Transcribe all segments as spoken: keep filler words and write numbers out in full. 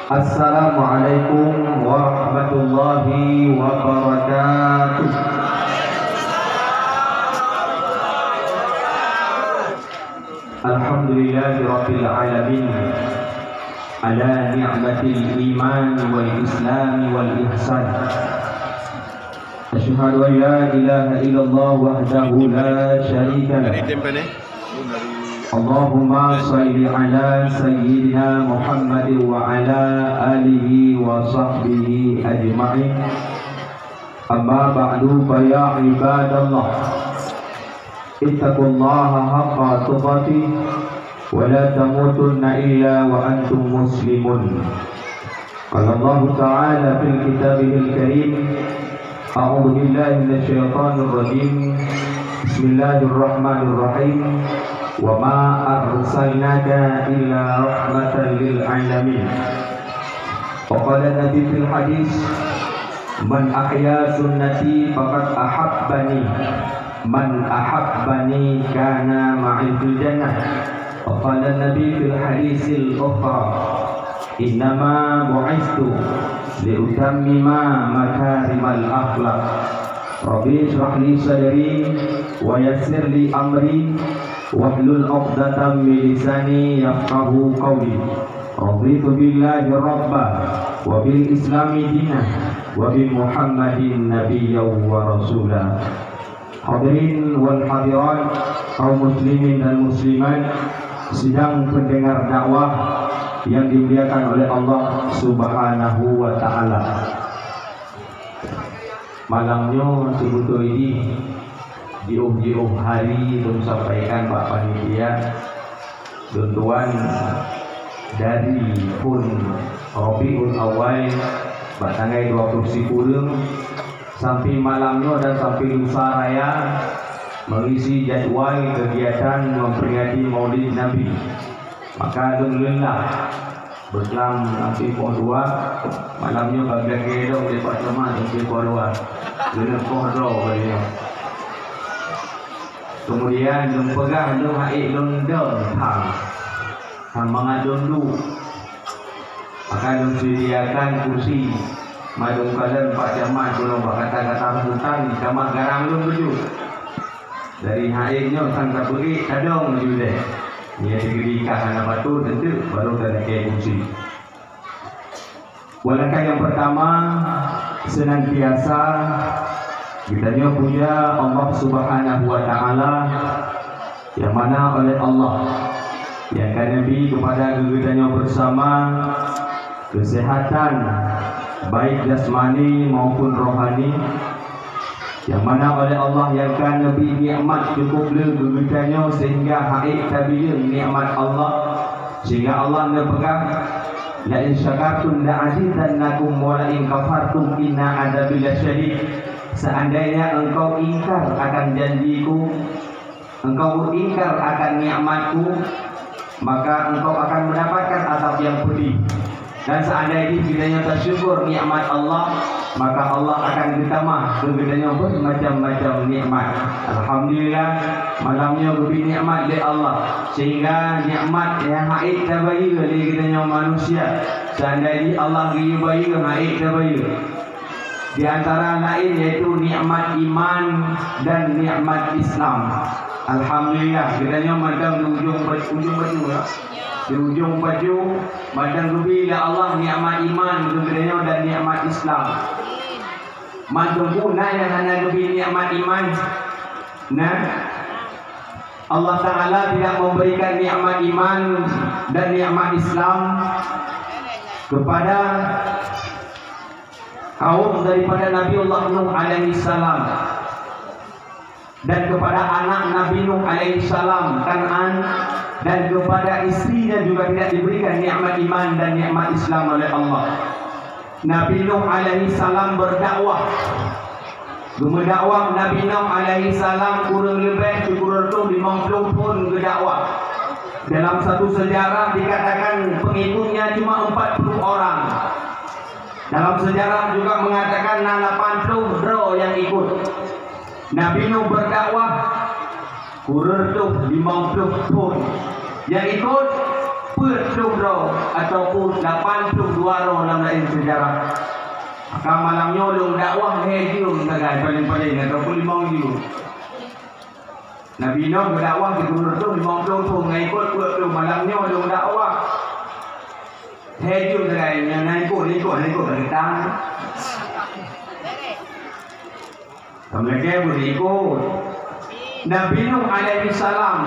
Assalamualaikum warahmatullahi wabarakatuh. Alhamdulillahirabbil alamin. Ala ni'matil iman wal islam wal ihsan. Asyhadu an la ilaha illallah wahdahu la syarika lah. Allahumma salli ala sayyidina Muhammad wa ala alihi wa sahbihi ajma'in. Amma ba'du, fa ya ibadallah, ittaqullaha haqqa tuqatih wa la tamutunna illa wa antum muslimun. Qala Allahu ta'ala fil kitabihil karim, a'udzu billahi minasy syaithanir rajim. Bismillahirrahmanirrahim. Wa ma arsalnaka illa rahmatan lil alamin. Wa qala Nabi fil hadis, "Man ahya sunnati faqad ahabbani, man ahabbani kana ma'i fil jannah." Wa qala Nabi fil hadisil ukhra, "Innama bu'istu li utammima makarimal akhlak." Rabbi israh li sadri wa yassir li amri wahlul 'uqdatam min lisani yafqahu qawli. Raditu billahi rabba wa bil islami dina wa bi Muhammadin nabiyya wa rasula. Hadirin wal hadirat, kaum muslimin dan muslimat, sidang pendengar dakwah yang dimuliakan oleh Allah Subhanahu wa taala. Malam nyoe seubeutôi jih jiôh-jiôh hari lôn sampaikan bak panitia. Lôn tuan dari phon Rabiul Awal bak tanggai dua puluh sikureueng sampai malam nyoe dan sampai lusa raya mengisi jadwal kegiatan memperingati Maulid Nabi. Maka lôn leulah beuklam sampai poh dua, malam nyoe bak lagèe dong di Pak Camat sampai poh dua. Lôn poh droe kali nyoe. Kemudian lôn peugah lôn hai lôn dong tham. Tham mangat lôn duek. Maka lôn sediakan kursi. Mandum kalon Pak Camat, gulong bak kata-kata hutan, Camat garang lôn beujeuet. Dari hai nyoe sang ka beuék kadong ju lé. Nyan di keudikah hana batul teunteuk baru talakée fungsi. Walangkah nyang pertama, senantiasa geutanyoe puja Allah Subhanahu wa Ta'ala, nyang mana oleh Allah nyang ka neubi keupada geutanyoe beusama keuseuhatan, baik jasmani maupun rohani, nyang mana oleh Allah nyang ka neubi nikmat cukup le keu geutanyoe sehingga haiek tabileueng nikmat Allah, sehingga Allah neupeugah, "La in syakartum la azidannakum wa la in kafartum inna adzabi lasyadid." Seandainya engkau ingkar akan janji-Ku, engkau ingkar akan nikmat-Ku, maka engkau akan mendapatkan azab yang pedih. Dan seandai jih geutanyoe tasyukur nikmat Allah, maka Allah akan geutamah keu geutanyoe bermacam-macam nikmat. Alhamdulillah, malam nyoe geubri nikmat lé Allah, sehingga nikmat nyang haiek tabayeue lé geutanyoe manusia. Seandai jih Allah geuyue bayeue haiek tabayeue. Di antara laén yaitu nikmat iman dan nikmat Islam. Alhamdulillah, geutanyoe mantong di ujong, ujong batu, ya. Di ujong batu mantong geubri lé Allah nikmat iman keu geutanyoe dan nikmat Islam. Mantong peue na nyang hana geubri nikmat iman? Nah, Allah Ta'ala tidak memberikan nikmat iman dan nikmat Islam kepada kaum daripada Nabiullah Nuh alaihi salam, dan kepada anak Nabi Nuh alaihi salam, Kan'an, dan kepada istrinya juga tidak diberikan nikmat iman dan nikmat Islam oleh Allah. Nabi Nuh alaihi salam berdakwah. Geumeudakwah Nabi Nuh alaihi salam kurang lebih tujuh ratus lima puluh thon geudakwah. Dalam satu sejarah dikatakan pengikutnya cuma empat puluh orang. Dalam sejarah juga mengatakan na lapan puluh droe nyang ikut. Nabi Nuh berdakwah kurang lebih lima puluh thon. Nyang ikut peuet ploh droe ataupun lapan ploh dua droe lam laén seujarah. Maka malam nyoe lôn dakwah lhèe jeuem sagai paleng-paleng ataupun limong jeuem. Nabi Nuh geudakwah sikureueng reutôh limong ploh thôn, ngon ikot peuet ploh. Malam nyoe lôn dakwah lhèe jeuem sagai, nyang na ikot, na ikot, na ikot, na ikot. Assalamualaikum, boleh ikut. Nabi Nuh alaihi salam.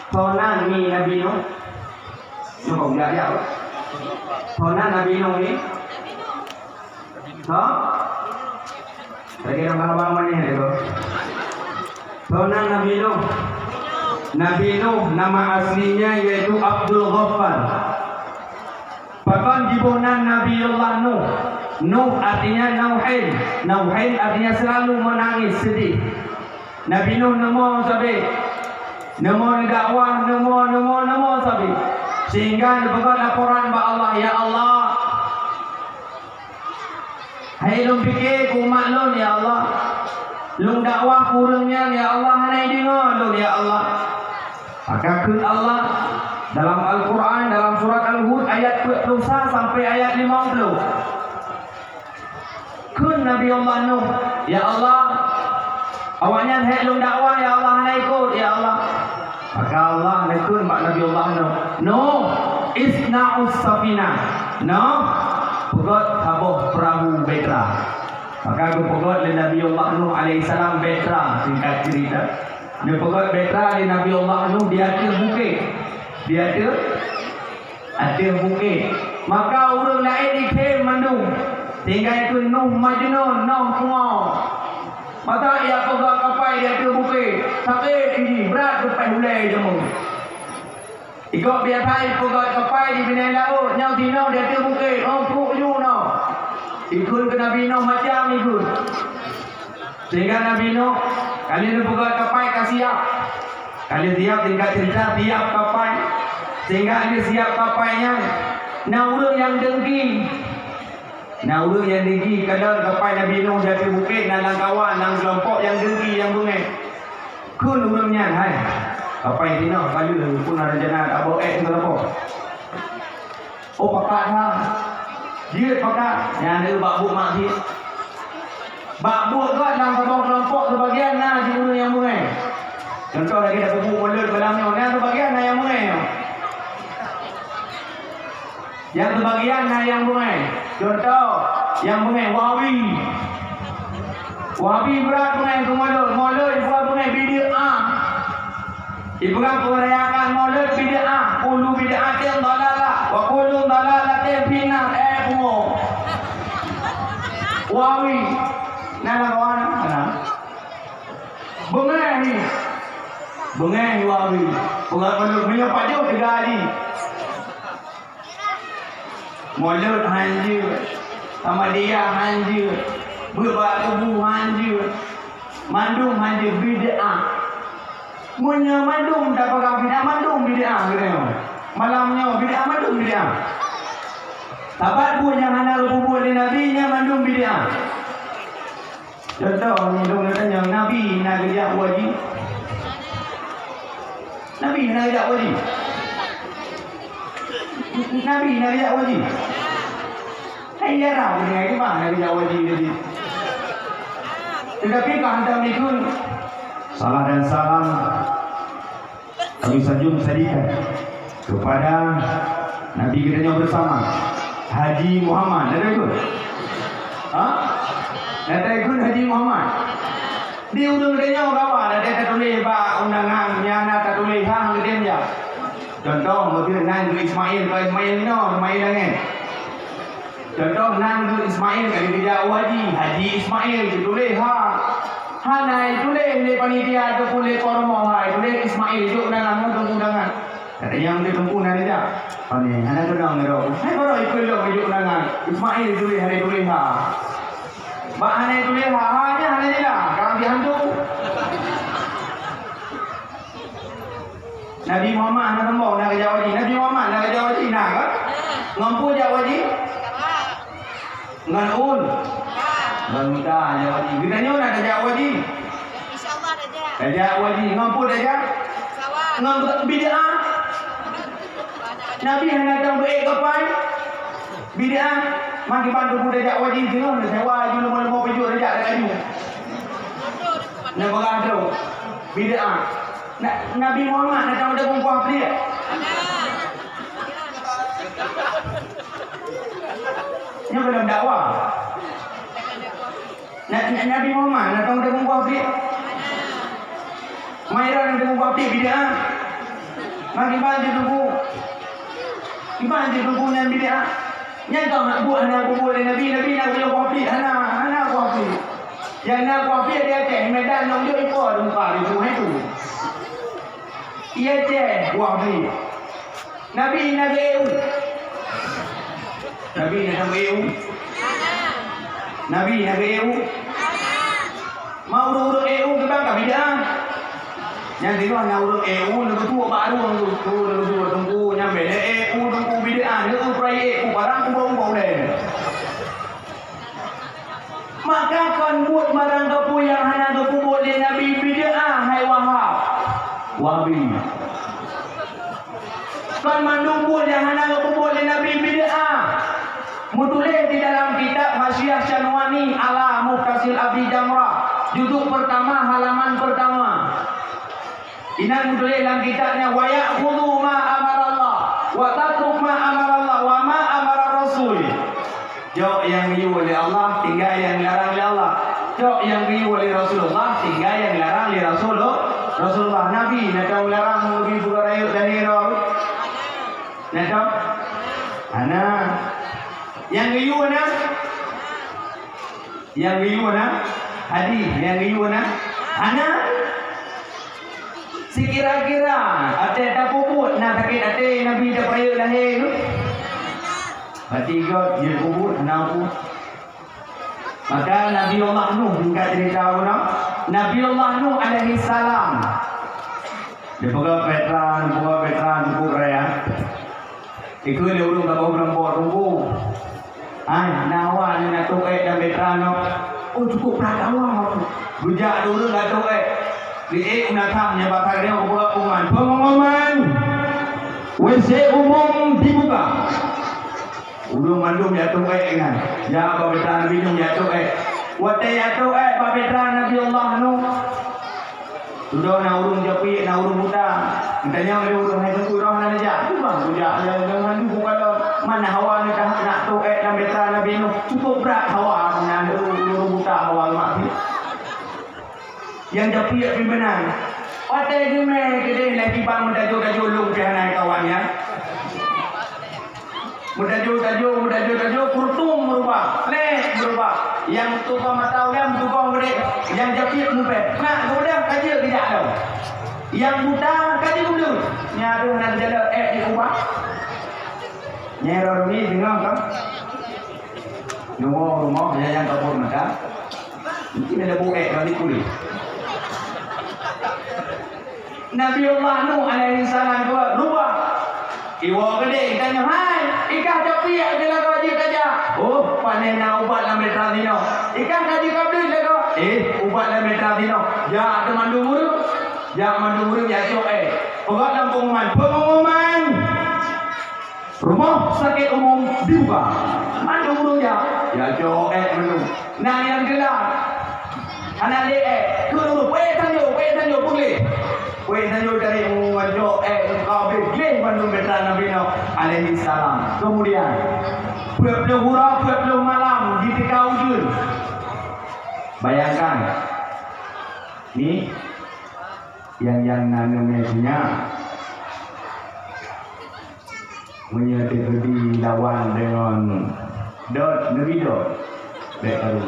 Toh nan ni Nabi Nuh? Cuba jak, jak. Toh nan Nabi Nuh ni? Toh? Lagi orang abang mana ni tu? Toh nan Nabi Nuh? Nabi Nuh nama aslinya yaitu Abdul Ghaffar. Pakon jiboh nan Nabiullah Nuh? Nuh artinya nauhin. Nauhin artinya selalu menangis, sedih. Nabi Nuh neumoe sabe. Neumoe neudakwah, neumoe, neumoe, neumoe sabe. Sehingga neupeugah laporan bak Allah, "Ya Allah, hai lôn pike keu umat lôn, ya Allah. Lôn dakwah keu ureueng nyan, ya Allah, hana jideungoe lôn, ya Allah." Maka kheun Allah dalam Al-Quran, dalam surat Al-Hud ayat peuet ploh sa sampai ayat limong ploh. Kheun Nabi Allah Nuh, "Ya Allah, awaknyan hek lôn dakwah, ya Allah, hana ikot, ya Allah." Maka Allah neukheun bak Nabi Allah Nuh, "Nuh, isna'us safinah." Nuh, peugöt saboh peurahô bahtera. Maka geupeugöt lé Nabi Allah Nuh alaihissalam bahtera, singkat cerita. Neupeugöt bahtera lé Nabi Allah Nuh di ateueh bukét. Di ateueh, ateueh bukét. Maka ureueng laén jithém mandum. Tinggai keu Nuh Majnun, Nuh Pungo. Mata ia peugah kapai di ateueh bukét. Sakét jih, brat teupeh ulèe jameun. Ikot biasa ipeugöt kapai di binéh laôt, nyoe sinoe di ateueh bukét, oh, pruek ju nyoe. Ikheun keu Nabi Nuh macam ikheun. Sehingga Nabi Nuh, ka lheueh neupeugöt kapai ka siap. Ka lheueh siap, singkat cerita, siap kapai. Sehingga ka lheueh siap kapai nyan, na ureueng nyang dengki. Na ureueng nyang dengki, kadang kapai Nabi Nuh di ateueh bukét, na lam kawan, lam keulompok nyang dengki, nyang beungéh. Kheun ureueng nyan, "Hai, kapai sinoe ka lheueh, peue na rencana taboh ék keulompok?" "Oh, pakat ha." "Jeuet pakat." Nyan na bak buet maksiet. Bak buet göt lam saboh keulompok, sibagian na jih ureueng nyang beungéh. Contoh lagèe tapeubuet mulod malam nyoe, na sibagian na nyang beungéh nyoe. Nyang sibagian na nyang beungéh. Contoh, nyang beungéh Wahabi. Wahabi brat beungéh keu mulod. Mulod ipeugah beungéh bid'ah. Ipeugah peurayakan mulod bid'ah. Kullu bid'atin dhalalah. Wa kullu dhalalatin finnar. Eh, pungo. Wahabi. Na, na, kawan, na. Beungéh ni. Beungéh Wahabi. Peugah mulod. Meunyoe pajoh teuga jih. Mulod hanjeuet, Ahmadiyah hanjeuet, beuet bak kubu hanjeuet, mandum hanjeuet bid'ah. Meunyoe mandum tapeugah bid'ah, mandum bid'ah geutanyoe. Malam nyoe bid'ah, mandum bid'ah. Sabab buet nyang hana geupeubuet lé Nabi, nyan mandum bid'ah. Contoh, meunyoe lôn tanyong, Nabi na geujak u haji? Nabi na geujak u haji? Nabi na geujak u haji? Hai, ya, Rab, nyan, di mana na geujak u haji tadi? Tetapi, ka hantom dikheun. Salam dan salam kami sanjung sadika kepada Nabi kita yang bersama, Haji Muhammad. Ada ikut? Ha? Ada ikut Haji Muhammad? Di ureueng geutanyoe kawan, ada tatuléh bak undangan, nyang na tatuléh hang geutem jak. Contoh, meuteun nan Ismail, Pak Ismail nyoe, Ismail Angin. Contoh, nan geuh Ismail ka geujak u haji, Haji Ismail geutuléh ha. Hana geutuléh lé panitia ataupun lé po rumoh ha, geutuléh Ismail jok undangan, meuteumpu undangan. Kata nyang geuteumpu na geujak. Pane, hana keunong ngon droe. Hai baroe ikeu lom jok undangan. Ismail geutuléh hana geutuléh ha. Bak hana geutuléh ha, ha nyan hana jeulaih, ka ambiek hantu. Nabi Muhammad hana sombong na geujak u haji. Nabi Muhammad na geujak u haji na kan? Ngon peue jak u haji? Ngon un. Ngon unta jak u haji. Geutanyoe na tajak u haji? Tajak u haji. Ngon peue tajak? Ngon bid'ah. Nabi hana tang beuék kapai. Bid'ah. Maki bantu budak jak wajib singoh, na sewa aju leumo-leumo peujuek jak laju. Na bagah droe. Bid'ah. Na-, Nabi Muhammad na tang dagong kuah pliek. Nyoe belum dakwah. Na-, na-, Nabi Muhammad na tang dagong kuah pliek. Maira na dagong kuah pliek bid'ah. Maki bantu buku. Iban jih buku nyan bid'ah. Nyan kau nak buat hana buku lé Nabi, Nabi nak buat kopi, hana, hana kopi. Yang nak kopi di Aceh, Medan, nong jok iko muka di sungai tu. Iya Aceh, kopi. Nabi nak geu. Nabi nak geu. Nabi nak geu. Ma ureueng-ureueng E U kiban ka bid'ah. Nyang singoh na ureueng E U leugeutue bak rueng tu, tu leugeutue teungku, nyang beda E U teungku bid'ah, leueu prayek ku barang kubah-ubah ulèe. Maka kon buet barang kapeue nyang hana geupeubuet lé Nabi bid'ah, hai Wahab. Wahabi. Kon mandum buet nyang hana geupeubuet lé Nabi bid'ah. Meutuléh di dalam kitab Hasyiah Syanwani ala Muhtasil Abi Jamrah, juzuk pertama, halaman pertama. Inan meutuléh lam kitab nyan, "Wa ya'khudhu ma amarallah, wa tatruk ma amarallah, wa ma amara rasul." Cok nyang geuyue lé Allah, tinggai nyang larang lé Allah. Cok nyang geuyue lé Rasulullah, tinggai nyang larang lé Rasulul-, Rasulullah. Nabi na tau larang Nabi buka rayeuk dan nirau. Na tau? Hana. Nyang geuyue na? Nyang geuyue na? Hadih. Nyang geuyue na? Hana. Sikira-kira até tapeubuet na sakét até Nabi tapeurayeuk lahé tu. Bati göt jeuet peubuet hana peue. Maka Nabi Allah Nuh, singkat cerita uroe, Nabi Allah Nuh alaihi salam. Dipeugah Petra, dipeugah Petra, cukup raya. Ikheun lé ureueng ka boh bulan po teungku. Hai, na hawa nyoe na toh ék dan Petra nyoe. Oh, cukup brat hawa. Geujak lé ureueng ka toh ék. Di ék u natang nyang bak kayée geupeugah pengumuman. Pengumuman. W C umum dibuka. Ulôn mandum jak toh ék nyan. Jak bak Petra Nabi Nuh jak toh ék. Watée jak toh ék bak Petra Nabi Allah Nuh. Dudoe na ureueng japiek, na ureueng buta. Geutanyong lé ureueng hai teungku roh na neujak. Cuba kujak lé ureueng nyan buka lom. Mana hawa neujak nak toh ék lam Petra Nabi Nuh. Cukup brat hawa nyan ureueng buta hawa mak. Nyang japiek pih meunan. Watée geumé keudeh lé kibang meutajô-tajô lôn pih hana kawan nyan. Meutajô-tajô, meutajô-tajô, kurtum meurubah, lé meurubah. Nyang tutoe mata ulèe meutugoe geude, nyang japiek mubèe. Nak geubeudôh ka jeuet geujak lom. Nyang buta ka jeuet geubleuet. Nyan deuh hana geujalan ék jiubah. Nyang roh ni deungoe ka. Deungoe rumoh nyang kabur mata. Mungkin ada buet lagi kulit. Nabi Allah Nuh alaihi salam dua rubah. Iwoe geude, geutanyong, "Hai, ikah japiek di lagoe jih tajak?" "Oh, pane na ubat lam Petra sinoe." "Ikah ka jikabit lagoe?" "Eh, ubat lam Petra sinoe." Jak teumandum ureueng. Jak mandum ureueng jak cok ék. Peugah lam pengumuman. Pengumuman! Rumah sakit umum dibuka. Mandum ureueng jak. Jak cok ék mandum. Nang nyang geulah. Hana lé ék. Keu dulu, peuék tanjong, peuék tanjong, peugleh. Peuék tanjong cari pengumuman cok ék, ka habéh gleh mandum Petra Nabi Nuh alaihi salam. Kemudian, peuet ploh uroe, peuet ploh malam jiteuka ujeuen. Bayangkan, ni, nyang, nyang na neumè sinyak. Meunyoe teukeudi lawan deungon dot, neubi dot. Bèk karu.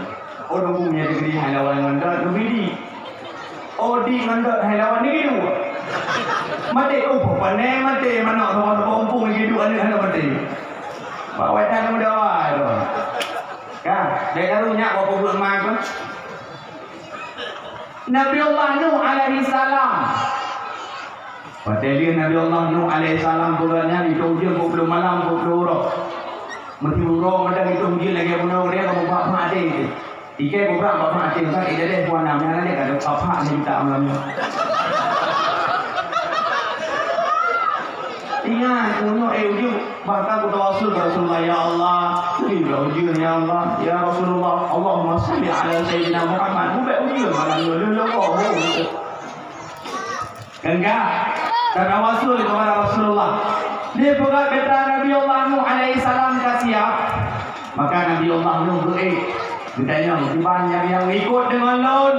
Oh, dong meunyoe teukeudi hai lawan ngon dot, neubi di. Oh, di ngon dot hai lawan, neubi du. Maté, oh, pane maté, manok saboh-saboh umpung neubi du, aneuk hana maté. Bak wai that meudawa tu. Ka, bèk karu nyak bak peubuet ma tu. Nabi Allah Nuh alaihi salam. Watèe lheueh Nabi Allah Nuh alaihi salam peugah nyan, itôh ujeuen peuet ploh malam, peuet ploh uroe. Meuti uroe mantong itôh ujeuen lagèe bunoe, dia ka bak-bak até. Ikai bubrak bak-bak até, kan idadeh puan nam, nyan lagèe ka bak-bak juta malam nyoe. Ingat, meunyoe, eh, ujeuen, bahkan kutawasul keu Rasulullah, "Ya Allah, bri ujeuen, ya Allah, ya Rasulullah, Allahumma shalli ala Sayyidina Muhammad." Bubek ujeuen malam nyoe, lheueh leukoh. Enggak, tatawasul kepada Rasulullah. Dipeugah petra Nabi Allah Nuh alaihissalam ka siap. Maka Nabi Allah Nuh geuék, geutanyong, "Kiban nyang, nyang ikot deungon lôn?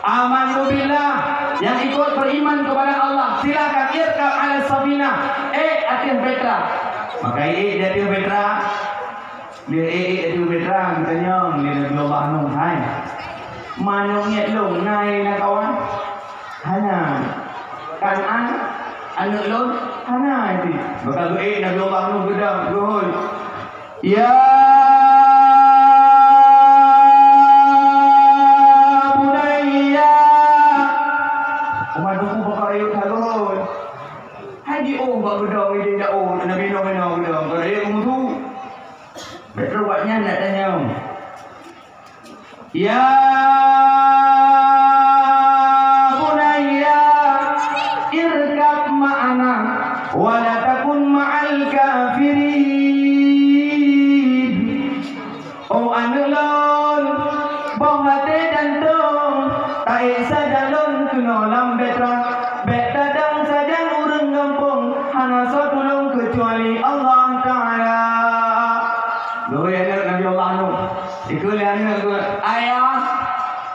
Amantu billah, nyang ikot beriman kepada Allah, silakan irkab ala safinah, ék ateueh petra." Maka ék di ateueh petra. Lé ék ateueh petra, geutanyong lé Nabi Allah Nuh, "Hai, manök niet lôn na kawan?" "Hana." "Kan'an, aneuëk lôn?" "Hana." Maka geuék Nabi Allah Nuh geudong, geuhôi, "Ya bunayya." Uma teungku bak rayeuk that geuhôi. Hai jiôh bak geudong idéh daun, Nabi Nuh inoe geudong, bak rayeuk mutu. Bék trok bak nyan nak tanyong. "Ya bunayya irkab ma'ana wa la takun ma'al kafirin." "Oh aneuëk lôn, boh até dan tông, taék sajan lôn keunoe lam petra. Bék tadong sajan ureuëng gampông, hana soe tulông keucuali Allah Ta'ala." Geuhôi aneuëk Nabi Allah Nuh. Dikheun lé aneuëk geuh, "Ayah,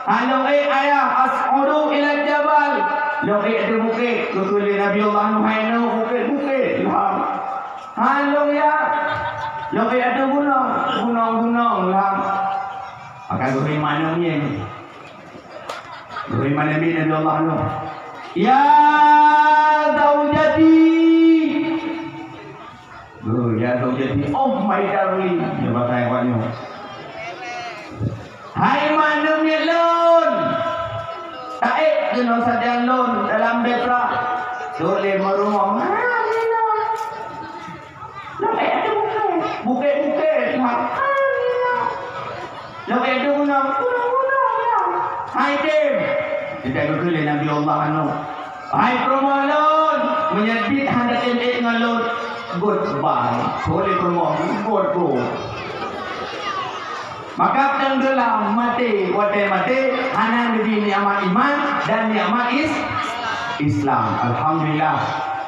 hana ék ayah, as'udu ila jabal." "Lôn ék ateueh bukét," geukheun lé Nabi Allah Nuh, "hai nyoe bukét-bukét lham." "Hana lôn ya, lôn ék ateueh gunong, gunong-gunong lham." Maka geuhôi manök nyan. Geuhôi manök nyan Nabi Allah Nuh. "Ya zaujati." Oh, ya zaujati, oh my darling, nyoe bahasa awak nyoe. "Hai manök niet lôn, taék keunoe sajan lôn dalam petra." Trok lé meurumoh, "Lôn ék ateueh bukét, bukét-bukét, ha, ha, lôn ék ateueh gunong, gunong-gunong, ha." "Hai tem," geukheun lé Nabi Allah Nuh. "Hai peurumoh lôn, meunyoe biet hana tem ék ngon lôn, goodbye." Boleh peurumoh, goodbye. Maka tenggelam maté, watée maté, hana geubri nikmat iman dan nikmat is-, Islam. Alhamdulillah,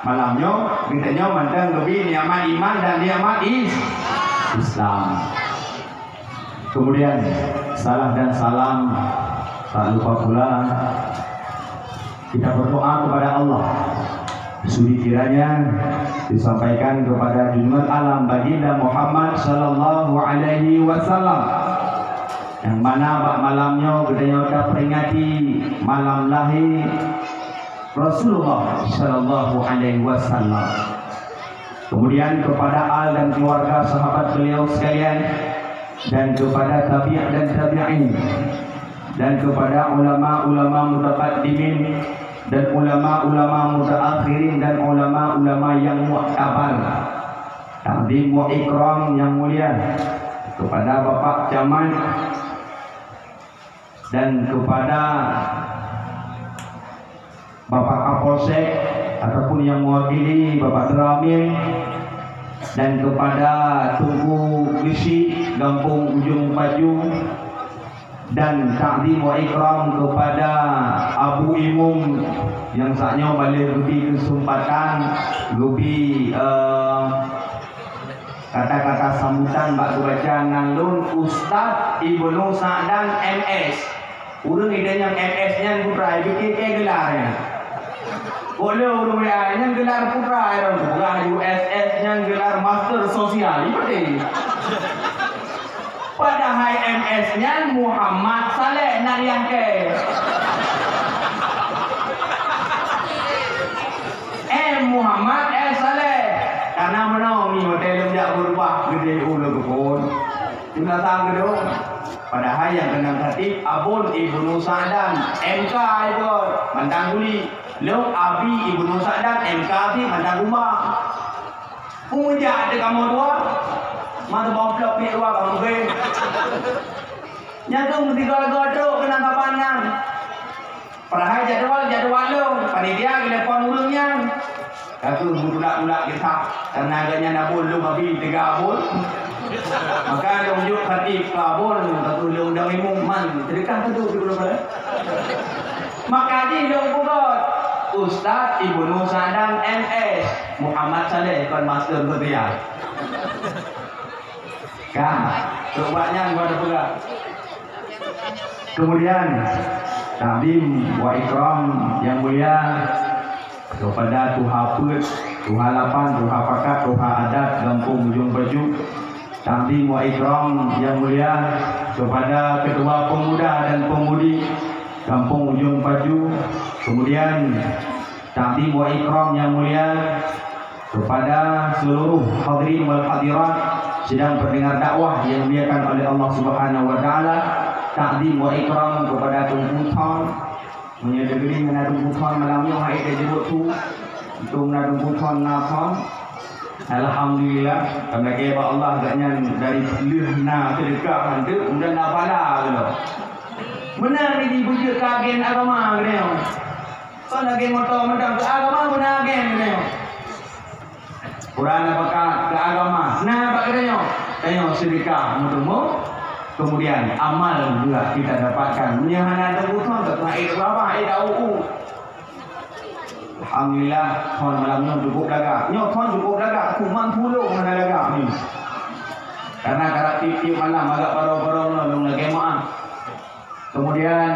malam nyoe, geutanyoe mantong geubri nikmat iman dan nikmat is-, Islam. Kemudian, salam dan salam tak lupa pula kita berdoa kepada Allah. Sudi kiranya disampaikan kepada junjungan alam Baginda Muhammad sallallahu alaihi wasallam, yang mana bak malam nyoe geutanyoe taperingati malam lahé Rasulullah sallallahu alaihi wasallam. Kemudian kepada al dan keluarga sahabat beliau sekalian, dan kepada tabi' dan tabi'in, dan kepada ulama-ulama mutaqaddimin, dan ulama-ulama mutaakhirin, dan ulama-ulama yang muktabar. Takdim wa ikram yang mulia kepada Bapak Camat dan kepada Bapak Kapolsek ataupun yang mewakili Bapak Teramil, dan kepada Teungku Geuchik Gampông Ujong Pajung, dan takdim wa ikram kepada Abu Imum yang saat nyoe baleh geubi kesempatan, geubi, eh, kata-kata sambutan bak geubaca nan lôn, Ustaz Ibnu Sa'dan M S. Ureuëng ideh nyang M S nyan putra, ipiké keu gelar nyan. Kok lé ureuëng W A nyan gelar putra, ureuëng peugah U S S nyan gelar Master Sosial, ipeudeh. Padahai M S nyan Muhammad Saleh nan yah keu. M Muhammad S Saleh. Karena meunoe nyoe teuh lôn jak beurubah geudeh u lôn keuphon. Teuka geudong. Padahai nyang keunong khatib Abon Ibnu Sa'dan, M K iboh, mantong guli. Lôn Abi Ibnu Sa'dan, M K pih mantong guma. Peue jak teuh kamoe dua? Mata bawang plok pih dua kamoe beh. Nyan keuh meusigoe-goe trok keunan saban nyan. Padahai jadwal, jadwal lôn, panitia geutelepon ureuëng nyan. Ka kheueh meutulak-tulak kisah, karena agaknya na buet lôn abi tiga buet. Maka lôn jok khatib ka buet, ka kheueh lôn dang imum man, seudeukah ka duek di buleuen balai. Maka jih lôn peugah, Ustaz Ibnu Sa'dan M S, Muhammad Saleh kon master Suriah. Ka, coba nyan gua ada peugah. Kemudian, takzim wa ikram yang mulia kepada Tuha Peuet, Tuha Lapan, Tuha Pakat, Tuha Adat Gampông Ujong Baju. Takzim wa ikram yang mulia kepada Ketua Pemuda dan Pemudi Gampông Ujong Baju. Kemudian, takzim wa ikram yang mulia kepada seluruh hadirin wal hadirat sidang pendengar dakwah yang dimuliakan oleh Allah Subhanahu wa taala. Takzim wa ikram kepada Teungku Thon. Meunyoe deungon na Teungku Thon malam nyoe hai ka jeuet tu. Untung na Teungku Thon na Thon. Alhamdulillah, karena keu Allah agaknya dari lheueh na seudeukah hantu, udah na pahala gitu. Meunan ini bujur kagen agama gitu. Kon lagèe moto mantong keu agama beuna agen geutanyoe. Quran na pakat keu agama, na bak geutanyoe. Tanyoe seudeukah meuteumé, kemudian amal juga kita dapatkan. Meunyoe hana teupeue, teupeue, eh, babah, eh, dawu. Alhamdulillah, thon malam nyoe cukup lagak. Nyoe thon cukup lagak, kuman pulo hana lagak ni. Karena karab tiep-tiep malam agak barô-barô nyoe lôn lagèe meu'ah. Kemudian,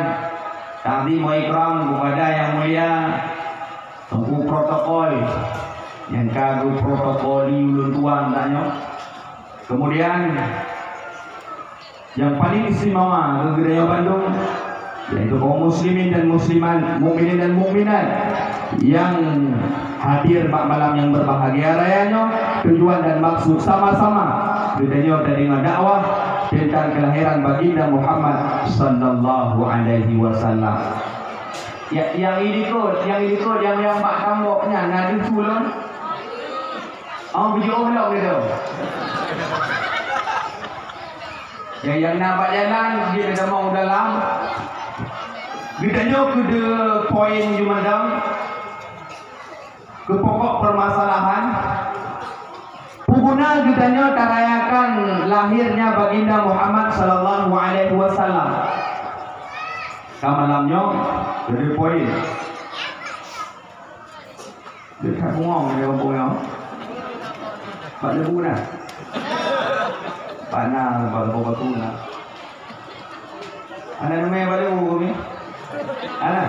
takzim wa ikram kepada yang mulia Teungku Protokol nyang ka geuprotokoli ulôn tuan tanyoe. Kemudian, yang paling istimewa keu geutanyoe bandum, yaitu kaum muslimin dan muslimat, mukminin dan mukminat, yang hadir bak malam yang berbahagia raya nyoe, tujuan dan maksud sama-sama geutanyoe tadeungoe dakwah tentang kelahiran Baginda Muhammad sallallahu alaihi wasallam. Ya, yang ilikot, yang ilikot, yang, yang bak tambok nyan, na deuh tulông. Oh, bujur lom gitu. Ya, nyang na bak jalan, jeuet tamong u dalam. Geutanyoe keu dua poin jumandang, keu pokok permasalahan. Peue guna geutanyoe tarayakan lahirnya Baginda Muhammad sallallahu alaihi wasallam? Ka malam nyoe, keu dua poin. Dekat bungong di kampung nyoe. Bak lebu na. Bak na, bak lebu batu na. Ana neumè bak lebu kami. Ana.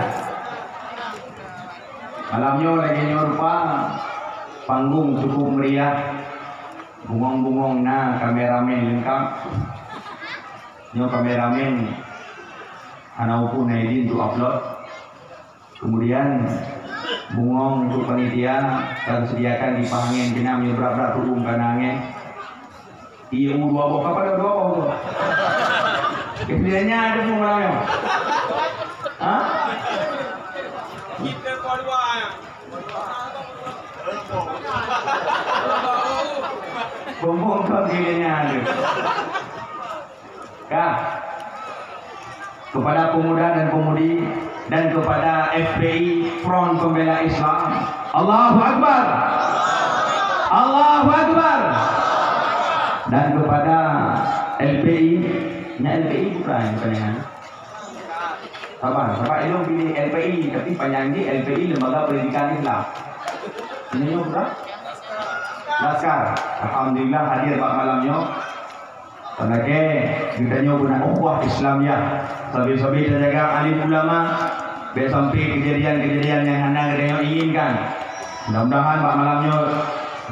Malam nyoe lagèe nyoe rupa, panggung cukup meriah. Bungong-bungong na, kameramen lengkap. Nyoe kameramen hana ukur na idin untuk upload. Kemudian, bungong untuk panitia, ka disediakan kipas angin, keunan meunyoe brat-brat tu'uem kana angin. Iya, u dua boh, kapal ada dua boh tu. Kemudiannya ada pun malam nyoe. Ha? Bungong tu kemudiannya ada. Ka. Kepada pemuda dan pemudi dan kepada F P I, Front Pembela Islam. Allahu Akbar. Allahu Akbar. Dan kepada L P I, nya L P I bukan, bukan yang sabar, sabar, ilong pilih L P I, tapi panjang ni L P I Lembaga Pendidikan Islam. Ini bukan? Laskar. Alhamdulillah hadir bak malam nyoe. Peunaké, geutanyoe beuna ukhuwah Islamiyah. Sabe-sabe tajaga alim ulama, bèk sampai kejadian-kejadian nyang hana geutanyoe inginkan. Mudah-mudahan bak malam nyoe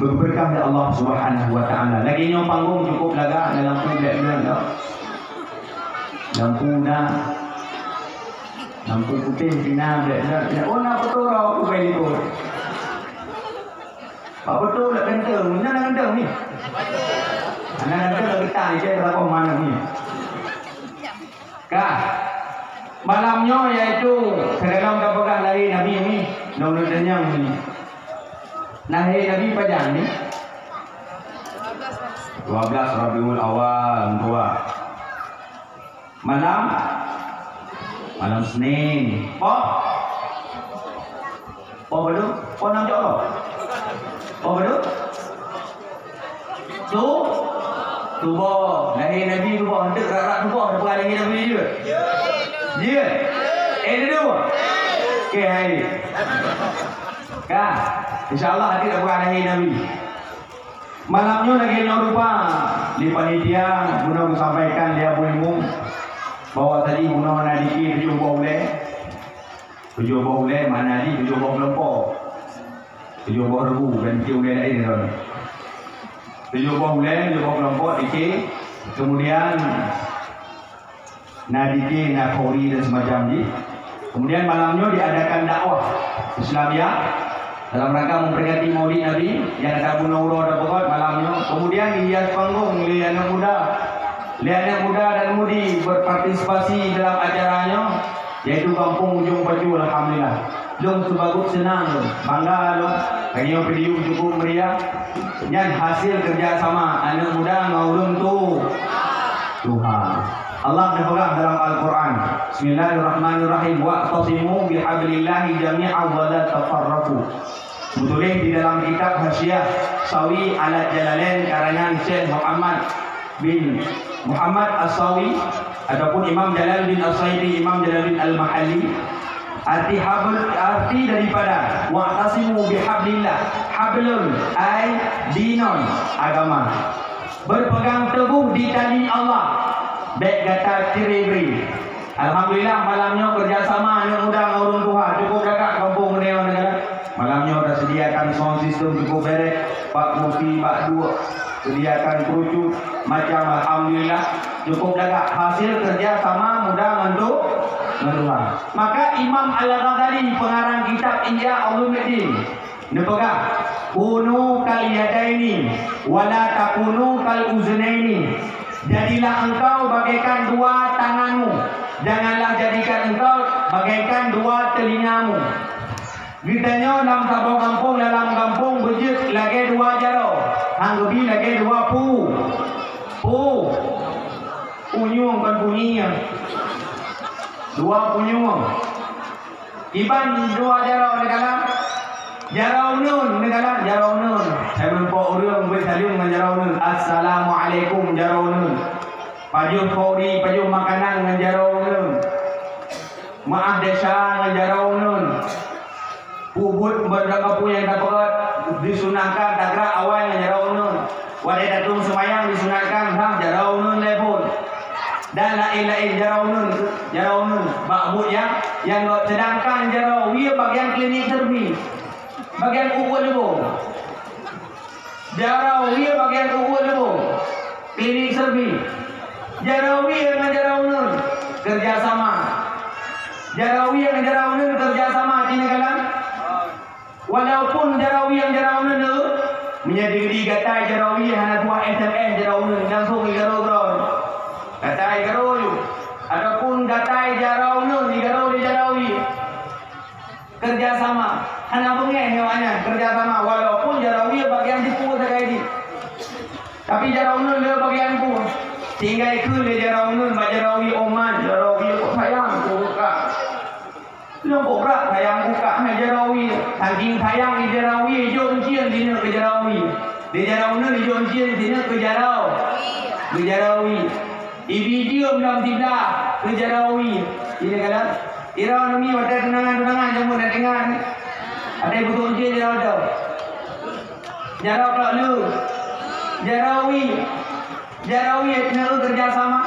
beubeurkah lé Allah Subhanahu wa Taala. Lagèe nyoe panggong cukup lagak, na lampu bèk buleuen dak. Lampu na. Lampu putéh pih na bèk buleuen. Oh, na foto rot, ukai likot. Pak Beutôi lé ganteng, na ganteng ni. Na ganteng lé geutanyoe, cit lakoe manok ni. Ka. Malam nyoe yaitu sigohlom tapeugah lahé Nabi ni, lôn neutanyong ni. Lahé Nabi pajan ni? Dua belas Rabiul Awal, dua. Malam, malam Senin. Po? Po baru? Po nam jok lo? Apa tu? Tu? Tuboh. Lahé Nabi tuboh. Hanteuk rab-rab tuboh, tapeugah lahé Nabi jeuet? Jeuet? Eh, duduk. Okey, hai. Ka. Insya Allah, hanteuk tapeugah lahé Nabi. Malam nyoe lagèe nyoe rupa, lé panitia guna geusampaikan lé Abu Imum bahwa tadi bunoe na dikir tujoh boh ulèe. Tujoh boh ulèe makna jih tujoh boh keulompok. Tujoh boh reubu, bukan dikir ulèe laén droe. Tujoh boh ulèe, tujoh boh keulompok dikir. Kemudian na dikir, na khauri dan semacam jih. Kemudian malam nyoe diadakan dakwah Islamiyah dalam rangka memperingati Maulid Nabi nyang ka bunoe uroe tapeugöt malam nyoe. Kemudian dihias panggung lé aneuk muda. Lé aneuk muda dan mudi berpartisipasi dalam acara nyoe, yaitu Gampông Ujông Paju, alhamdulillah. Lôn sibagoe seunang lôn, bangga lôn. Tanyoe podium cukup meriah. Nyan hasil kerjasama aneuk muda ngon ulôn tu. Tuhan. Allah neupeugah dalam Al-Quran, Bismillahirrahmanirrahim, "Wa'tasimu bihablillahi jami'an wa la tafarraqu." Meutuléh di dalam kitab Hasyiah Sawi ala Jalalain karangan Syekh Muhammad bin Muhammad As-Sawi ataupun Imam Jalal bin As-Saidi, Imam Jalal bin Al-Mahalli. Arti habl, arti daripada wa'tasimu bihablillah, hablun ai dinon, agama. Berpegang teguh di tali Allah, bèk gata ceuri-beuri. Alhamdulillah, malam nyoe kerjasama aneuk muda ngon ureueng tuha cukup lagak gampông meunyoe nyoe. Malam nyoe taseudiakan sound system cukup bèrèh, bak kursi, bak duek, sediakan kerucut, macam, alhamdulillah, cukup lagak hasil kerjasama muda ngon tu, ngon tuha. Maka Imam Al-Ghazali, pengarang kitab Ihya Ulumuddin, neupeugah, "Kunu kal yadaini, wa la takunu kal uzunaini." Jadilah engkau bagaikan dua tanganmu, janganlah jadikan engkau bagaikan dua telingamu. Geutanyoe lam saboh gampông, dalam gampông beujeuet lagèe dua jaroe, han geubi lagèe dua pu-, pu-, punyueng, kon punyi nyan. Dua punyueng. Kiban dua jaroe neukalon? Jaroe uneun neukalon, jaroe uneun. Hai meurumpok ureueng beuet saleuem ngon jaroe uneun. Assalamualaikum, jaroe uneun. Pajoh khauri, pajoh makanan ngon jaroe uneun. Meu'ah desya ngon jaroe uneun. Peubuet ban rangkapeue nyang tapeugöt, disunahkan tagrak awai ngon jaroe uneun. Watèe tatueng seumayang disunahkan, hah, jaroe uneun lé phôn. Dan laén-laén jaroe uneun, jaroe uneun bak buet nyang, nyang göt. Seudangkan jaroe wie bagian klinik servis, bagian ukeue leumo. Jaroe wie bagian ukeue leumo, klinik servis. Jaroe wie ngon jaroe uneun kerja sama. Jaroe wie ngon jaroe uneun kerja sama, ci neukalon. Walaupun jaroe wie ngon jaroe uneun, meunyoe di, di gatai jaroe wie hana tuah S M S jaroe uneun, langsung ijaroe droe. Gatai ijaroe. Ataupun gatai jaroe uneun, ijaroe di jaroe wie. Kerja sama. Hana beungéh nyoe nyan, kerja sama. Walaupun jaroe wie bagian sipue sagai jih. Tapi jaroe uneun le bagian pue. Tinggai keu lé jaroe uneun bak jaroe wie, "Oman, jaroe wie kok sayang keu kak." Lôn kok brat sayang keu kak, hai jaroe wie. Saking sayang di jaroe wie, jok encien sineuk keu jaroe wie. Di jaroe uneun jok encien sineuk keu jaroe. Keu jaroe wie. Ibi diem lam siblah keu jaroe wie. Ini kala. Ira nami watèe tunangan-tunangan jameun na dengan. Ada beutôi je jaroe tu. Jaroe plak lu. Jaroe wie. Jaroe wie kena kerja sama.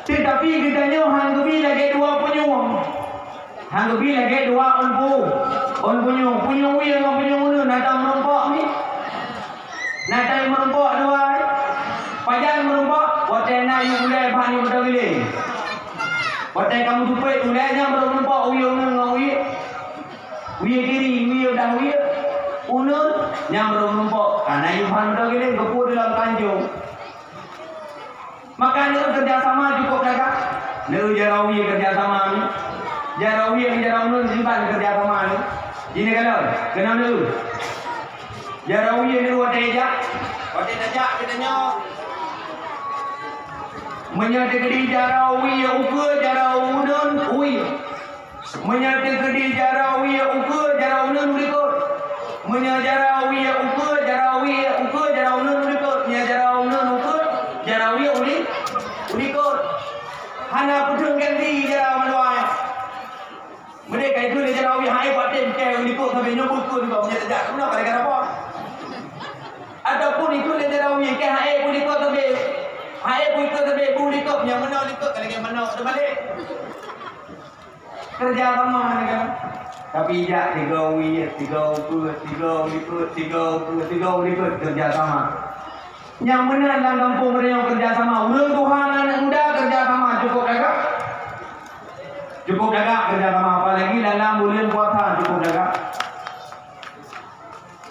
Tetapi geutanyoe han geubi lagèe dua punyueng. Han geubi lagèe dua ôn pu-, ôn punyueng. Punyueng wie ngon punyueng uneun na tam meurumpok ni. Na tai meurumpok dua, eh? Pajan meurumpok, watèe na yue ulèe bak yue beutôi giléng. Watèe kamoe tupet ulèe nyan baru meurumpok, wie uneun ngon wie, wie kiri, wie udah wie uneun, nyan baru meurumpok. Ka na yue bak beutôi giléng, geupeu dalam tanjong. Maka neu kerja sama cukup lagak. Neu jaroe wie kerja sama ni. Jaroe wie ngon jaroe uneun simpan kerja sama ni. Jini kalau, kena neu. Jaroe wie neu watèe jak. Watèe tajak geutanyoe. Meunyoe teukeudi jaroe wie ukeue, jaroe uneun wie. Meunyoe teukeudi jaroe wie ukeue, jaroe uneun likot. Meunyoe jaroe wie ukeue, jaroe wie ukeue, jaroe uneuen ulikot. Meunyoe jaroe uneuen ukeue, jaroe wie uli-, ulikot. Hana peuteung ganti jaroe mandua nyan. Meudeh ka ikheun lé jaroe wie, hai, batem keu ulikot sabe nyoe bukon keu meunyoe tajak. Keunoe ka lagèe apa? Ataupun ikheun lé jaroe wie, keu hai, ulikot sabe. Hai, ulikot sabe, bu ulikot, nyang meunoe ulikot ka lagèe meunoe, teubalek. Keureuja sama ni kan. Tapi jak tiga wie, tiga ukeue, tiga ulikot, tiga ukeue, tiga ulikot, keureuja sama. Nyang meunan lam gampông meunyoe keureuja sama, ureueng tuha ngon aneuk muda keureuja sama, cukup dagak. Cukup dagak keureuja sama, apalagi dalam buleuen puasa cukup dagak.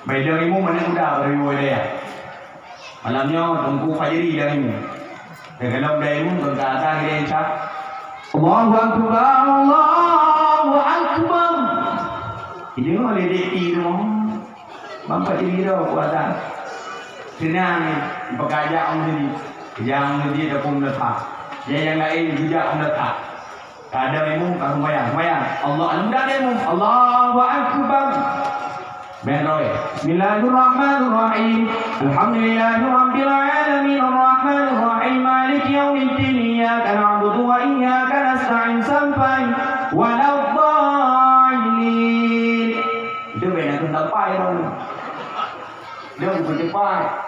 Baik, dang imum aneuk muda bari woe daya. Malam nyoe Teungku Fajri dang imum. Teugalom dang imum, teuka ata geude Isa. Allahu Akbar, Allahu Akbar. Ini mah ledek pi tu. Bang Fajri dah puasa. Senang ni, peukajak orang sini. Yang sini dah pun letak. Yang, yang lain juga pun letak. Ka ada imum, ka sumbayang. Sumbayang. Allah, aneuk muda ada imum. Allahu Akbar. Bèk roi. Bismillahirrahmanirrahim. Alhamdulillahirabbil alamin. Arrahmanirrahim. Maliki yaumiddin. Iyyaka na'budu wa iyyaka nasta'in. Sampai. Waladdallin. Itu bèk nak sampai dong. Dia buku cepat.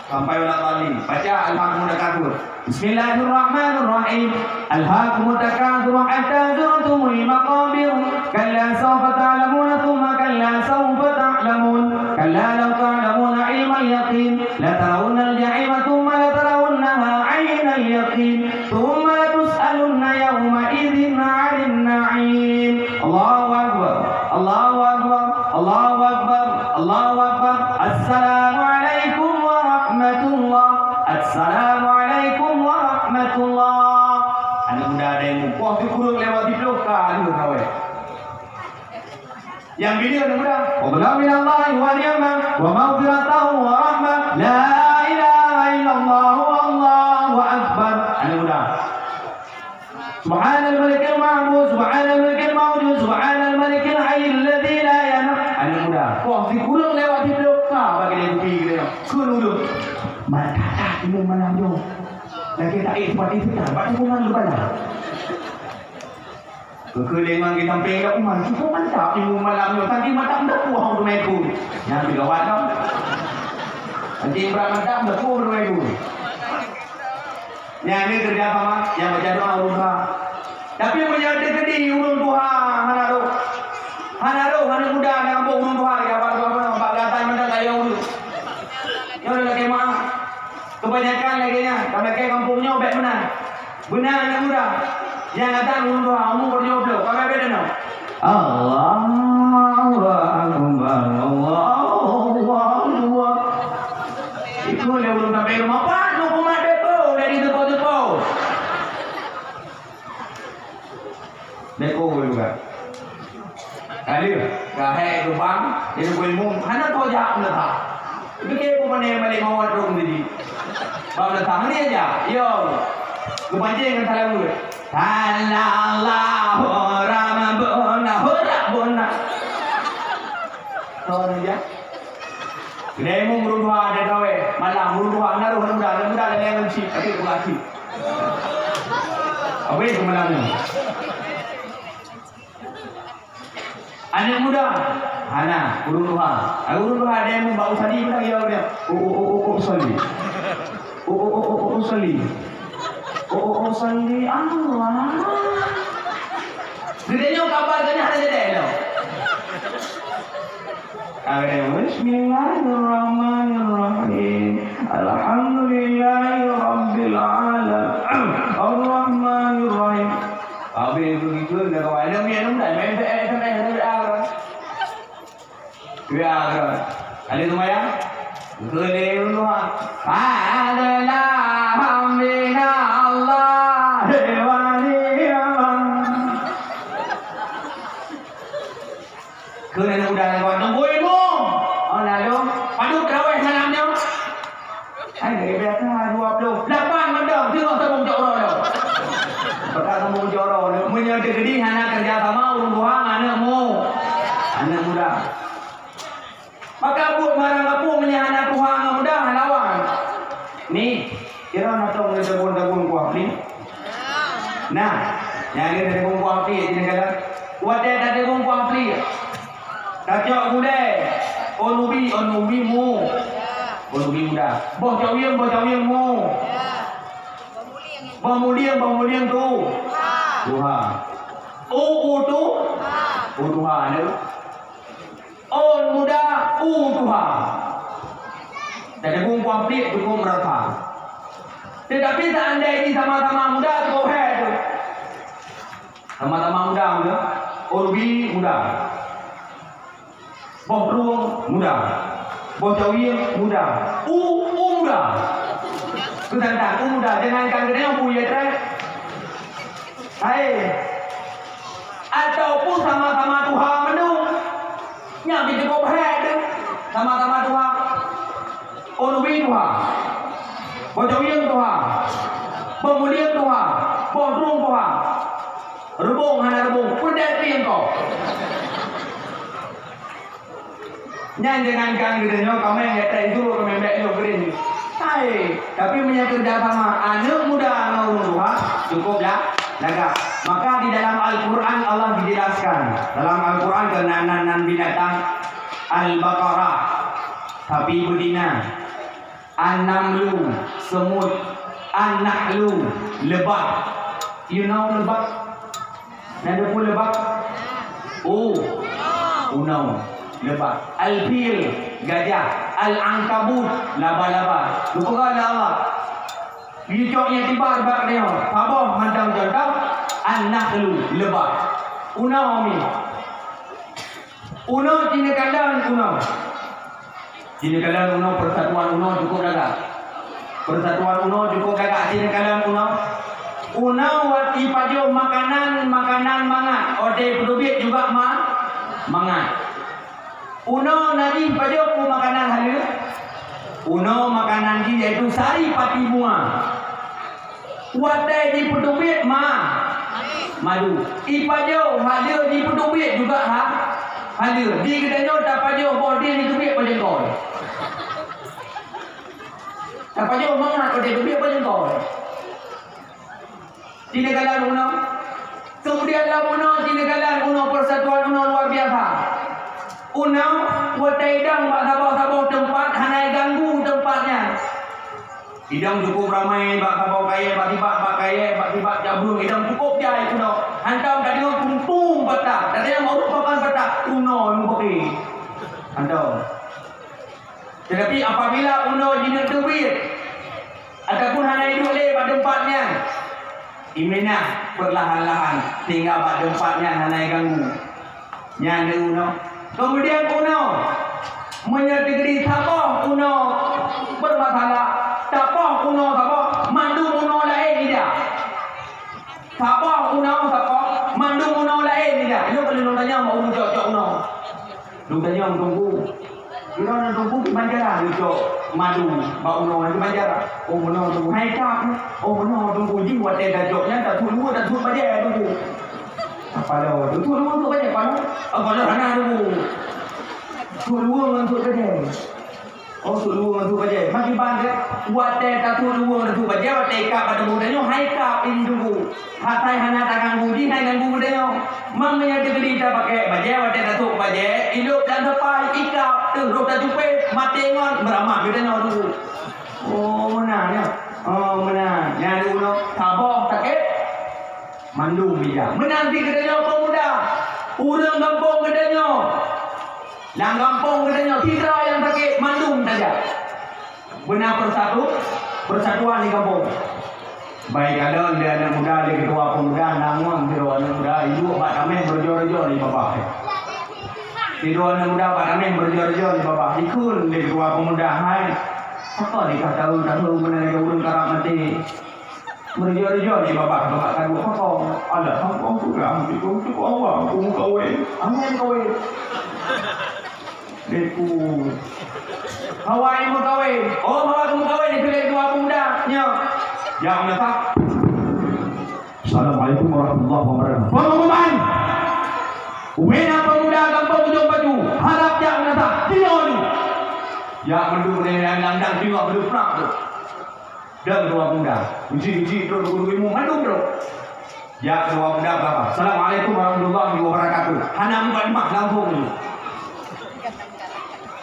Sampai wala dhalin. Baca Al-Haakumut Takatsur. Bismillahirrahmanirrahim. Al-Haakumut Takatsur hatta zurtumul maqabir. Kalla sawfa ta'lamuna tsumma kalla sawfa ta'lamun. Kalla law ta'lamuna ilmal yaqin. Latarawunnal jahima tsumma latarawunnaha 'ainal yaqin. Tsumma latus'alunna yauma'idzin 'anin na'im. Allahu Akbar. Allahu Akbar. Allahu Akbar. Allahu Akbar. Assalamualaikum warahmatullah. Assalamualaikum warahmatullah. Aneuk muda ada yang mupoh di kurung lewat di blok ka aneuk kawai. Yang bini aneuk muda. Fadlan minallahi wa ni'mah wa maghfiratan wa rahmah. La ilaha illallah wallahu akbar. Aneuk muda. Subhanal malikil ma'bud, subhanal malikil mawjud, subhanal malikil hayyil ladzi la yamut. Aneuk muda. Wah, sikureueng lewat di blok ka bagi dia kupi gitu ya. Keu ureueng. Mantap, ah, imum malam nyoe. Lagi tak, eh, tempat itu tak, tempat itu kan lupa lah. Keu-keu lé ngon geusampéng dak uman, cukup mantap imum malam nyoe, saking mantap meudaku hong teumé ku. Nyan pi gawat dong. Saking brat mantap meudaku hong teumé ku. Nyan ni keureuja sama, nyang baca doa ureueng tuha. Tapi meunyoe teukeudi ureueng tuha hana roh. Hana roh, hana muda, hana kampông ureueng tuha, ya, bak gata mantong kayong ureueng. Nyoe lakèe maaf. Kebanyakan lagèe nyan, ka lakèe gampông nyoe bèk meunan. Beuna aneuk muda. Nyang datang ureueng tuha, umu peutujoh ploh, ka bèk-bèk danoe. Allahu Akbar, Allahu Akbar. Itu lé ureueng sampai rumah, "Pat, meukumat depo dari depo-depo." Beko juga. Kali ka hai geubang, jadi ilmu hana tho jak meuneuha. Pike pun pandai balik mawat rong tadi. Bang meuneuha ni aja. Yo. Geupancing ngon salam gue. Sallallahu rabbuna hurabuna. Tho ni aja. Ilmu ureueng tuha ada gawe, malam ureueng tuha naruh muda, muda leleng cit, tapi bukan cit. Apa itu malam ni? Aneuk muda, hana, ureueng tuha. Ureueng tuha ada yang bak usadi pun lagi dia. Oh, oh, oh, oh, oh, sorry. Oh, oh, oh, oh, oh, sorry. Oh, oh, oh, sorry. Allah. Geutanyoe kabar geutanyoe hana jadi tau. Bismillahirrahmanirrahim. Alhamdulillahirabbil alamin. Arrahmanirrahim. Habis begitu dah kawan. Ada minum dah, main P S, main P S. Biar kan. Ada tu maya? Boleh dulu ah. Adalah minallah. Keu aneuk muda nyan, "Tunggu imum!" Oh, lalu, padub tarawèh malam nyoe? Hai, dari biasa dua puluh lapan mandum, tengok sambung jok uroe nyoe. Baka sambung jok uroe nyoe, meunyoe teukeudi hana kerja sama ureueng tuha ngon aneuk mu-, aneuk muda. Maka buet barang gapeue meunyo hana tuha ngon muda, lawan. Ni, kira na tong na tabung-tabung kuah pli? Nah, nyang ada tabung kuah pli di negara. Watèe tatabung kuah pli, tacok gulèe, ôn ubi, ôn ubi mu. Ôn ubi muda. Boh cawieng, boh cawieng mu. Boh mulieng, boh mulieng tu. Tuha. U, u tu. U tuha, ada. Ôn muda, u tuha. Jadi bungkong plit cukup merata. Tetapi seandai jih sama-sama muda, cukup hai tu. Sama-sama muda, muda. Ôn ubi muda. Boh trueng muda. Boh cawieng muda. U, u muda. Keusantang u muda. Jangankan geutanyoe, bu ye trek. Hai. Ataupun sama-sama tuha mandum. Nyan pih cukup hai tu. Sama-sama tuha. Ôn ubi tuha. Boh cawieng tuha. Boh mulieng tuha. Boh trueng tuha. Reubong hana reubong. Peudeh pih engkau. Nyan jangankan geutanyoe, kamoe nyang trek itu, kamoe bèk lôn keurin. Hai, tapi meunyo kerja sama aneuk muda ngon ureueng tuha, cukup lah lagak. Maka di dalam Al-Quran Allah dijelaskan. Dalam Al-Quran keunan nan, nan binatang Al-Baqarah, sapi beudina. An-namlu, semut. An-nahlu, lebah. You know lebah? Nyan peue lebah? Oh, unoe, lebah. Al-fil, gajah. Al-ankabut, laba-laba. Geupeugah lé Allah. Geucok nyang tiba bak nyoe. Saboh mantong contoh, an-nahlu, lebah. Unoe mi. Unoe ci neukalon unoe. Ci neukalon unoe, persatuan unoe cukup gagah. Persatuan unoe cukup gagah ci neukalon unoe. Unoe wat ipajoh makanan, makanan mangat. Watèe peuteubiet juga ma-, mangat. Unoe na jih pajoh peue makanan haleue? Unoe makanan jih yaitu sari pati bunga. Watèe jipeuteubiet ma-, madu. Ipajoh haleue jipeuteubiet juga ha-, haleue. Di geutanyoe tapajoh boh deh jiteubiet pajoh kôi. Tapajoh mangat boh deh teubiet pajoh kôi. Di negara unoe. Kemudian lam unoe, di negara unoe, persatuan unoe luar biasa. Unoe, watèe idong bak saboh-saboh teumpat, hana iganggu teumpat nyan. Idong cukup ramai bak saboh kayèe, bak tibak, bak kayèe, bak tibak jabeueng, idong cukup jai unoe. Hantom tadeungoe tung-tung patah, tadeungoe ureueng papan patah, unoe nyang beuki. Hantom. Tetapi apabila unoe jineuk teubiet, ataupun hana iduek lé bak teumpat nyan, iminah peurlahan-lahan sehingga bak teumpat nyan hana iganggu. Nyan di unoe. Kemudian unoe, meunyoe teukeudi saboh unoe beurmasalah, tapoh unoe saboh, mandum unoe laén ija. Saboh unoe saboh, mandum unoe laén ija. Nyoe keuneuk lôn tanyong bak ureueng cok-cok unoe. Lôn tanyong teungku. Droeneuh teungku kiban cara neucok madu bak unoe, kiban cara? Oh, meunoe teungku, hai kap. Oh, meunoe teungku, jih watèe tacok nyan tatuek luweue, tatuek bajèe teungku. Apa lo? Tatuek luweue, tatuek bajèe, apa lo? Apa lo hana teungku? Tatuek luweue ngon tatuek bajèe. Oh, tatuek luweue ngon tatuek bajèe. Makiban ke, watèe tatuek luweue ngon tatuek bajèe, watèe ikap bak teungku tanyoe, hai kap ini teungku. Asai hana taganggu jih, hai ganggu geutanyoe. Meunyoe teukeudi tapakék bajèe watèe tatuek bajèe, ilop lam sapai, ikap, teuh roh tacupée, maté ngon, meuramah geutanyoe teungku. Oh, meunan nyan. Oh, meunan. Nyan di unoe saboh sakét, mandum ija. Meunan pih geutanyoe pemuda, ureueng gampông geutanyoe. Lam gampông geutanyoe, sidroe nyang sakét, mandum tajak. Beuna persatu, persatuan di gampông. Bai kalon lé aneuk muda, lé keutua pemuda, na ngon sidroe aneuk muda, iduek bak tameh meureujoe-reujoe di babah. Sidroe aneuk muda bak tameh meureujoe-reujoe di babah. Ikheun lé keutua pemuda, "Hai, pakon ka taeu-taeu meunan lagèe ureueng karab maté?" Meureujoe-reujoe di babah, babah ka duek pakon. "Alah, hana peue, cukup, cukup awai, aku meukawen." Awai meukawen. Depu. Hawa meukawen. Oh, hawa meukawen, itu lé dua pemuda. Nyoe. Jak meunasah. Assalamualaikum warahmatullahi wabarakatuh. Pengumuman. Ubena pemuda gampông Ujong Baju, harap jak meunasah. Tinoe nyoe. Jak mandum lé nyang dang tengok mandum prak tu. Dan dua bunda. Uji-uji tu dulu ilmu mandum tu. Jak dua bunda berapa? Assalamualaikum warahmatullahi wabarakatuh. Hana muka limah langsung tu.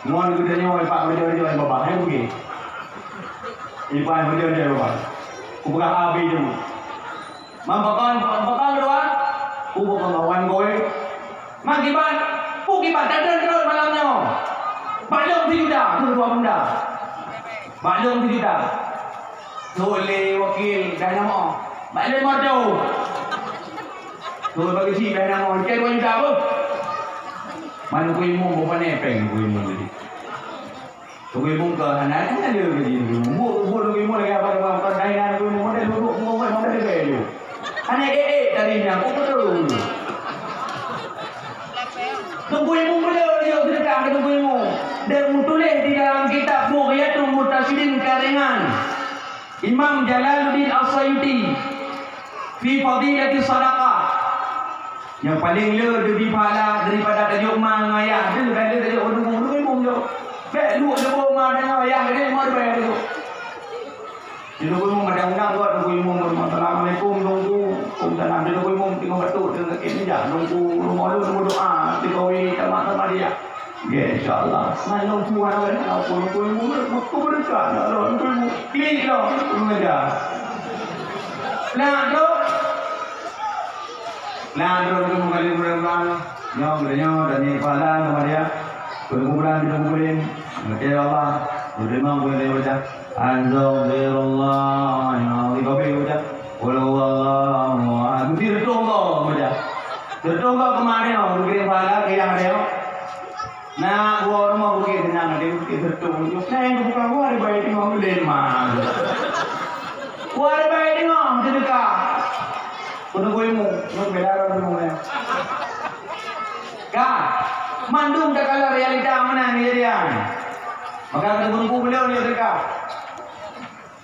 Ngon geutanyoe Pak Raja-raja babah, hai bukit. Iban hujan dia luar. Kupeugah abi tu. Mampakon, mampakon luar. Kupeugah lawan koi. Makiban, kukiban dan dan terus malam nyoe. Baklong sejuta, tu dua benda. Baklong sejuta. Tole wakil dah nama. Baklong madu. Tu bagi si dah nama. Cek dua juta apa? Mana kuimu, bukan nepeng kuimu tadi. Tunggu ibu ke hana ada lagi. Ibu, ibu tunggu ibu lagi apa, apa, apa, dah hina tunggu ibu, model duduk, ibu, ibu, model dia tu. Hana eh, eh, tadi ni aku betul. Tunggu ibu boleh dia cerita ke tunggu ibu. Dan tulis di dalam kitab Bughyatul Murtasyidin karangan Imam Jalaluddin As-Suyuti fi Fadilati Sadaqah. Nyang paleng le teubi pahala daripada tajok ma ngon ayah. Dia kan dia tajok ureueng, ureueng imum jok. Bèk luek leumo ma ngon ayah, dia ma bèk tajok. Di ureueng imum ada undang buat ureueng imum, "Assalamualaikum, Teungku." "Waalaikumsalam." Di ureueng imum tengok batuk, dia kaki meja, "Teungku, rumoh lôn, tunggu doa, teukawi sama-sama dia." Ya, insya Allah. Malam tuan kan, apa ureueng imum, buku berdekat, nak ureueng imum. Klik lah, ureueng aja. Nak tu. Nah, droe teuh meugalak bulan-bulan nyoe, geutanyoe dan nyoe pahala sama dia. Peunguburan di peunguburan, meuke Allah, meuteurimong bulan dari baca. Astagfirullah, yang Allah kabeh baca. Qul huwallahu ahad. Meuti reutôh goe baca. Reutôh goe keumarin, meuke pahala keu yang ada. Nak buat rumah bukit tenang, ada bukit sertung. Nah, yang bukan wah, ada baik tengok, boleh mah. Wah, ada baik tengok, sedekah. Kena gue ilmu, nak bela orang ilmu ya. Kak, mandum tak kalah realita mana ni jadi ya. Maka kena guru beliau ni sedekah.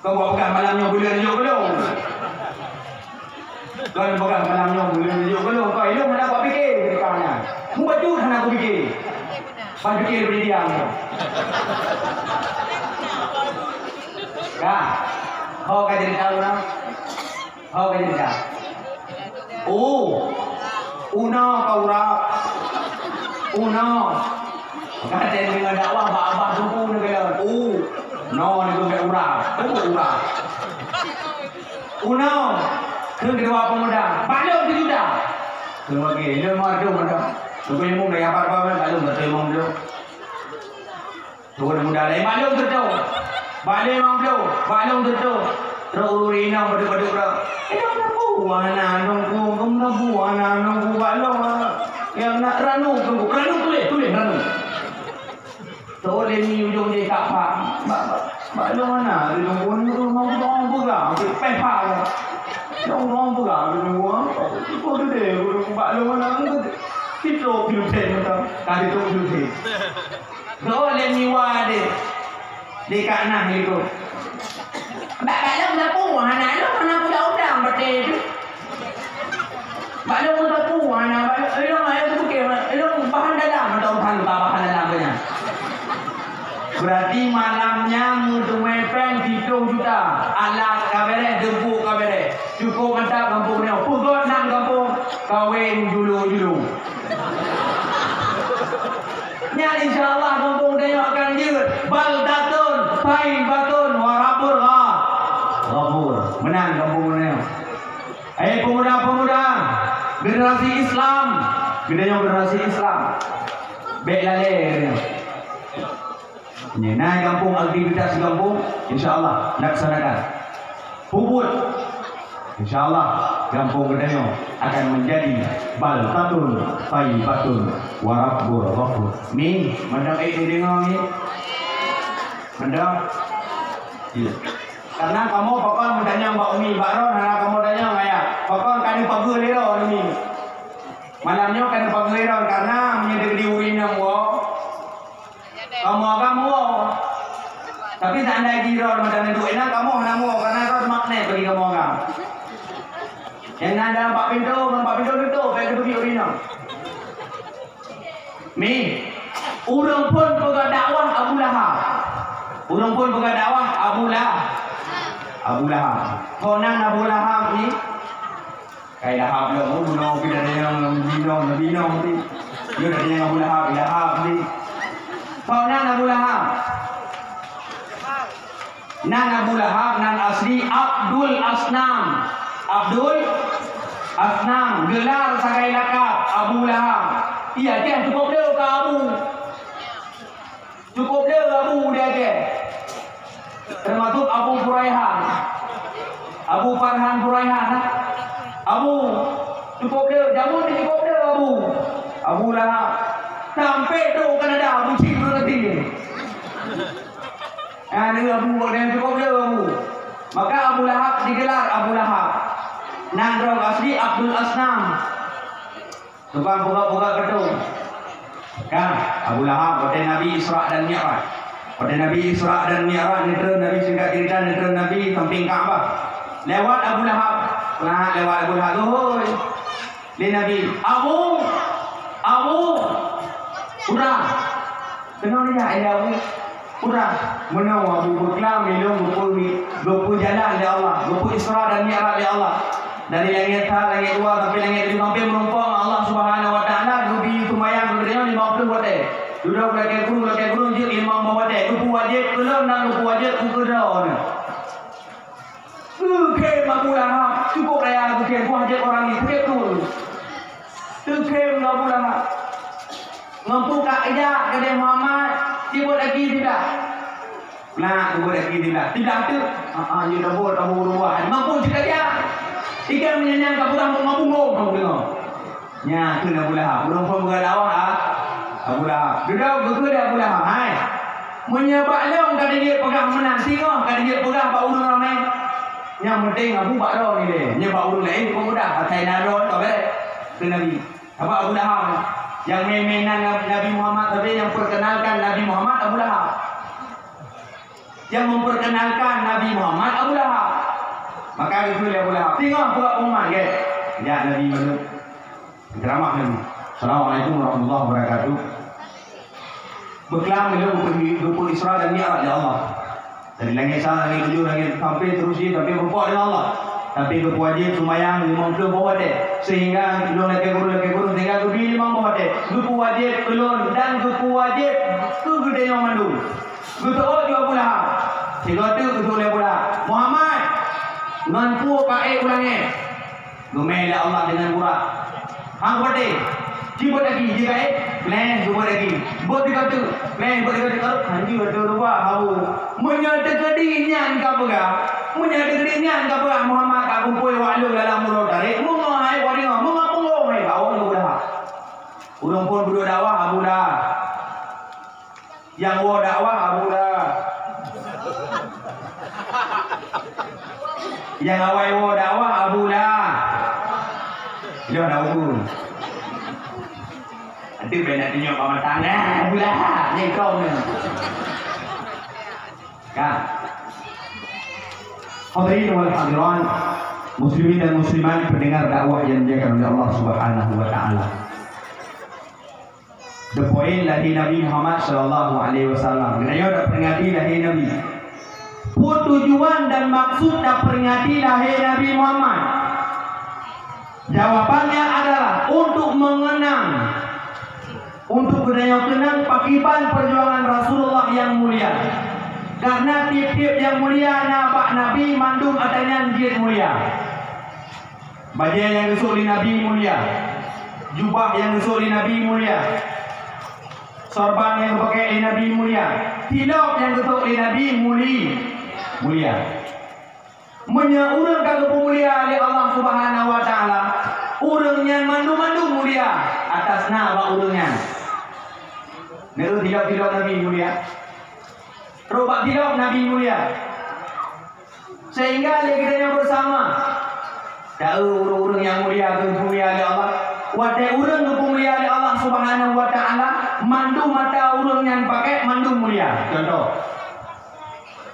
Kau buat pegang malam nyoe buleuen jok belum? Kau pegang malam nyoe buleuen jok belum? Kau ilong hana kau pikir ketika nyan. Mubacut hana kau pikir. Pan pikir beri diam. Dah. Ho ka jadi tahu dah. Ho ka jadi dah. Oh. Una ka urap. Una. Kadang deungon dakwah bak abah suku ni kena. Oh. No ni tu urap. Tu urap. Una. Keu kedua pemuda. Balu tu juta. Keu lagi. Lima ratus ada. Keu ilmu dah dapat apa? Balu betul ilmu belum. Turun muda lain, balu tu. Balu limong puluh, balu tu. Terus urut inong badu-badu bro. Inong dah buah na nunggu, gem dah buah na nunggu balu. Yang nak ranu tunggu, ranu tulis, tulis ranu. Tulis ni ujung dia tak faham. Ba-, ba-, balu mana? Dia tunggu ni tu mau dong pegang, dia peh faham. Dong dong pegang, dia tunggu. Itu tu dia, balu mana? Itu tu dia, macam. Tadi tu dia. Goh lé miwa deh. Deh kak nah itu. Bak balong sapu hana lom hana kuda udang bete tu. Balong sapu hana balong ilong ayo tu ke ilong bahan dalam atau bahan bahan dalam punya. Berarti malamnya meuteumé péng siplôh juta. Alat ka bereh, deumpuk ka bereh. Cukup mantap gampông nyoe. Peugöt nan gampông kawén julu-julu. Nyan insya Allah gampông tanyoe akan jeuet. Baldatun thayyibatun wa rabbun gha-, ghafur. Meunan gampông tanyoe. Hai pemuda-pemuda, generasi Islam, geutanyoe generasi Islam. Bèk lalè geutanyoe. Nyan gampông, aktivitas gampông, insya Allah laksanakan. Peubuet. Insya Allah gampông geutanyoe akan menjadi baldatun thayyibatun wa rabbun ghafur. Ni, mantap eh, ni deungoe ni. Mantap. Ya. Karena kamoe pakon meutanyong bak umi, bak droe hana kamoe tanyong ayah. Pakon ka neupageue lé droe ni. Malam nyoe ka neupageue lé droe karena meunyoe di ureueng inong woe, kamoe agam woe. Tapi seandai jih droe meudan duek inan kamoe hana woe karena droe magnet bagi kamoe agam. Nyang na dalam bak pintoe, bak pintoe tutup, bèk geuteubiet ureueng inong. Mi, ureueng phôn peugah dakwah Abu Lahab. Abu Lahab. Ho nan Abu Lahab ni? Kai Lahab lom, oh, bunoe pih dari nyang binong, binong ti. Yo dari nyang Abu Lahab, Lahab ti. Ho nan Abu Lahab? Nan Abu Lahab, nan asli Abdul Asnam. Abdul Asnam, gelar sagai lakab Abu Lahab. Iya, dia cukup dia ke Abu. Cukup le Abu di Aceh. Termasuk Abu Furaihan. Abu Farhan Furaihan. Abu. Cukup le. Jameun ni cukup le Abu. Abu Lahab. Sampai tu Kanada, Abu Cik Nurul Deen. Ah, ni Abu, dia cukup le Abu. Maka Abu Lahab digelar Abu Lahab. Nan droe asli Abdul Asnam. Tukang peugot-peugot keudong. Kan, Abu Lahab, watèe Nabi Isra dan Mi'raj. Watèe Nabi Isra dan Mi'raj, neutreun Nabi, singkat cerita, neutreun Nabi sampéng Ka'bah. Lewat Abu Lahab. Nah, lewat Abu Lahab, "Hoi." Lé Nabi, "Abu, Abu, udah." Keunoe nyan, ya Allah. Udah, meunoe Abu beuklam ilôn geupeu-, geupeujalan lé Allah, geupeu Isra dan Mi'raj lé Allah. Dari langèt sa, langèt dua, sampai langèt tujoh, sampai meurumpok ngon Allah Subhanahu wa Taala, geubi seumayang geutanyoe limong ploh watèe. Dudoe lakèe gurèe, lakèe gurèe jeuet limong boh watèe. Geupeuwajéb keu lôn dan geupeuwajéb keu droeneuh. Teukhém Abu Lahab, cukup raya teukhém, peue hajat orang nyan, sakét pruet. Teukhém lé Abu Lahab. Ngon peue ka jak keudéh Muhammad, sibot lagi siblah. Nah, sibot lagi siblah. Siblah tu, ah, ah, nyoe dah buet Abu Lahab. Mampu cit jak. Ikan meunyan ka peugah ngon punggong, kamu tengok. Nyan kheun Abu Lahab. Ureueng phon peugah dakwah, ah, Abu Lahab. Dudoe geukheun lé Abu Lahab, "Hai, meunyoe bak lôn ka dijeuet peugah meunan, singoh ka dijeuet peugah bak ureueng ramé, nyang penting Abu bak droe nilai. Nyoe bak ureueng laén kon mudah, asai na droe ka bèrèh," kheun Nabi. Sabab Abu Lahab nyang mè-mè nan Nabi Muhammad, tapi nyang perkenalkan Nabi Muhammad Abu Lahab. Nyang memperkenalkan Nabi Muhammad Abu Lahab. Maka geukheun lé Abu Lahab, "Singoh peugah pengumuman, gét." Jak Nabi mandum. Ceramah Nabi. Assalamualaikum warahmatullahi wabarakatuh. Beuklam ilôn geupeu-, geupeu Isra dan Mi'raj lé Allah. Dari langèt sa, langèt tujoh, langèt sampai terus jih, sampai meurumpok dengan Allah. Tapi geupeuwajéb seumayang limong ploh boh watèe. Sehingga lôn lakèe gurèe, lakèe gurèe, sehingga geubi limong boh watèe. Geupeuwajéb keu lôn dan geupeuwajéb keu geutanyoe mandum. Geuseuôt ju Abu Lahab. Sigoe teuk geuseuôt lé Abu Lahab, "Muhammad, ngon peue ka ék u langèt?" Geumè lé Allah deungon burak. "Han kupatéh." Sibot lagi, jih ka ék, pleng, sibot lagi. Bot sigoe teuk, pleng, bot sigoe teuk. Hanjeuet teuh rubah Abu. Meunyoe teukeudi nyan ka peugah, meunyoe teukeudi nyan ka peugah Muhammad ka kumpôi wak lôn dalam uroe tarek, meungoh hai, wadeungoe, meungoh punggong hai, bawang Abu Lahab. Ureueng phon peuduek dakwah Abu Lahab. Nyang woe dakwah Abu Lahab. Nyang awai woe dakwah Abu Lahab. Ilôn na ubu. Nanti bèk nak tunjuk pamatang. Nah, Abu Lahab. Ni kau ni. Kan? Hadirin wal hadirat, muslimin dan muslimat, pendengar dakwah yang dimuliakan oleh Allah Subhanahu wa Taala. The point lahé Nabi Muhammad sallallahu alaihi wasallam. Geutanyoe taperingati lahé Nabi. Peue tujuan dan maksud taperingati lahé Nabi Muhammad? Jawabannya adalah untuk mengenang, untuk geutanyoe keunang pakriban perjuangan Rasulullah nyang mulia. Karena tiep-tiep nyang mulia na bak Nabi, mandum ata nyan jeuet mulia. Bajèe nyang geusôk lé Nabi mulia. Jubah nyang geusôk lé Nabi mulia. Sorban nyang geupakèk lé Nabi mulia. Tilop nyang geusôk lé Nabi muli-, mulia. Meunyoe ureueng ka geupeumulia lé Allah Subhanahu wa Taala, ureueng nyan mandum-mandum mulia atas na bak ureueng nyan. Neu tilop-tilop Nabi mulia. Trok bak tilop Nabi mulia. Sehingga lé geutanyoe beusama, taeu ureueng-ureueng nyang mulia geupeumulia lé Allah. Watèe ureueng geupeumulia lé Allah Subhanahu wa Taala, mandum ata ureueng nyan pakèk mandum mulia. Contoh.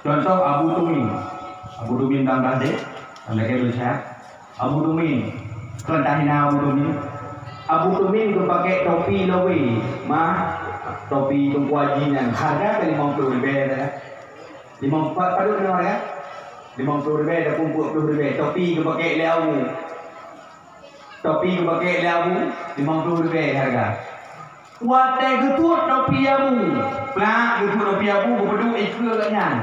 Contoh Abu Tumin. Abu Tumin Bang Razik, lagèe tu siat. Abu Tumin. Kon tahina Abu Tumin. Abu Tumin geupakèk topi lobé, mah, topi Teungku Haji nyan. Harga ka limong ploh ribèe saja. Limong, pa-, padum limong ribèe? Limong ploh ribèe ataupun peuet ploh ribèe. Topi geupakèk lé Abu. Topi geupakèk lé Abu, limong ploh ribèe hareuga. Watèe geutuek topi Abu, plak geutuek topi Abu, geupeuduek ikeue geuh nyan.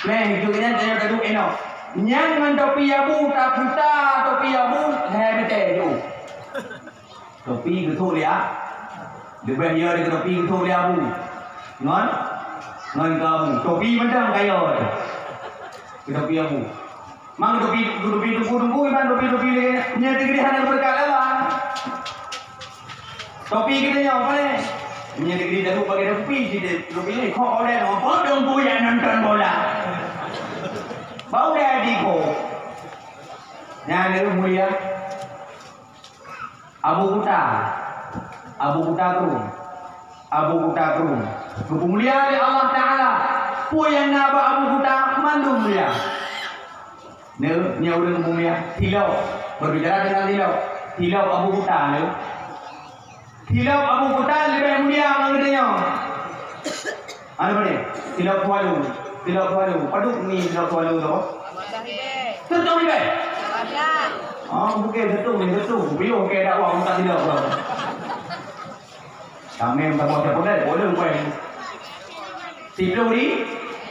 Pleng ikeue geuh nyan, tanyoe taduek inong. Nyan ngon topi Abu, taputa topi Abu, lhèe mètè jiôh. Topi geutuek lé A-, leubeh yo di topi geutuek lé Abu. Ngon, ngon keu Abu. Topi mantong ka yo. Keu topi Abu. Mang topi, topi tungku-tungku, mang topi-topi lé. Nyan di geude hana beureukat lé Allah. Topi geude nyoe apa lé? Nyan di geude daru pakai topi, di topi ni kok oleh apa tungku yang nonton bola. Bau dah di ko. Nyan lé mulia. Abu Kuta, Abu Kuta Krueng, Abu Kuta Krueng. Geupeumulia lé Allah Taala. Peue nyang na bak Abu Kuta mandum mulia. Neu, nyoe ureueng mulia. Tilok, berbicara tentang tilok. Tilok Abu Kuta, neu. Tilok Abu Kuta leubeh mulia ngon geutanyoe. Anu padum? Tilok Tuwalu. Tilok Tuwalu. Padum mi tilok Tuwalu tu? Seutueng ribèe? Ah, bukan seutueng ni, seutueng. Biyôh ke dakwah, minta tilok tu. Kami minta maaf, siapa dah? Boleh, boleh. Siplôh ri-,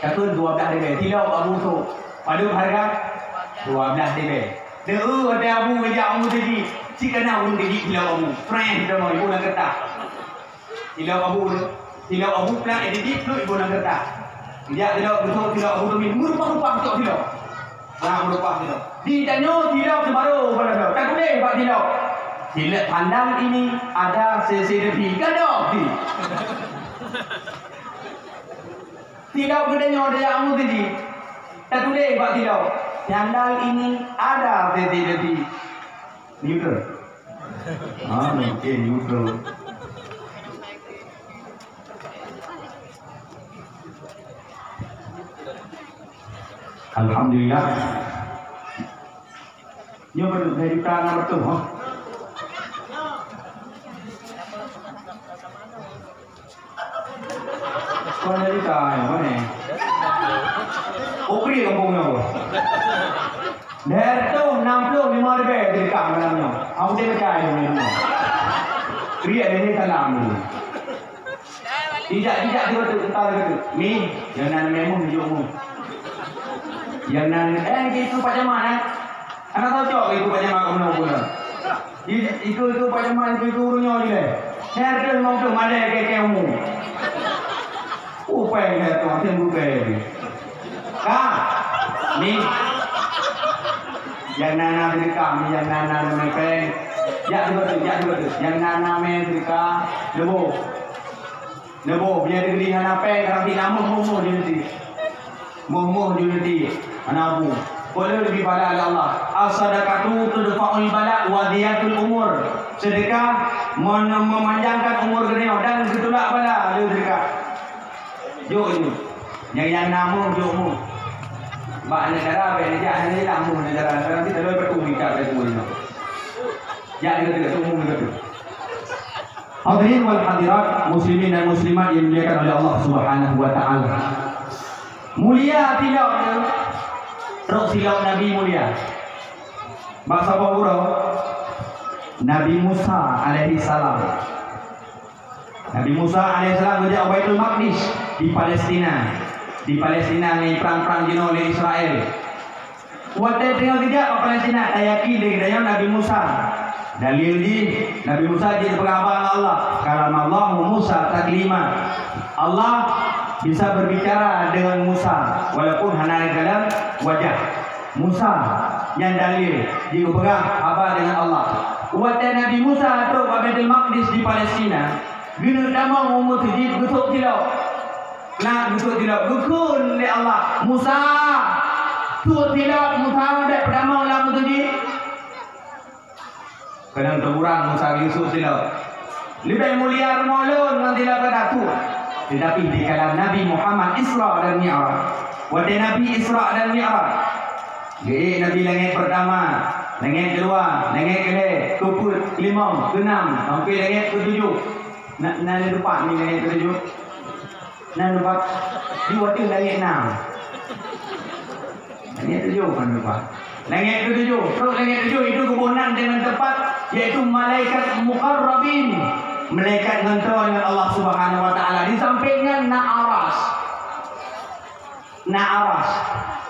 takheun dua blah ribèe. Tilok Abu tu. Padum hareuga? Dua blah ribèe. Deuh, ada Abu ngejak Abu tadi. Cik kena ureueng tadi tilok Abu. Friend sama ibu nak kertas. Tilok Abu tu. Tilok Abu pula, eh, didik tu ibu lam kertas. Jak tilok, beutôi tilok Abu tu, meurupah-rupah tok tilok. Ha, meurupah tilok. Di tanyoe tilok tu baru pada tilok. Tak boleh bak tilok. Tilok pandang ini ada C C T V. Gadoh di. Tilok geutanyoe dia Abu tadi. Tak boleh bak tilok. Pandang ini ada C C T V. Neutral. Ah, mungkin neutral. Alhamdulillah. Nyoe baru saya juta enam ratus, ha? Kau jadi kaya mana? Ukri kampung nyoe. Dari tu enam puluh lima ribu sedekah malam nyoe. Aku tak percaya dengan nyoe. Kriak dari salam dulu. Tidak, tidak, dia tu, entah dia tu. Ni, yang nan memang jok mu. Yang nan, eh, gitu Pak Jamal, eh. Anak tahu cok itu Pak Jamal kamu nak bulan. Itu, itu Pak Jamal, itu, itu urutnya je deh. Saya ada memang tu mana ke kamu. Upai saya tu, macam bukai. Ka, ni. Nyang na-na teuka, nyang na-na mè pèng. Jak dua tu, jak dua tu. Nyang na-na mè teuka, leuboh. Leuboh, biar dibeli hana pèng, tapi namoh moh-moh di nanti. Moh-moh di nanti. Hana bu. Boleh lebih bala oleh Allah. As-sadaqatu tudfa'ul bala wa ziyatul umur. Sedekah men-, memanjangkan umur geutanyoe dan geutulak bala lé sedekah. Jok nyoe. Nyang, nyang na meuh, jok meuh. Bak negara, bak negara, hana jeulaih meuh negara. Negara kita loi batu mita batu nyoe. Jak deungon tu, meuh deungon tu. Hadirin wal hadirat, muslimin dan muslimat yang dimuliakan oleh Allah Subhanahu wa taala. Mulia tilok nyoe. Trok silop Nabi mulia. Bak saboh uroe, Nabi Musa alaihi salam. Nabi Musa alaihissalam geujak u Baitul Maqdis di Palestina. Di Palestina ngon prang-prang jinoe lé Israel. Watèe teungoh geujak bak Palestina, tayakin lé geutanyoe Nabi Musa. Dalil jih, Nabi Musa jeuet peugah haba ngon Allah, "Kalamallahu Musa taklima." Allah bisa berbicara dengan Musa walaupun hana dalam wajah. Musa nyang dalil jeuet geupeugah haba deungon Allah. Watèe Nabi Musa trok bak Baitul Maqdis di Palestina, geuneuk tamong u meuseujid geusok tilok. Na geusok tilok, geukheun lé Allah, "Musa, sok tilok Musa, bèk peutamong lam meuseujid." Keunong teugurang Musa geusok tilok. Leubeh mulia rumoh lôn ngon tilok gata tu. Tetapi dikala Nabi Muhammad Isra dan Mi'raj, watèe Nabi Isra dan Mi'raj, geuék Nabi langèt peurtama, langèt keudua, langèt keulhèe, keupeuet, keulimong, keunam, sampoe langèt keutujoh. Na, na, na teumpat ni langèt keutujoh. Na teumpat di watèe langèt nam. Langét tujoh kan lupa. Langét ketujoh, trok langét tujoh itu geuboh nan deungon teumpat, yaitu malaikat muqarrabin. Malaikat ngon droe ngon Allah Subhanahu wa Taala. Di sampéng nyan na aras. Na aras.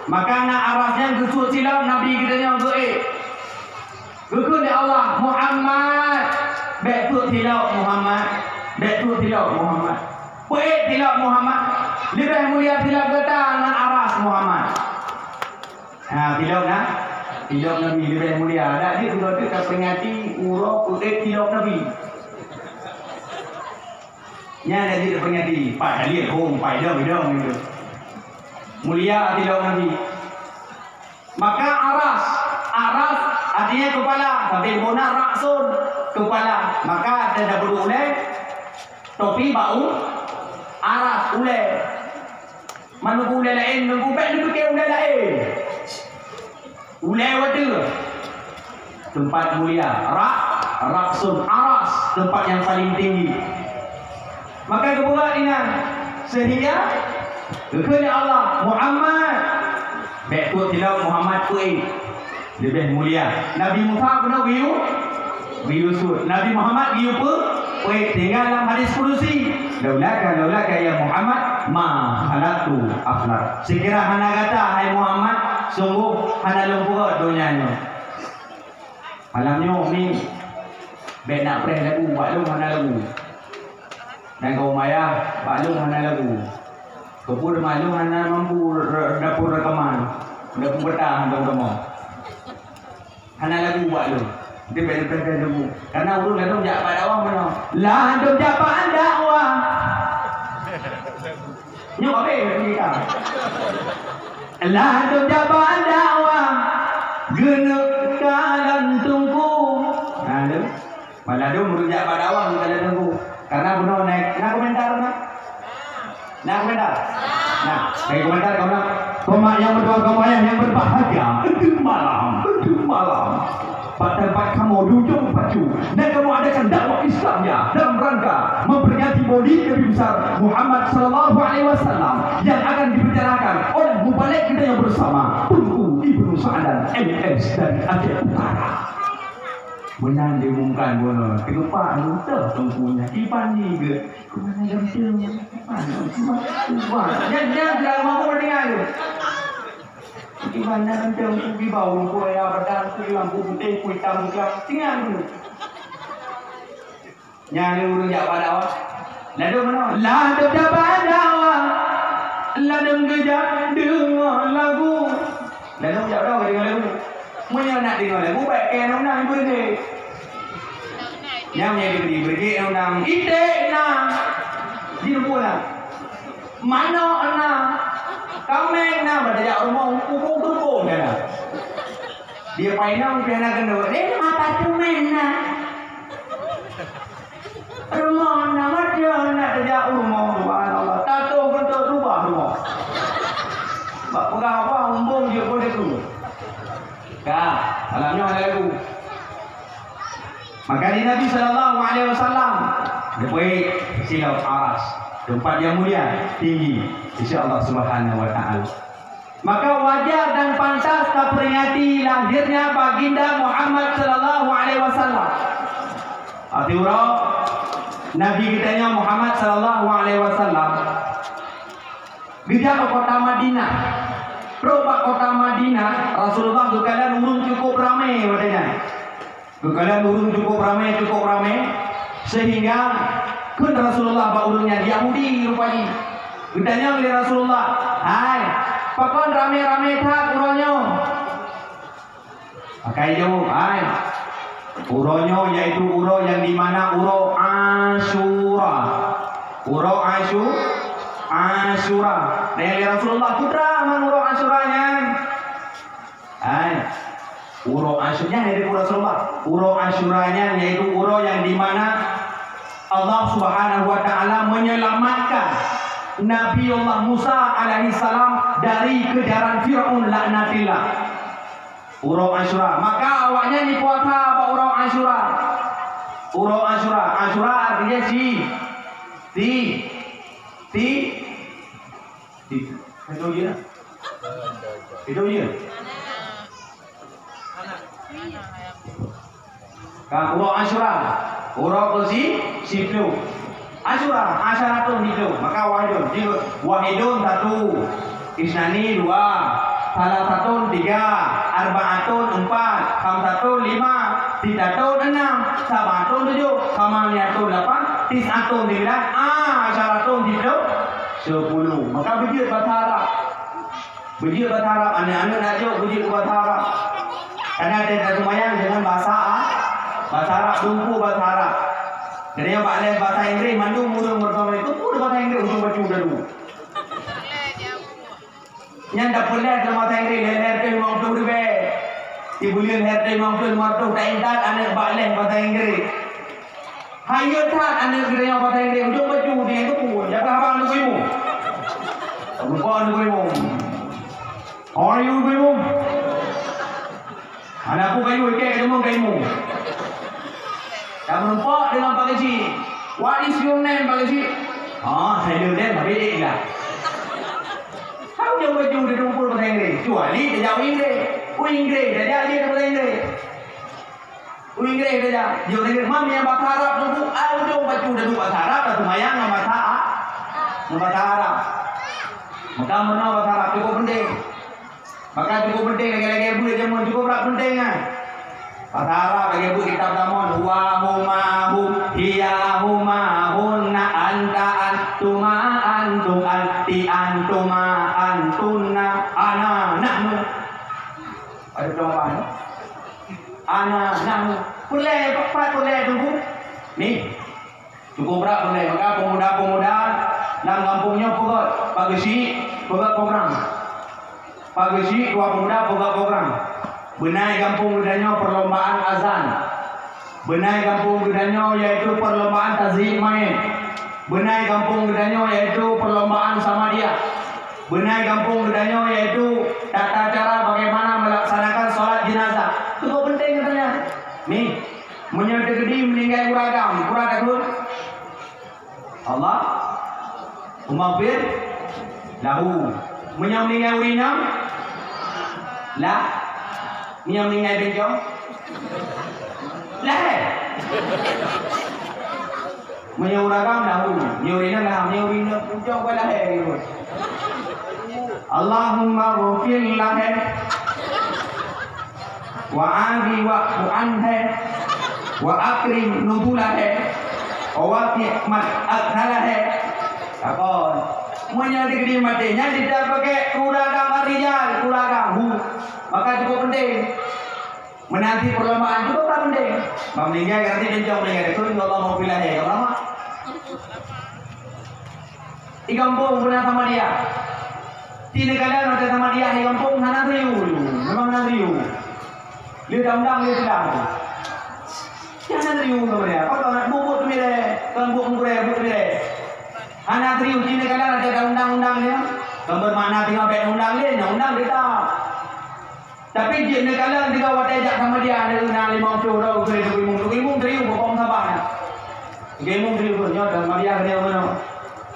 Maka na aras nyan geusuet silop Nabi geutanyoe geuék. Geukheun lé Allah, "Muhammad, bèk tuet silop Muhammad, bèk tuet silop Muhammad. Peuék silop Muhammad, leubeh mulia silop gata ngon aras Muhammad." Ha, silop na, silop Nabi leubeh mulia. Dak jeuet uroe teuk taperingati uroe peuék silop Nabi. Nyan dak jeuet taperingati, pat dalil hom, pat idong-idong gitu. Mulia silop Nabi. Maka aras, aras artinya kepala, tapi guna raksun, kepala. Maka ada dapur ulèe, topi bak u, aras ulèe. Manu ulèe laén, nunggu bèk dipike ulèe laén. Ulèe watèe. Tempat mulia, rak, raksun, aras, tempat yang paling tinggi. Maka geupeugah inan, sehingga geukheun lé Allah, "Muhammad, bèk tuet silop Muhammad peuék, leubeh mulia." Nabi Musa keunoe geuyue, geuyue suet. Nabi Muhammad geuyue peu-, peuék. Tinggai lam hadis kudusi, "Laulaka, laulaka ya Muhammad, ma khalaqtu aflak." Sekira hana gata, hai Muhammad, sungguh hana lôn peugot donya nyoe. Malam nyoe, Mi, bèk nak preh lagu, bak lôn hana lagu. Dan kaum ayah, bak lôn hana lagu. Keupeue teuma lôn hana mampu re-, dapur reukaman, dapur peta hana teurimong. Hana lagu bak lôn. Dia bèk preh lagu. Karena ureueng ladôm jak bak dakwah meunoe. Ladôm jak bak dakwah. Nyoe habéh cerita. Ladôm jak bak dakwah, geuneuk kalon teungku. Nah, tu. Maladôm ureueng jak bak dakwah, geuneuk kalon teungku. Karena bunoe naik, na komentar na? Na komentar? Nah, bagi komentar kamu nak. Komak yang berdoa, komak yang, yang berbahagia. Untuk malam, untuk malam. Pada tempat kamu di ujung pacu, dan kamu adakan dakwah Islamnya dalam rangka memperingati Maulid Nabi besar Muhammad sallallahu alaihi wasallam yang akan diperselaksanakan oleh mubalig kita yang bersama, Teungku Ibnu Sa'dan M S dari Aceh Utara. Meunan diumumkan bunoe, teugepak rutôh teungku nyan, dibanding ke, kemana ganteng, kemana, kemana, kemana. Dan, dan, sudah mampu mendengar tu. Di mana ganteng tu, di bawah, kuya, badan tu, lampu putih, kuitam, kuitam, tinggal dulu. Nyan ureueng jak bak dakwah. Ladôm meunoe, ladôm jak bak dakwah. Ladôm geujak deungoe lagu. Ladôm jak bak dakwah deungoe lagu. Meunyoe nak deungoe lagu, bèk keu undang-undang beureuguek. Nyang meunyoe dibri beureuguek undang-undang, iték na. Jileumpung na. Manok na. Kaméng na, bak tajak rumoh, kubu-kubu na. Dia painong pih hana keuneuk. Eh, apa tu main na? Rumoh na, macam nak tajak rumoh, subhanallah. Tato bentuk rubah rumoh. Bak peugah apa, umbong jeuet pun itu. Ka, malam nyoe hana lagu. Maka di Nabi sallallahu alaihi wasallam, leubeh silop aras, tempat yang mulia, tinggi, insya Allah Subhanahu wa Ta'ala. Maka wajar dan pantas taperingati lahirnya Baginda Muhammad sallallahu alaihi wasallam. Arti uroe Nabi geutanyoe Muhammad sallallahu alaihi wasallam geujak u kota Madinah. Trok bak kota Madinah, Rasulullah geukalon ureueng cukup ramé watèe nyan. Geukalon ureueng cukup ramé, cukup ramé, sehingga kheun Rasulullah bak ureueng nyan, Yahudi rupajih. Geutanyong lé Rasulullah, "Hai, pakon ramé-ramé that uroe nyoe?" Maka jaweueb, "Hai, uroe nyoe yaitu uroe nyang dimana uroe Asyura." Uroe Asyu-, Asyura. Dan lé Rasulullah, "Peue teuma uroe Asyura nyan?" Hai, uroe Asyura nyan, yaitu Rasulullah. Uroe Asyura nyan yaitu uroe nyang dimana Allah Subhanahu wa Ta'ala menyelamatkan Nabiullah Musa alaihissalam dari kejaran Fir'aun laknatillah. Uroe Asyura. Maka awaknyan jipuasa bak uroe Asyura. Uroe Asyura. Asyura artinya si, si, si, si. Itu dia. Itu ya. Ka uroe Asyura, uroe keusi-, siploh. Asyura, asyaratun siploh. Maka wahidun, tiga. Wahidun satu, isnani dua, salasatun tiga, arba'atun empat, khamsatun lima, sittatun enam, sab'atun tujuh, samaniyatun lapan, tis'atun sembilan, asyaratun siploh, sepuluh. Maka beujeuet bahasa Arab. Beujeuet bahasa Arab, aneuk-aneuk nak jok beujeuet keu bahasa Arab. Karena ada seumayang dengan bahasa A-, bahasa Arab, tumpu bahasa Arab. Jadi, nyang bak leh bahasa Inggris, mandum ureueng meurunoe itu pun bahasa Inggris, ujong bacut dalu. Nyan tapeuleh dalam bahasa Inggris, lhèe-lhèe reutôh limong ploh ribèe. Sibuleuen lhèe reutôh limong ploh, limong reutôh, ta intat aneuk bak leh bahasa Inggris. Hayeue that aneuk geutanyoe bahasa Inggris, ujong bacut di nyan keupeue, jak keu abang Teungku Imum. Lupa Teungku Imum. How are you, Teungku Imum? Hana peue ka yue, ikei ka jimeueng ka Imum. Tameureumpok deungon Pak Geuchik. What is your name, Pak Geuchik? Ah, hello there, Pak Geuchik lah. How ujong bacut di tumpul bahasa Inggris? Kecuali tajak u Inggris. U Inggris tajak jih bahasa Inggris. U Inggris tajak. Jih u Inggris, man nyang bahasa Arab tu, ah, ujong bacut taduek bahasa Arab, taseumayang ngon bahasa A-, ngon bahasa Arab. Maka meurunoe bahasa Arab cukup penting. Maka cukup penting lagèe-lagèe beuet jameun, cukup brat penting nyan. Bahasa Arab lagèe beuet kitab tamong, huwa, huma, hum, hiya, huma, hunna, anta, antuma, antum, anti, antuma, antunna, ana, nahnu. Ada perubahan, ya? Ana, nahnu. Peureulèe, pat peureulèe tu, Bu? Nih. Cukup brat peureulèe. Maka pemuda-pemuda lam gampông nyoe peugöt, Pak Geuchik, peugöt program. Pak Geuchik, dua pemuda peugöt program. Beunai gampông geutanyoe perlombaan azan. Beunai gampông geutanyoe yaitu perlombaan tazyik mayét. Beunai gampông geutanyoe yaitu perlombaan samadiyah. Beunai gampông geutanyoe yaitu tata cara bagaimana melaksanakan salat jenazah. Cukup penting katanya. Nih, meunyoe teukeudi meuninggai ureueng agam, peue takheun? Allah, Allahummaghfir lahu. Meunyoe meuninggai ureueng inong, lah. Meunyoe meuninggai bencong, lahé. Meunyoe ureueng agam, lahu. Meunyoe ureueng inong, lah. Meunyoe ureueng inong bencong, bukan lahé. Allahummaghfir lahé. Wa afi wa'fu anhu, wa akrim nuzulahu, wa wasi' madkhalahu. Takheun, meunyoe di keudeh maté nyan, di dalam paket ureueng agam ar-rijal, ureueng agam, hu, maka cukup penting. Meunanti perlombaan cukup lah penting. Bak meuninggai, ganti bencong meuninggai, takheun, "Ya Allah, maghfir lahu." Ulama. Di gampông beuna samadiyah. Di neugara watèe samadiyah di gampông hana serius. Memang hana serius. Lé taundang lé pulang. Hana serius samadiyah. Apa kau nak bubut tu mireh? Kau bubut mureh, bubut mireh. Hana serius di neugara ada undang-undang dia. Kau bermakna tengok bèk undang lé, nak undang kita. Tapi jeuet neukalon sigoe watèe jak samadiyah, na limong ploh droe keu Teungku Imum. Teungku Imum serius, bukon saban. Teungku Imum serius, nyoe samadiyah keu nyoe.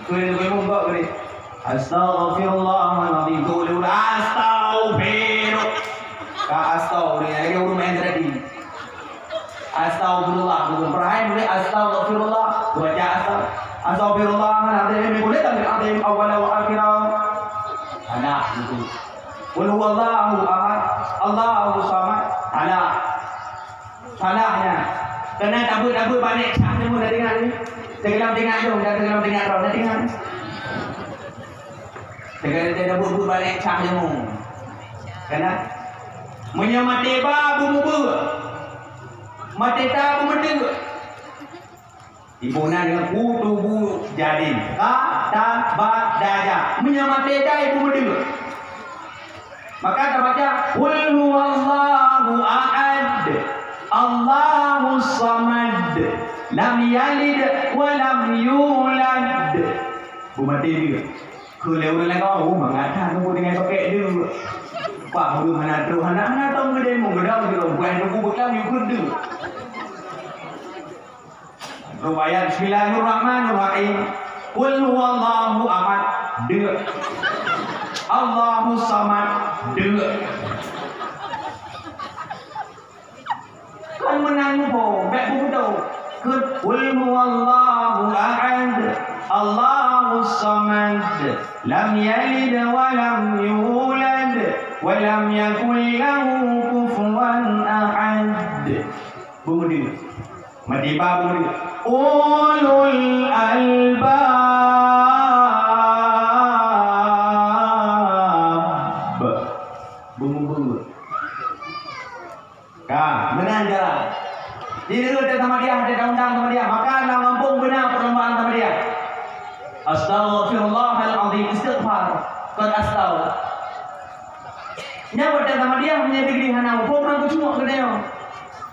Keu Teungku Imum bak keu dia. Astaghfirullahalazim. Tu dia ulang, "Astaghfiru-," ka astaghfiru, lagèe ureueng main tadi. Astaghfirullah, bukan perhai, boleh astaghfirullah. Baca astagh-, astaghfirullahalazim, boleh tak? Azim awwala wa akhira. Ada, gitu. Qul huwallahu ahad, Allahu samad. Salah. Salahnya. Kena tabeuet-tabeuet balik cah semua dah dengar ni. Tenggelam dengar tu, dah tenggelam dengar tu, dah dengar. Tenggelam tabeuet-tabeuet balik cah semua. Kena. Meunyoe maté ba beumeubeuet. Maté ta beumeudeuk. Iboh na deungon kutubu jadin. Ka, ta, ba, da, ja. Meunyoe maté dai beumeudeuk. Maka tabaca, "Qul huwallahu ahad, Allahus samad, lam yalid wa lam yulad." Beumaté deuk. Keu lé ureueng laén, oh, mangat that nunggu dengan pakai deuk. Pak guru hana trok, hana, hana tahu geude meugeudang di lompat nunggu bekam yuk geudeuk. Riwayat, Bismillahirrahmanirrahim. Qul huwallahu ahad. Deuk. Allahus Samad. Deuk. Kon meunan muphom, bèk beubeudoh. Kheun, "Qul huwallahu ahad, Allahus samad, lam yalid wa lam yulad, wa lam yakul lahu kufuwan ahad." Beumeudeungoe. Meudiba beumeudeungoe. Ulul albab. Beumeubeue. Ka, meunan cara. Di neugöt Samadiyah, di undang-undang Samadiyah, maka lam gampông beuna perlombaan Samadiyah. Astaghfirullahalazim, istighfar, kon astau. Nyan watèe Samadiyah, meunyo degree hana muphom, hana kucuma keu nyoe.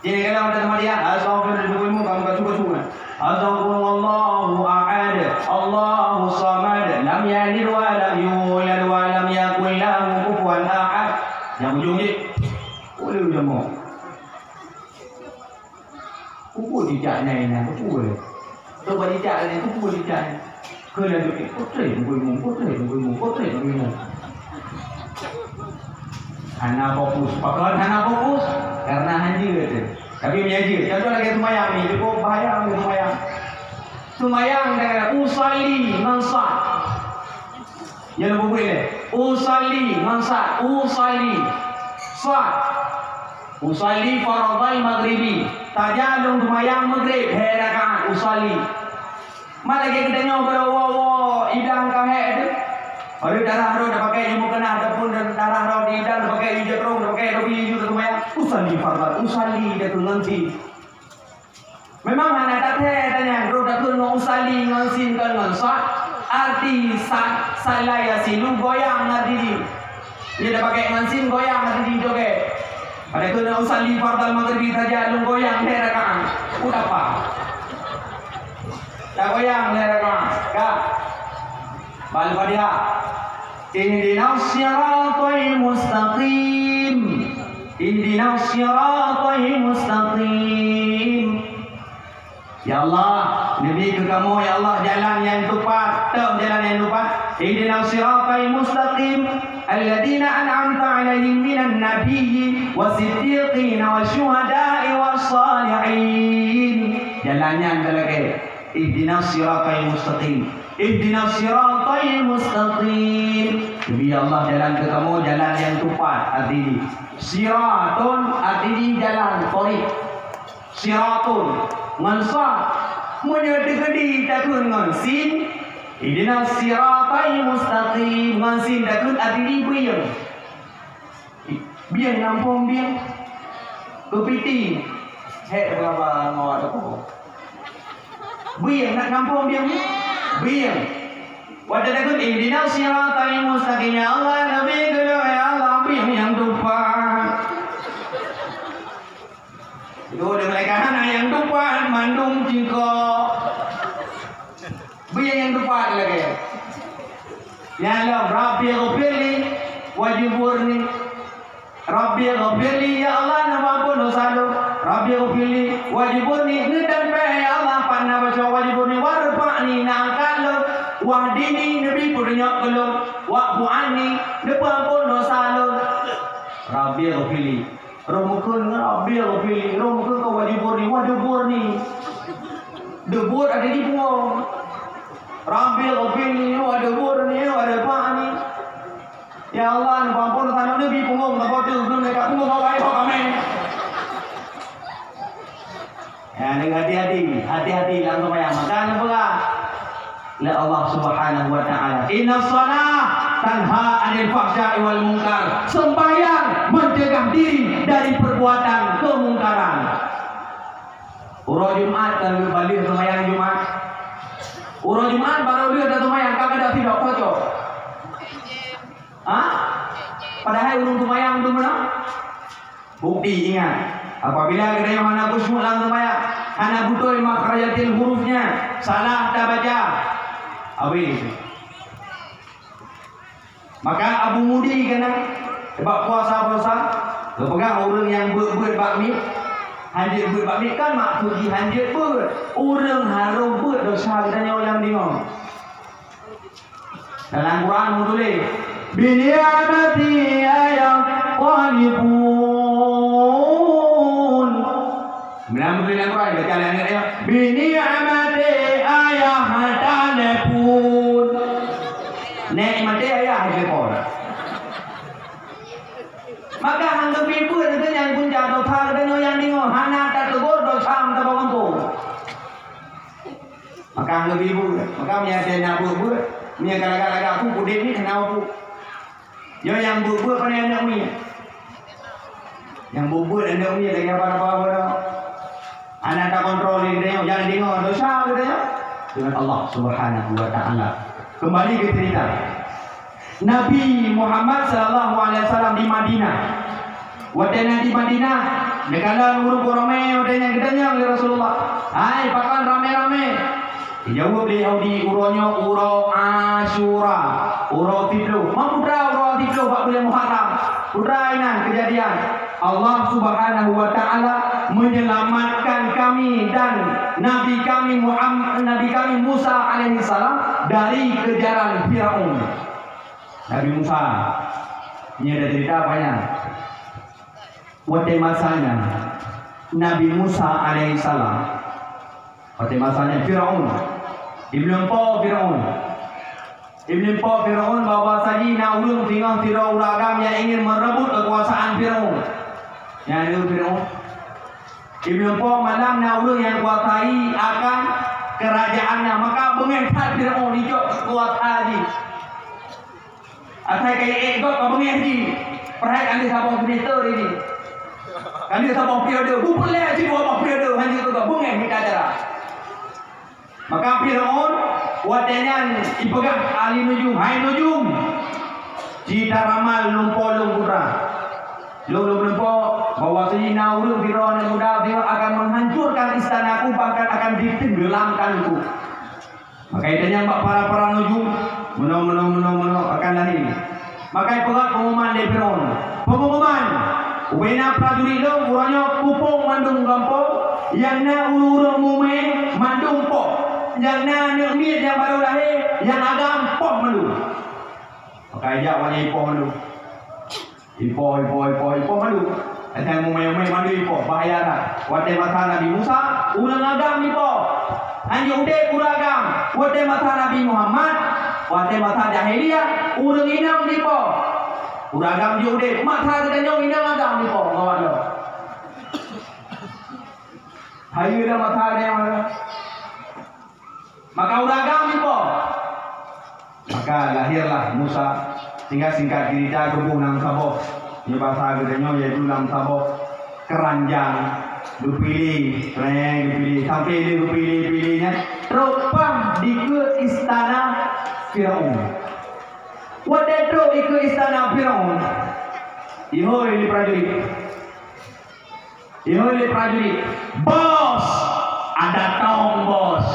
Jadi kalau watèe Samadiyah, astaghfirullah, kamu kacu-kacu kan. Astaghfirullahu ahad, Allahu samad, lam yalid wa lam yulad wa lam yakul lahu kufuwan ahad. Nyang ujong jih. Ulèe jamoe. Kuku cicak nyan inan, kuku. Coba cicak nyan, kuku cicak nyan. Keu laju, eh, kotrek, bui mung, kotrek, bui mung, kotrek, bui mung. Hana fokus. Pakon hana fokus? Karena hanjeuet. Tapi meunyo jeuet, contoh lagèe seumayang ni, cukup bahaya ni seumayang. Seumayang dengan usalli ngon sat. Nyan lôn peubuet lé. Usalli ngon sat, usalli. Sat. Usalli faradhal maghribi. Tajak lôn seumayang maghrib, lhèe rakaat, usalli. Ma lagèe geutanyoe beuwoe-woe idang ka hék teuh. Padahai darah droe tapakai jih meukeunah, ataupun darah droe di idang tapakai jih jatroe, tapakai topi jih seumayang. Usalli fardhal, usalli, takheun ngon sin. Memang hana that-that nyan, droe takheun ngon usalli, ngon sin, kon ngon sat. Arti sat, salla yasilu, goyang arti jih. Nyoe tapakai ngon sin, goyang arti jih, joget. Padahai kheun usalli fardhal maghribi saja, lôn goyang lhèe rakaat. Udapa. Tagoyang lhèe rakaat. Ka. Bak Al-Fatihah. Ihdinas siratal mustaqim. Ihdinas siratal mustaqim. Ya Allah, neubi keu kamoe, ya Allah, jalan nyang teupat, tom jalan nyang teupat. Ihdinas siratal mustaqim, alladzina an'amta 'alaihim minan nabiyyin was siddiqin wasyuhada'i was shalihin. Jalan nyan talakée. Ihdinas siratal mustaqim. Ihdinas siratal mustaqim. Neubi ya Allah jalan keu kamoe, jalan nyang teupat, arti jih. Siratun, arti jih jalan, thariq. Siratun, ngon sa. Meunyoe teukeudi takheun ngon sin, ihdinas siratal mustaqim, ngon sin takheun arti jih buyeueng. Buyeueng, namphong buyeueng. Keupiti. Hék beurapa ngon awak teupeue. Buyeueng, na namphong buyeueng. Buyeueng. Watée takheun ihdinas siratal mustaqim, ya Allah, neubi keu lôn, ya Allah, buyeueng nyang teupat. Duek di malaikat hana nyang teupat, mandum cingkok. Bri nyang teupat lagée. Nyan lom, Rabbighfirli wajburni. Rabbighfirli, ya Allah, neupeuampôn desya lôn. Rabbighfirli wajburni, neudan péng, ya Allah, pat na baca wajburni, warfa'ni, neuangkat lôn. Wahdini, neubi peutunyok keu lôn. Wa'fu anni, neupeuampôn desya lôn. Rabbighfirli. Roh meukeun ngon Rabbighfirli, roh meukeun ngon wajburni, wajburni. Dubur ada di punggong. Rabbighfirli, wajburni, wajburni. Ya Allah, neupeuampôn tanyoe neubi punggong, tanyoe teuh keuneuk ka punggong awai ho kami. Ya, ni hati-hati, hati-hati lam seumayang. Maka neupeugah lé Allah Subhanahu wa Ta'ala, "Inna shalah tanha 'anil fahsya'i wal munkar." Sembahyang mencegah diri dari perbuatan kemungkaran. Uroe Jumat kan balik sembahyang Jumat. Uroe Jumat baru dia dah sembahyang, kan ada tidak cocok. Ha? Padahal ureuëng sembahyang tu mana? Bukti, ingat, apabila geutanyoe hana khusyuk lam seumayang, hana beutôi makhrajatil hurufnya, salah tabaca, awé. Maka Abu Mudi keunan bak puasa-puasa, geupeugah ureuëng nyang beuet-beuet bak miet, hanjeuet beuet bak miet kan maksud jih hanjeuet beuet, ureuëng harôh beuet desya geutanyoe nyang deungoe. Dalam Quran meutuléh, Bi ni'mati ayah talibun. Meunan beutôi lam Quran, baca lé aneuëk nyoe. Bi ni'mati ayah talibun. Nikmati ayah talibun. Maka hana geubri beuet geutanyoe punca dosa geutanyoe nyang deungoe, hana tateugor dosa meutabang gampông. Maka hana geubri beuet. Maka meunyo asai na beuet-beuet, meunyo ka lagak-lagak peue, udeb nyoe hana peue. Nyoe nyang beuet-beuet pane aneuëk miet. Nyang beuet-beuet aneuëk miet lagée haba-haba droe. Hana takontrol lé geutanyoe, nyang deungoe dosa geutanyoe deungon Allah Subhanahu wa Taala. Kembali ke cerita. Nabi Muhammad sallallahu alaihi wasallam di Madinah. Watée na di Madinah, neukalon ureuëng ramé watée nyan geutanyong lé Rasulullah, "Hai, pakon ramé-ramé?" Geujaweueb lé Yahudi, "Uroe nyoe uroe Asyura, uroe siploh." Ma peue teuma uroe siploh bak buleuen Muharram? Peue teuma inan keujadian? Allah Subhanahu wa Taala menyelamatkan kami dan Nabi kami Muham-, Nabi kami Musa alaihissalam dari kejaran Firaun. Nabi Musa, nyoe ada cerita panjang. Watée masa nyan, Nabi Musa alaihissalam, watée masa nyan Firaun, iblih po Firaun. Iblih po Firaun bahwa saji na ureuëng singoh sidroe ureuëng agam nyang ingin merebut kekuasaan Firaun. Nyan ureuëng Firaun. Iblih po malam na ureuëng nyang kuasai akan kerajaan nyan, maka beungéh that Firaun ijok kuasa jih. Asai kayée ék gob ka beungéh jih. Peuhai ka lheueh saboh semester ini. Ka lheueh saboh periode. Beupeulée sidua boh periode hana jeuet keu gob. Beungéh mita cara. Maka Firaun watée nyan ipeugah ahli nujum, "Hai nujum, ci taramal lumpo lôn putra. Lôn, lôn lumpo bahwa saji na ureuëng sidroe aneuëk muda sidroe akan menghancurkan istanaku, bahkan akan ditenggelamkan ku." Maka itanyong bak para-para nujum, meunoe, meunoe, meunoe, meunoe akan lahé. Maka ipeugah peungumuman lé Firaun. Peungumuman, ubena prajurit lôn uroe nyoe kupông mandum gampông, nyang na ureuëng-ureuëng mumé mandum poh, nyang na aneuëk miet nyang barô lahé, nyang agam poh mandum. Maka ijak awaknyan ipoh mandum. Ipoh, ipoh, ipoh, ipoh mandum. Asai mumai-mumai mandum ipoh, bahaya that. Watée masa Nabi Musa, ureuëng agam ipoh. Hanjeuet udeb ureuëng agam. Watée masa Nabi Muhammad, watée masa jahiliyah, ureuëng inong ipoh. Ureuëng agam jeuet udeb, masa geutanyoe inong agam ipoh, ngon awak nyoe. Hayeue dah masa geutanyoe. Maka ureuëng agam ipoh. Maka lahirlah Musa. Sehingga singkat cerita geuboh lam saboh. Nyoe basa geutanyoe yaitu lam saboh keranjang. Geupiléh, eh, geupiléh. Sampai lé geupiléh-piléh nyan trok paih dikeue istana Firaun. Watée trok dikeue istana Firaun, ihôi lé prajurit. Ihôi lé prajurit, "Bos! Ada tong, Bos!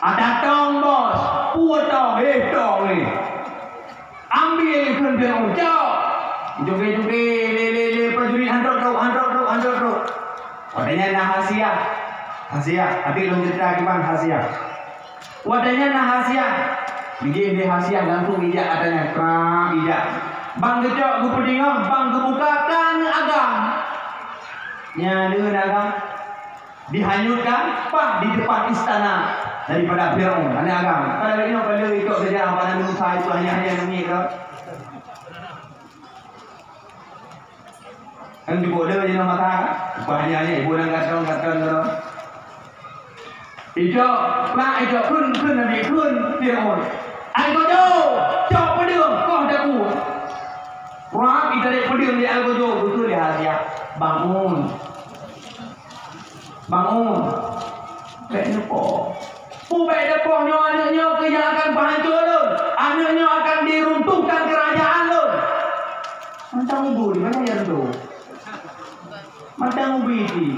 Ada tong, Bos! Peue tong? Eh, tong, eh! Ambil kheun tong, cok!" Jugé-jugé lé, lé, lé prajurit, "Han trok, trok, han trok, trok, han trok, trok!" Watée nyan na hasiah. Hasiah, até lôn cerita kiban hasiah. Watée nyan na hasiah. Bijéh lé hasiah langsung ijak ata nyan, krab ijak. Ban geucok geupeudeungoe, ban geubuka ka aneuëk agam. Nyan aneuëk agam dihanyutkan paih di depan istana daripada Firaun, aneuëk agam. Kalau inoe kalau icok saja pada Musa itu hanya-hanya nungi ke. Kan jipok le jinoe mata kan? Banyak ni, ibu nang gatong-gatong tu. Icok, plak, icok, kheun, kheun Nabi, kheun Firaun. "Ai gojo, cok peudeueng, koh daku." Wah, itarek peudeueng di ai gojo, beutôi lé hasiah. Bangun. Bangun. Bék neupoh. Peue bék neupoh nyoe, aneuëk nyoe keuh nyang akan peuhanco lôn. Aneuëk nyoe akan diruntuhkan keurajeuen lôn. Mantong ibu di mana ya tu? Mantong ubi di.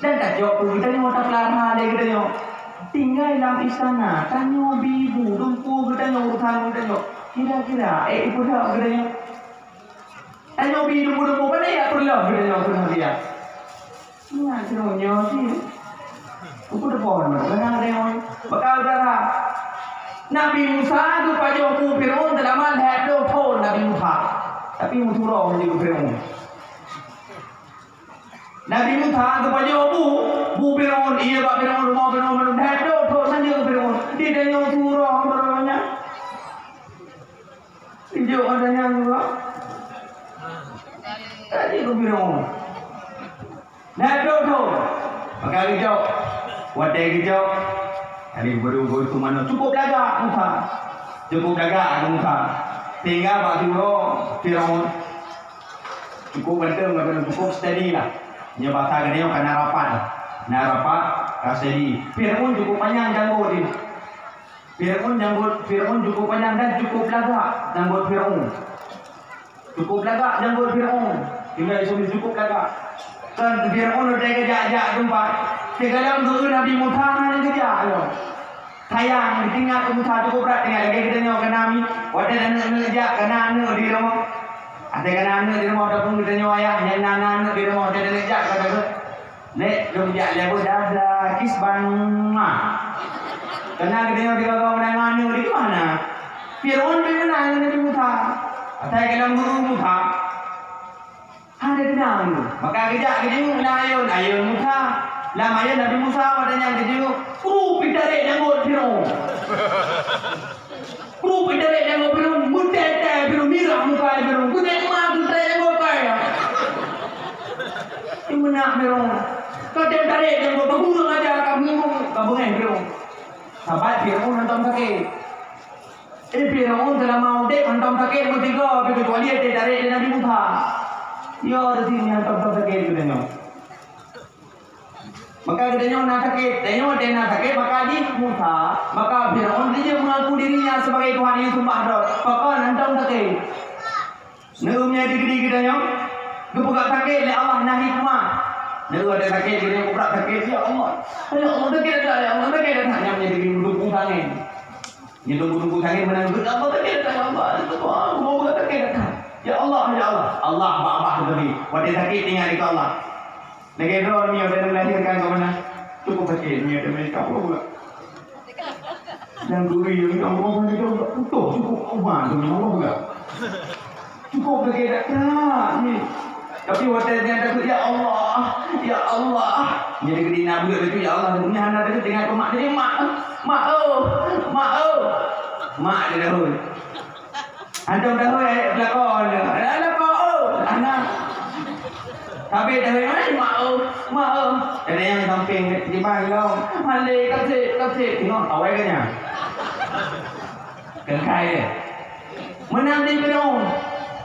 Dan tacok peue geutanyoe tapeulara lé geutanyoe. Tinggai lam istana, tanyoe bi ibu, dumpeue geutanyoe urusan geutanyoe. Kira-kira, eh, ipeudok geutanyoe. Tanyoe bi dumpeue-dumpeue, pane ya peureuleueh geutanyoe keunoe biak. Nyan keunoe nyoe cit. Peue teupeue nyoe, keunoe ada nyoe. Bakal dara. Nabi Musa geupajoh bu Firaun seulama lhèe ploh thon Nabi Musa. Tapi meusurong lé Firaun. Nabi Musa geupajoh bu, bu Firaun, iya bak Firaun, rumoh Firaun, lhèe ploh thon saja Firaun. Di tanyoe surong baroe nyan. Ijok ada nyang juga. Tadi tu Firaun. Nah, duduk tu. Maka geujok. Watèe geujok, tadi beudôh-beudôh tu manoe cukup lagak Musa. Cukup lagak Musa. Sehingga bak siuroe Firaun cukup ganteng, ganteng, cukup steady lah. Nyoe basa geutanyoe ka na rapat. Na rapat, ka steady. Firaun cukup panyang janggot dia. Firaun janggot, Firaun cukup panyang dan cukup lagak janggot Firaun. Cukup lagak janggot Firaun. Tinggai isu cukup lagak. Kan Firaun udah geujak-jak teumpat. Teugalam guru Nabi Musa hana geujak lom. Sayang, ditinggai Musa cukup brat tinggai lagèe geutanyoe keu nami. Watèe aneuk-aneuk jak, keu na aneuk di rumoh. Watèe keu na aneuk di rumoh ataupun geutanyoe ayah nyang na aneuk di rumoh, watèe aneuk jak keu Lé, lôn jak lé beuh dada, kis ban, ma. Keunan geutanyoe tiga gawang meunan ngon aneuk di mana? Firaun pih meunan ngon Nabi Musa. Asai ka lam guru Musa. Hana keunong. Maka geujak geujenguk lam ayôn, ayôn Musa. Lam ayôn Nabi Musa watèe nyan geujenguk, kru pih tarek janggot Firaun. Kru pih tarek janggot Firaun, meutèe-tèe Firaun, mirah muka Firaun. Geunek ma geutarek janggot pai. Imeunah Firaun. Ka tem tarek janggot, ka gureueng aja, ka meungong, ka beungèh Firaun. Sabat Firaun hantom sakét. Eh, Firaun seulama udép hantom sakét meusigoe, tapi keucuali watèe tarek lé Nabi Musa. Yo, di sini hantom sakét geutanyoe. Maka geutanyoe na sakét, tanyoe watèe na sakét, maka jih Musa, maka Firaun dia mengaku dirinya sebagai Tuhan yang sembah droe. Pakon hantom sakét. Neu meunyo di geutanyoe geupeugah sakét lé Allah na hikmah. Neu ada sakét geutanyoe geupeugah sakét, "Ya Allah, ya Allah, sakét dah, ya Allah, sakét dah." Nyang meunyo di geutanyoe tunggu tangén. Nyoe tunggu-tunggu sakét meunan, "Ya Allah, sakét dah, ya Allah, ya Allah, sakét dah." "Ya Allah, ya Allah." Allah bah-bah teubi. Watèe sakét ingat di Allah. Lagèe droe nyoe dan melahirkan kau mana? Cukup sakit nyoe dan mereka pun pula. Dan guru yang kamu pun itu putih cukup kuman tu Allah pula. Cukup sakit dah ni. Tapi watèe dia kata, "Ya Allah, ya Allah." Jadi kena buat itu, "Ya Allah." Dunia hana ada dengan mak, jadi mak, mak oh, mak oh. Mak dia dah. Hantom dahôi ayat belakon. Alah belakon, oh, anak. Tapi dahôi, "Hai, mak, oh, mak, oh." Ada yang samping di bang long. Malik, kasih, kasih. Tengok, awai kan ya. Kengkai dia. Menang di Firaun.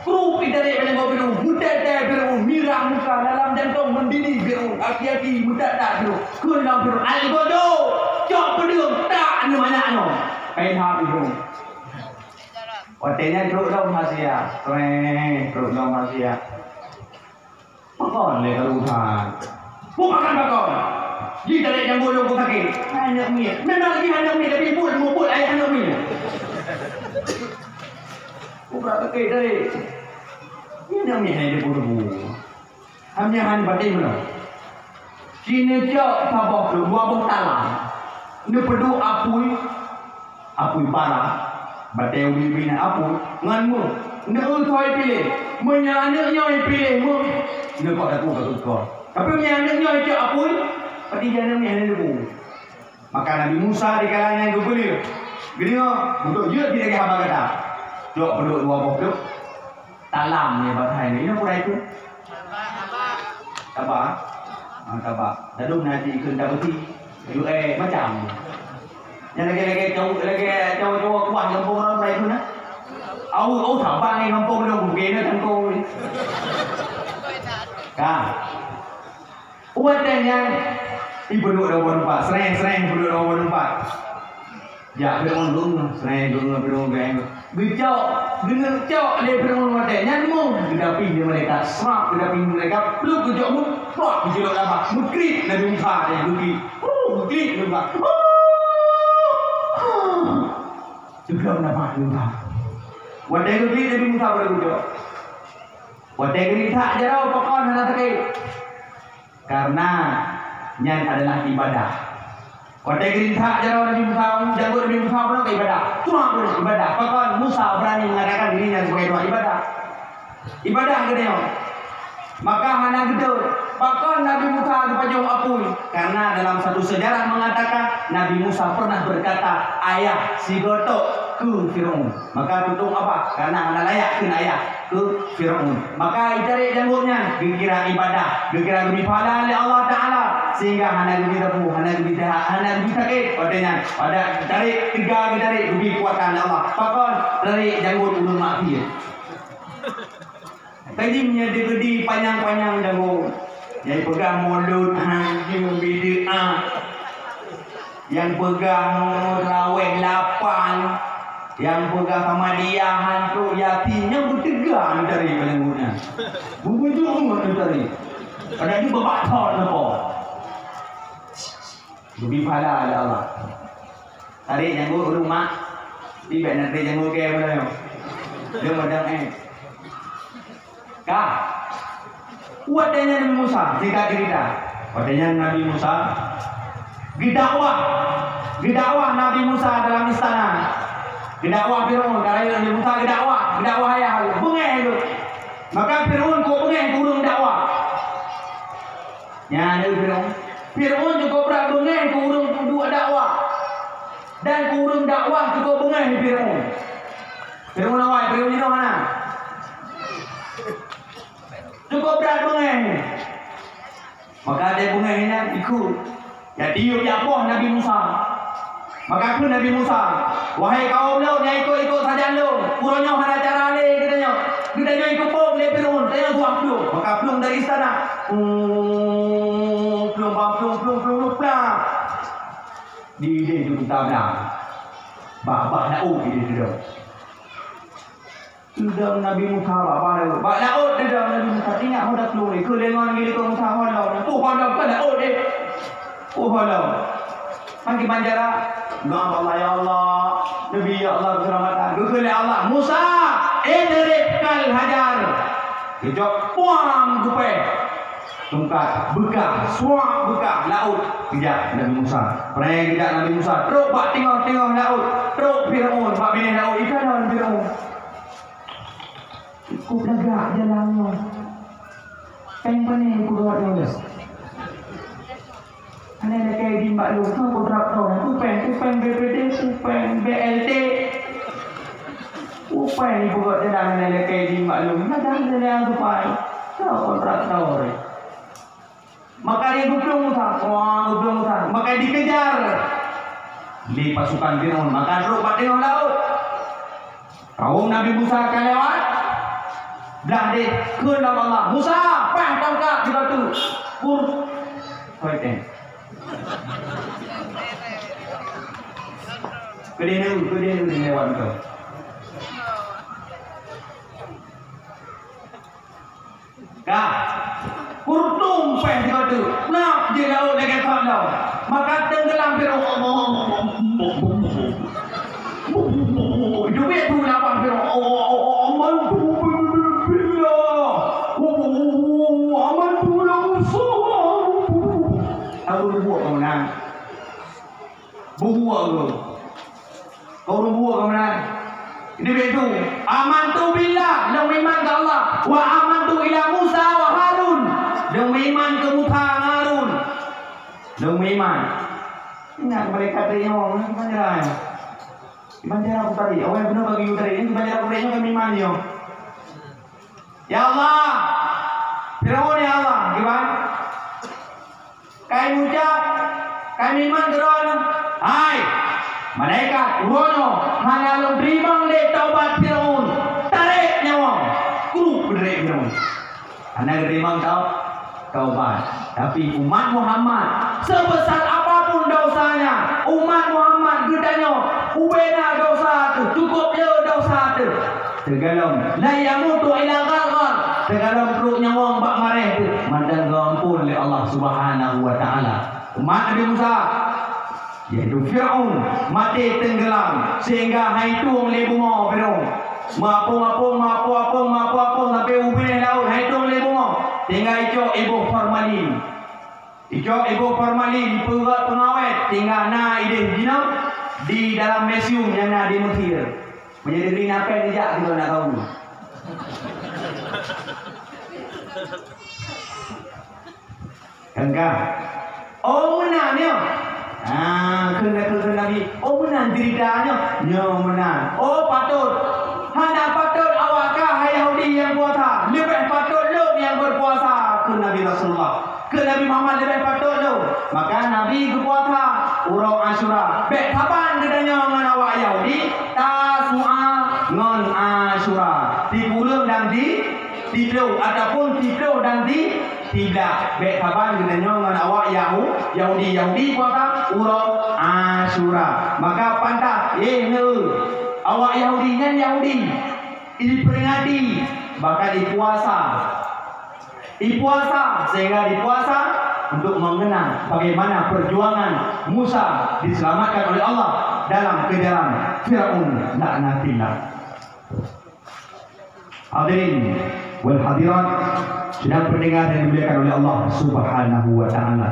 Kru pih tarek pada Firaun. Muda-muda Firaun. Mirah muka dalam jantung mendidih Firaun. Aki-aki muda tak Firaun. Keu dalam Firaun. Ai bodoh. Cok pedung tak anu anak anu. Kain habis Firaun. Watèe nyan trok lom masia, treng, trok lom masia. Pakon lé kalau usaha. Bukan pakon. Ji tarek nyang bolong pun sakit. Aneuk miet. Memang lagi aneuk miet, tapi pun muput ayah aneuk miet. Bukan sakit tadi. Aneuk miet hai dia pun. Hanya han batin meunan. Ci neucok saboh dua boh talam. Neupeuduek apui, apui para, batèe ubit-ubit nyan apui, ngon meuh. Neu-eu soe piléh. Meunyoe aneuk nyoe piléh meuh, neukok daku ka seukor. Tapi meunyoe aneuk nyoe cok apui, pati jih aneuk nyoe hana leubu. Maka Nabi Musa dikala nyan geupeuleueh. Geudeungoe, untuk jeuet jih lagèe haba gata. Cok peuduek dua boh pluek. Talam nyan bahasa Indonesia, apa itu? Taba. Ah, taba. Lalu nanti ikut tak bersih. Jue macam. Yang lagi-lagi cowok, lagi cowok-cowok kuah gampông orang lain tu nah. Au, au, sabar ni gampông dia, bukan dia gampông ni. Kan? Watèe nyan, ipeudok dawa numpak, sreng-sreng ipeudok dawa numpak. Jak Firaun dong, sreng dong, Firaun geng. Geucok, geuneucok lé Firaun watèe nyan meuh, geudapih lé malaikat, srap geudapih malaikat, pluek geucok meuh, prok geucilok laba, meukrit Nabi Musa, geukrit. Oh, geukrit Nabi Musa. Oh! Teuglom laba Nabi Musa. Watèe geukrit Nabi Musa baru geucok. Watèe geukrit that jaroe pakon hana sakét. Karena nyan adalah ibadah. Watèe geurintak jaroe Nabi Musa, janggot Nabi Musa, peue keu ibadah. Tuhan pun ibadah. Pakon Musa berani mengatakan dirinya sebagai Tuhan ibadah. Ibadah geutanyoe. Maka hana geutot. Pakon Nabi Musa geupajoh apui? Karena dalam satu sejarah mengatakan Nabi Musa pernah berkata, "Ayah, sigoe tok," keu Firaun. Maka tutong abah, karena hana layak kheun ayah keu Firaun. Maka itarek janggot nyan geukira ibadah, geukira geubri pahala lé Allah Taala, sehingga hana geubri sapeue, hana geubri jahat, hana geubri sakét. Watèe nyan, pada tarek teuga geutarek geubri keukuatan lé Allah. Pakon? Tarek janggot ureueng maksiat. Tajim nyan digedi panyang-panyang janggot. Nyang peugah mulod hanjeuet bid'ah. Nyang peugah mulod raweh lapan. Nyang peugah Ahmadiyah hantu yatim nyang beuteuga neutari panyang janggot nyan. Bubujur neutari. Padahai babah thon leupah. Geubri pahala lé Allah. Tarek janggot ureueng mak. Tibet na tarek janggot keu ureueng nyoe. Dia madang eh. Ka. Watèe nyan Nabi Musa, singkat cerita. Watèe nyan Nabi Musa geudakwah. Geudakwah Nabi Musa dalam istana. Geudakwah Firaun, karena Nabi Musa geudakwah, geudakwah ayah. Beungèh tu. Maka Firaun kok beungèh keu ureueng dakwah. Nyan Firaun. Firaun cukôp brat beungèh keu ureueng peuduek dakwah. Dan keu ureueng dakwah cukôp beungèh Firaun. Firaun awai, Firaun jinoe hana. Cukôp brat beungèh. Maka ada beungèh nyan ikut. Jadi yue jak poh Nabi Musa. Maka kheun Nabi Musa, "Wahai kawôm lôn nyang ikot-ikot sajan lôn, uroe nyoe hana cara lé geutanyoe. Geutanyoe ikot poh lé Firaun, tanyoe tuah plueng." Maka plueng dari istana. Plueng, plueng, plueng, plueng, plueng, plueng. Di idéh tu tablang. Bah, bah laôt idéh tu. Teudong Nabi Musa bak, bak laôt. Bak laôt teudong Nabi Musa. Ingat ho taplueng lé. Keu lé ngon gili keu Musa ho lom. Peue ho lom keu laôt deh. Peue ho lom. Makin manjara. Doa bak Allah, "Ya Allah, Nabi, ya Allah, keuseulamatan." Geukheun lé Allah, "Musa, idrib kal hajar." Geujok puang geupéh. Tungkat beukah, suak beukah laôt. Geujak Nabi Musa. Preh geujak Nabi Musa. Trok bak teungoh-teungoh laôt. Trok Firaun bak binéh laôt. Ikalon Firaun. Kok lagak jalan nyoe. Péng pane peugöt nyoe. Hana lakèe jih bak lôn, keu kontraktor, kupéng, kupéng B P D, kupéng B L T. Kupéng peugöt jalan hana lakèe jih bak lôn. Hana jalan kupai. Keu kontraktor. Maka dia geuplueng Musa, wah, geuplueng Musa. Maka dikejar lé pasukan Firaun, maka trok bak teungoh laôt. Kawôm Nabi Musa ka lewat, blah deh kheun lom Allah, "Musa, paih tongkat di batu." Pur. Hoi, teng. Keudeh neue, keudeh neue lewat tu. Ka. Kurtum péh sigoe teuk. Nab jih laôt lagèe thon lom. Maka teunggelam Firaun. Duek tu lapah Firaun. Aman tu billah. Aman tu la Musa. Aku buat kau menang. Bubuak tu. Kau ureueng buet keu meunan. Dibiet tu, "Amantu billah," lôn meuiman keu Allah. "Wa amantu ila Musa wa Harun," lôn meuiman keu Musa ngon Harun. Lôn meuiman. Ingat malaikat tadi nyoe, kiban cara nyoe? Kiban cara ku tadi, awai beuna bagi ku tadi, kiban cara ku tadi nyoe kami iman nyoe. Ya Allah, Firaun ya Allah, kiban? Kai meucab, kai meuiman keu droeneuh. Hai, malaikat, uroe nyoe hana lôn teurimong lé taubat Firaun. Tarek nyawöng, kruek peutarek Firaun. Hana geuteurimong tau-, taubat. Tapi umat Muhammad, sebesar apapun dosanya, umat Muhammad geutanyoe ubena dosa teuh, cukup le dosa teuh. Teugalom, "La yamutu ila gharghar." Teugalom trok nyawöng bak mareh teuh, mantong geuamphon lé Allah Subhanahu wa Taala. Umat Nabi Musa, yaitu Firaun, maté teunggelam sehingga han itueng lé bumoe Firaun. Meuapong-apong, meuapong-apong, meuapong-apong sampai u binéh laôt, han itueng lé bumoe. Tinggai icok iboh formalin. Icok iboh formalin, ipeurot peungawét, sehingga na idéh jinoe di dalam museum nyang na di Mesir. Meunyoe deungon na péng, ijak keudroe na kawin. Kan ka? Oh, meunan nyoe. Ah, kheun, kheun, kheun Nabi, "Oh, meunan ceurita nyoe." Nyoe meunan. Oh, patôt. Hana patôt awak kah, hai Yahudi nyang puasa. Leubeh patôt lôn nyang beupuasa, kheun Nabi Rasulullah. Kheun Nabi Muhammad, "Leubeh patôt lôn." Maka Nabi geupuasa uroe Asyura. Bék saban geutanyoe ngon awak Yahudi, Tasu'a ngon Asyura. Sikureueng dan si, siploh ataupun siploh dan si, siblaih. Bék saban geutanyoe ngon awak Yahu-, Yahudi. Yahudi puasa uroe Asyura. Maka pantas, eh, neu, awak Yahudi nyan Yahudi. Diperingati, bahkan dipuasa. Dipuasa, sehingga dipuasa untuk mengenang bagaimana perjuangan Musa diselamatkan oleh Allah dalam kejaran Firaun laknatillah. Hadirin wal hadirat, sidang pendengar yang dimuliakan oleh Allah Subhanahu wa Ta'ala.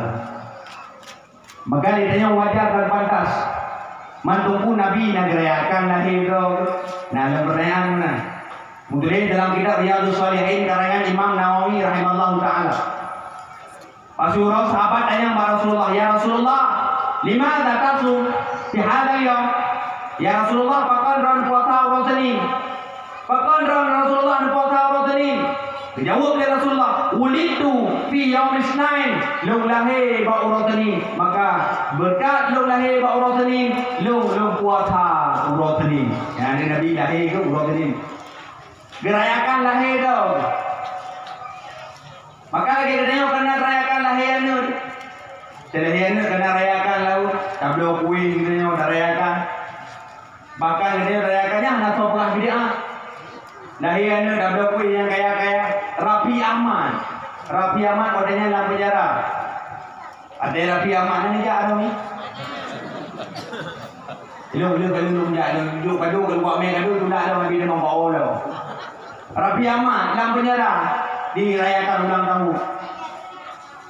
Maka di tanyoe wajar dan pantas. Mantong pun Nabi na geurayakan lahé droe, na lom peurtanyaan meunan. Meutuléh dalam kitab Riyadhus Shalihin karangan Imam Nawawi rahimallahu ta'ala. Pasu uroe sahabat tanyong bak Rasulullah, "Ya Rasulullah, limadha tasum fi hadzal yaum?" "Ya Rasulullah, pakon droen puasa uroe Senin?" "Pakon droen Rasulullah neupuasa uroe Senin?" Geujaweueb lé Rasulullah, "Wulidtu fi yaumil isnain." Lôn lahé bak uroe Senin. Maka, beureukat lôn lahé bak uroe Senin, lôn, lôn puasa uroe Senin. Nyan Nabi lahé keu uroe Senin. Geurayakan lahé droe. Maka lagèe geutanyoe ka na rayakan lahé aneuk. Lahé aneuk ka na rayakan laôt, tabloe kueh geutanyoe na rayakan. Bahkan geutanyoe rayakan nyan hana soe peugah bid'ah. Lahé aneuk tabloe kueh nyang kaya-kaya, Raffi Ahmad. Raffi Ahmad watèe nyan lam penjara. Até Raffi Ahmad nyan jak lom. Ilôn, ilôn, ilôn, ilôn jak lom. Duek padum, keuluwa mé ka duek, tulak lom, habéh teuma bak Allah. Raffi Ahmad lam penjara dirayakan ulang tahun.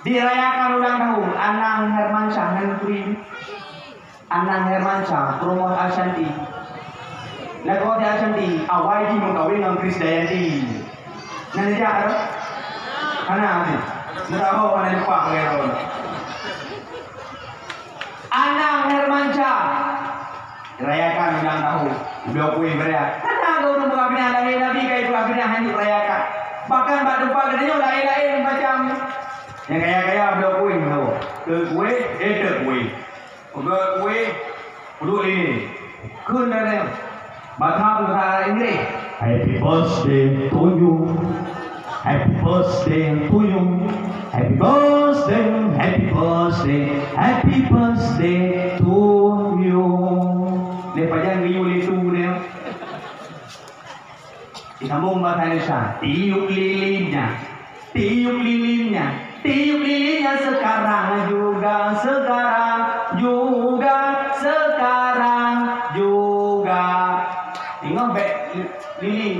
Dirayakan ulang tahun Anang Hermansyah ngon Putri. Anang Hermansyah, peurumoh Ashanti. Lakoe di Ashanti, awai jih meukawen ngon Krisdayanti. Na neujak, hana? Hana, hana. Meusaho hana lupa ngon Anang Hermansyah. Rayakan ulang tahun. Bloe kueh meriah. Hana ureueng peugah bid'ah, lahé Nabi ka ipeugah bid'ah hana rayakan. Bahkan bak teumpat geutanyoe laén-laén macam. Nyang kaya-kaya bloe kueh tu. Keu kueh, eh, keu kueh. Peugot kueh, peuduek lilin. Kheun dan nyan. Bahasa, bahasa Inggréh. Happy birthday to you. Happy birthday to you. Happy birthday, happy birthday, happy birthday to you. Lé pajan geuyue lé tu dia. Disambung bahasa Indonesia. Tiup lilinnya. Tiup lilinnya. Tiup lilinnya sekarang juga, sekarang juga, sekarang juga. Ingat bèk li-, lilin.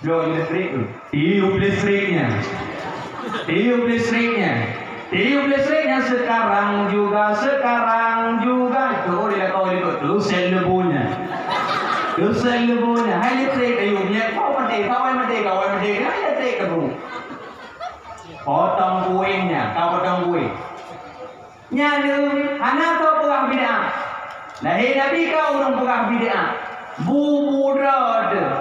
Bloe listrik tu. Tiup listriknya. Tiup listriknya. Tiup listriknya sekarang juga, sekarang juga. Itu oh, dia kau itu. Terus saya lebunya. Terus saya lebunya. Hai listrik, ayo, punya. Kau mati, kau mati, kau mati. Hai listrik, kamu. Potong kuenya. Kau potong kue. Nyan leuh, hana soe peugah bid'ah. Lahé Nabi ka ureueng peugah bid'ah. Bu-bu droe teuh.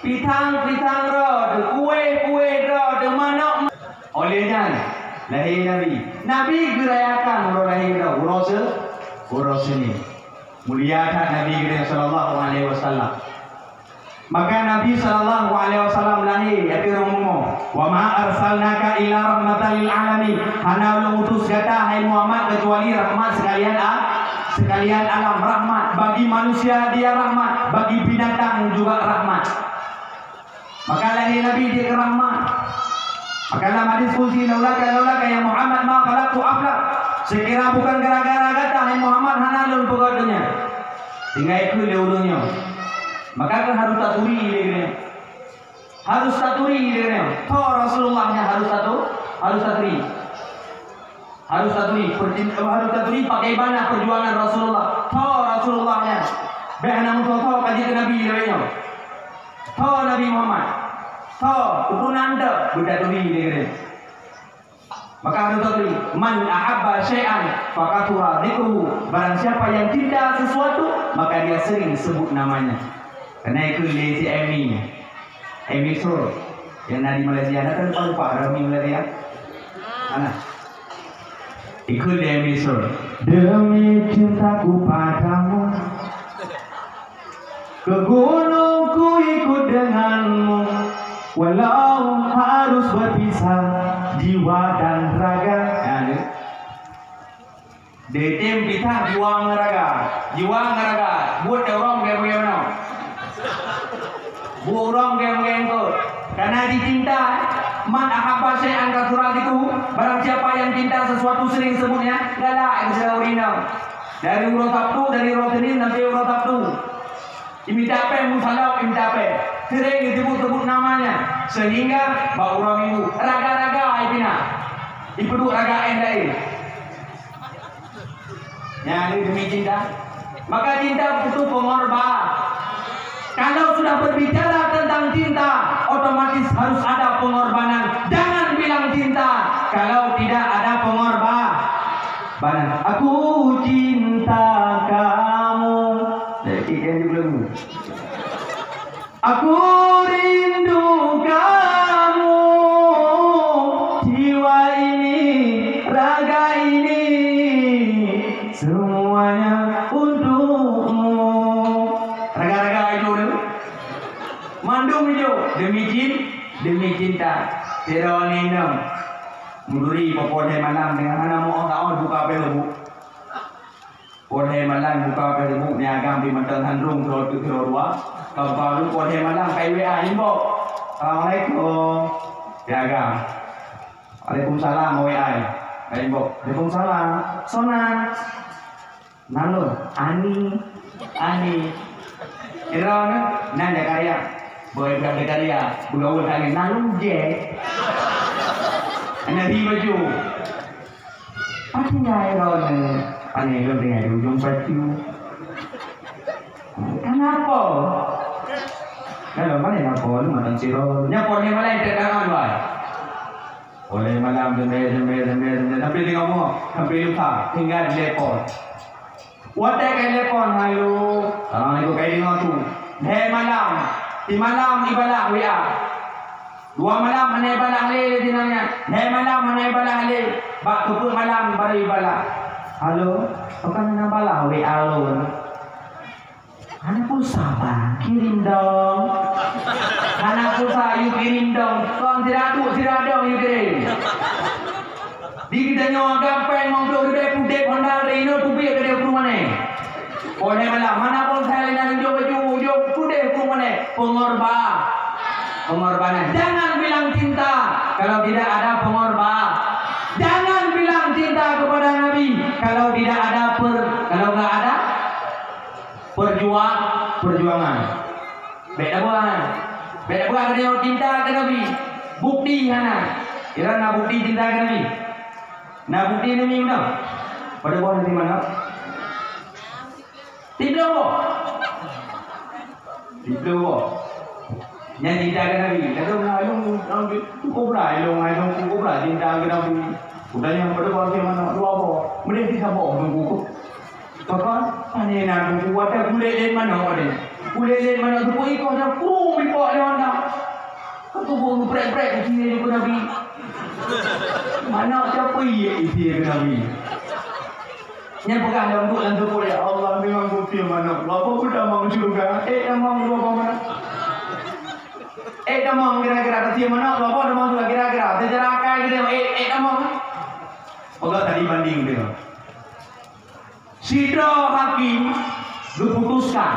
Pisang-pisang droe teuh, kueh-kueh droe teuh, manok. Oleh nyan, lahé Nabi. Nabi geurayakan uroe lahé droe, uroe se-, uroe Senin. Mulia that Nabi geutanyoe sallallahu alaihi wasallam. Maka Nabi sallallahu alaihi wasallam lahé ateueh rumoh. "Wa ma arsalnaka illa rahmatan lil alamin." Hana ulôn utus gata, hai Muhammad, kecuali rahmat sekalian a-, sekalian alam, rahmat. Bagi manusia dia rahmat, bagi binatang juga rahmat. Maka lahé Nabi di rahmat. Maka lam hadis qudsi, "Laulaka, laulaka ya Muhammad ma khalaqtu aflak." Sekira bukan gara-gara gata, hai Muhammad, hana lôn peugot donya. Tinggai keu lé ureueng nyoe. Maka kan harus taturi lé geutanyoe. Harus taturi lé geutanyoe. Tho Rasulullah nyan harus tatu-, harus taturi. Harus taturi, pertin-, harus taturi bagaimana perjuangan Rasulullah. Tho Rasulullah nyan. Bèk hana meuthô-thô ka jeuet keu Nabi lagèe nyoe. Tho Nabi Muhammad. Tho, turunan teuh, beutaturi lé geutanyoe. Maka harus taturi, "Man ahabba syai'an fakathura dzikruhu." Barang siapa yang cinta sesuatu, maka dia sering sebut namanya. Karena itu lé si Emi. Emi Sur. Yang na di Malaysia, na kan lupa-lupa ada Emi Malaysia. Mana? Ikut dia Emi Sur. Demi cintaku padamu, ke gunung ku ikut denganmu, walau harus berpisah jiwa dan raga. Ha, ni. Ditem pisah jiwa ngon raga. Jiwa ngon raga. Buet ureueng bagaimana? Buet ureueng bagaimana? Karena dicinta, man ahabba syai'an kathura dzikruhu, barang siapa yang cinta sesuatu sering sebutnya, galak yang sudah urina. Dari uroe Sabtu, dari uroe Senin sampai uroe Sabtu. Imita péng, musalawat imita péng. Sering disebut-sebut namanya. Sehingga bak uroe Minggu, raga-raga ai pina. Ipeuduek raga éh laén. Nyan demi cinta. Maka cinta butuh pengorban. Kalau sudah berbicara tentang cinta, otomatis harus ada pengorbanan. Jangan bilang cinta kalau tidak ada pengorban. Bana, aku cinta kamu. Eh, eh, eh, belum. Aku rindu kamu, jiwa ini, raga ini, semuanya untukmu. Raga-raga itu tu, mandum itu demi cin-, demi cinta. Tiro ninem, muduri popo deh malam dengan anak mau tahu buka pelu. Poh lhèe malam buka Facebook, nyan agam di mantong sandrong, sidroe teuk sidroe dua. Ka buka dulu poh lhèe malam, kai W A, inbox. "Assalamualaikum." Ya agam. "Waalaikumsalam," W A. Ka inbox. "Waalaikumsalam." Sonan. "Nalon." "Ani. Ani." Kira ni, nan Zakaria. Boy budak Zakaria. Begaul dengan nalon je. Anak di baju. Pati ngai droeneuh, pane lôn tinggai di ujong pacu. Kenapa? Kalau mana napa lu matan siro? Nyapo ni malam tak tangan, wai. Oleh malam, sampai, sampai, sampai, sampai, sampai tengok muka, sampai lusa, tinggal di telepon. Watèe ka telepon, "Halo, assalamualaikum," ka deungö tu. Lhèe malam, simalam ibalah W A. Dua malam hana ibalah lé di sinan nyan. Lhèe malam hana ibalah lé. Bak keupeuet malam baru ibalah. "Halo, pakon hana balah W A lôn?" "Hana pulsa, Bang. Kirim dong." "Hana pulsa, yue kirim dong. Kon sira duek, sira dong yue kirim." Di geutanyoe agam péng limong ploh ribèe pudép Honda Reno teubiet keu dia puluh mané. Oleh malam, mana pun saya lina tunjuk baju, ujong pudép puluh mané. Pengorban. Pengorbanan. Jangan bilang cinta kalau tidak ada pengorban. Jangan bilang cinta kepada Nabi kalau tidak ada per-, kalau nggak ada perjuang-, perjuangan. Bèk tabuah. Bèk tabuah keu cinta keu Nabi. Bukti hana. Kira na bukti cinta keu Nabi. Na bukti Nabi mana? Pada buah nanti mana? Tiga buah. Tiga buah. Nyan cinta keu Nabi. Kata orang ayong, orang tu kubra, ayong, ayong kubra cinta keu Nabi. Udah yang pada buah nanti mana? Dua buah. Mending tiga buah tunggu. Kakak, pane na buku watèe kulét lét manok tadi. Kulét lét manok tu pun ikoh dah krum ipok lé Honda. Ka tuboh geuprek-prek isi lé keu Nabi. Manok siapa iya isi keu Nabi? Nyan peugah lom duek lam tuboh, "Ya Allah, memang beutôi manok. Lapa pun tamong syurga. Eh, tamong dua apa manok? Eh, tamong kira-kira keusia manok, lapa tamong syurga kira-kira. Secara akai kita, eh, eh, tamong." Peugah tadi banding dia. Sidroe hakim geuputuskan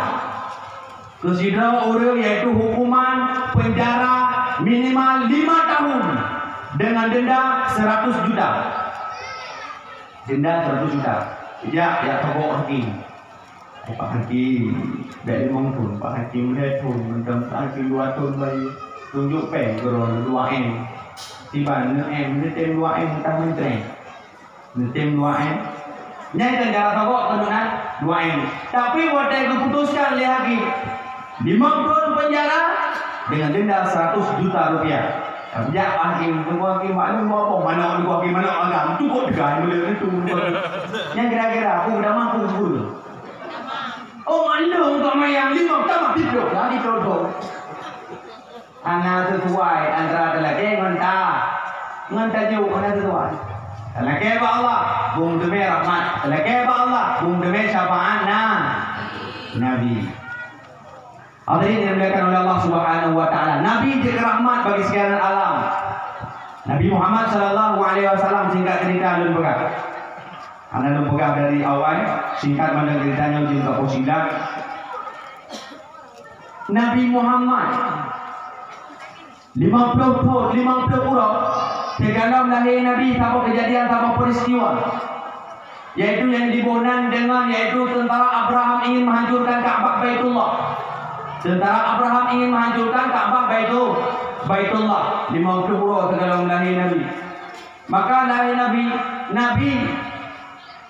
keu sidroe ureuëng, yaitu hukuman penjara minimal lima tahun dengan denda seratus juta. Denda seratus juta. Jak, jak tobok hakim. "Pak Hakim, bèk limong thon, Pak Hakim lhèe thon, mantong Pak Hakim dua thon bayeue. Tunjuk péng keudroe dua M. Siban enam M, neutem dua M, mantah meuntreuk." Neutem dua M. Nyan kan cara sogok keuneuk na dua M. Tapi watèe geuputuskan lé hakim, limong thon penjara dengan denda seratus juta rupiah. Tapi jak hakim, tunggu hakim maklum buat apa? Manok, tunggu hakim manok agam. Cukup dah mulai itu. Nyan kira-kira aku udah mampu sepuluh. Oh, maklum untuk mayang lima tambah tiga. Jadi jodoh. Hana sesuai antara talakèe ngon ta-, ngon tajok, hana sesuai. Talakèe bak Allah, beuteumé rahmat. Talakèe bak Allah, beuteumé syafaat na-, Nabi. Hadirin yang dimuliakan oleh Allah Subhanahu wa Taala, Nabi jeuet rahmat bagi sekalian alam. Nabi Muhammad sallallahu alaihi wasallam, singkat cerita lôn peugah. Hana lôn peugah dari awai, singkat mandum cerita nyoe jeuet ka posidak. Nabi Muhammad, limong ploh thon, limong ploh uroe, sigohlom lahé Nabi, saboh keujadian, saboh peristiwa, yaitu nyang jiboh nan deungon, yaitu tentara Abraham ingin menghancurkan Ka'bah Baitullah. Tentara Abraham ingin menghancurkan Ka'bah Baitu-, Baitullah. Limong ploh uroe sigohlom lahé Nabi. Maka lahé Nabi, Nabi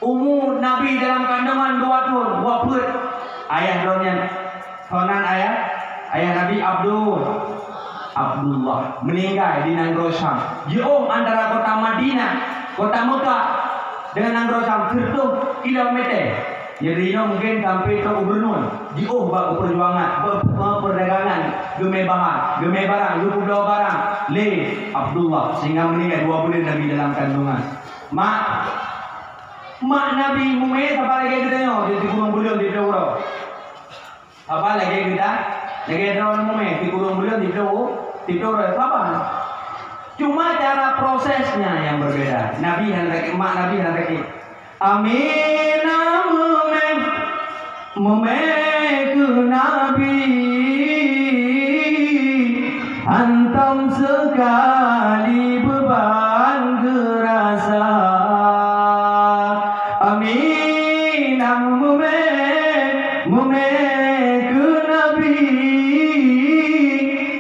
Umu Nabi dalam kandungan dua thon, dua peuet. Ayah droeneuh, soe nan ayah, ayah Nabi Abdul, Abdullah, meuninggai di nanggroe Syam. Jiôh antara kota Madinah, kota Mekah, dengan nanggroe Syam, sireutoh kilometer. Jadi, inoe mungkin sampai trok u Beureunuen. Jiôh bak peujuangan, pe-, pe-, perdagangan, geumé bahan, geumé barang, geupeubloe barang lé Abdullah, sehingga meuninggai dua buleuen Nabi dalam kandungan. Mak, mak Nabi Mumé saba lagèe geutanyoe di sikureueng buleuen di Tiro. Saba lagèe geuta-, lagèe droe Mumé sikureueng buleuen di Tiro, di Tiro saba. Cuma cara prosesnya yang berbeda. Nabi hana sakét, mak Nabi hana sakét. Aminah Mumé, Mumé keu Nabi, hantom seukali beuban geurasa. Aminah Mumé, Mumé keu Nabi,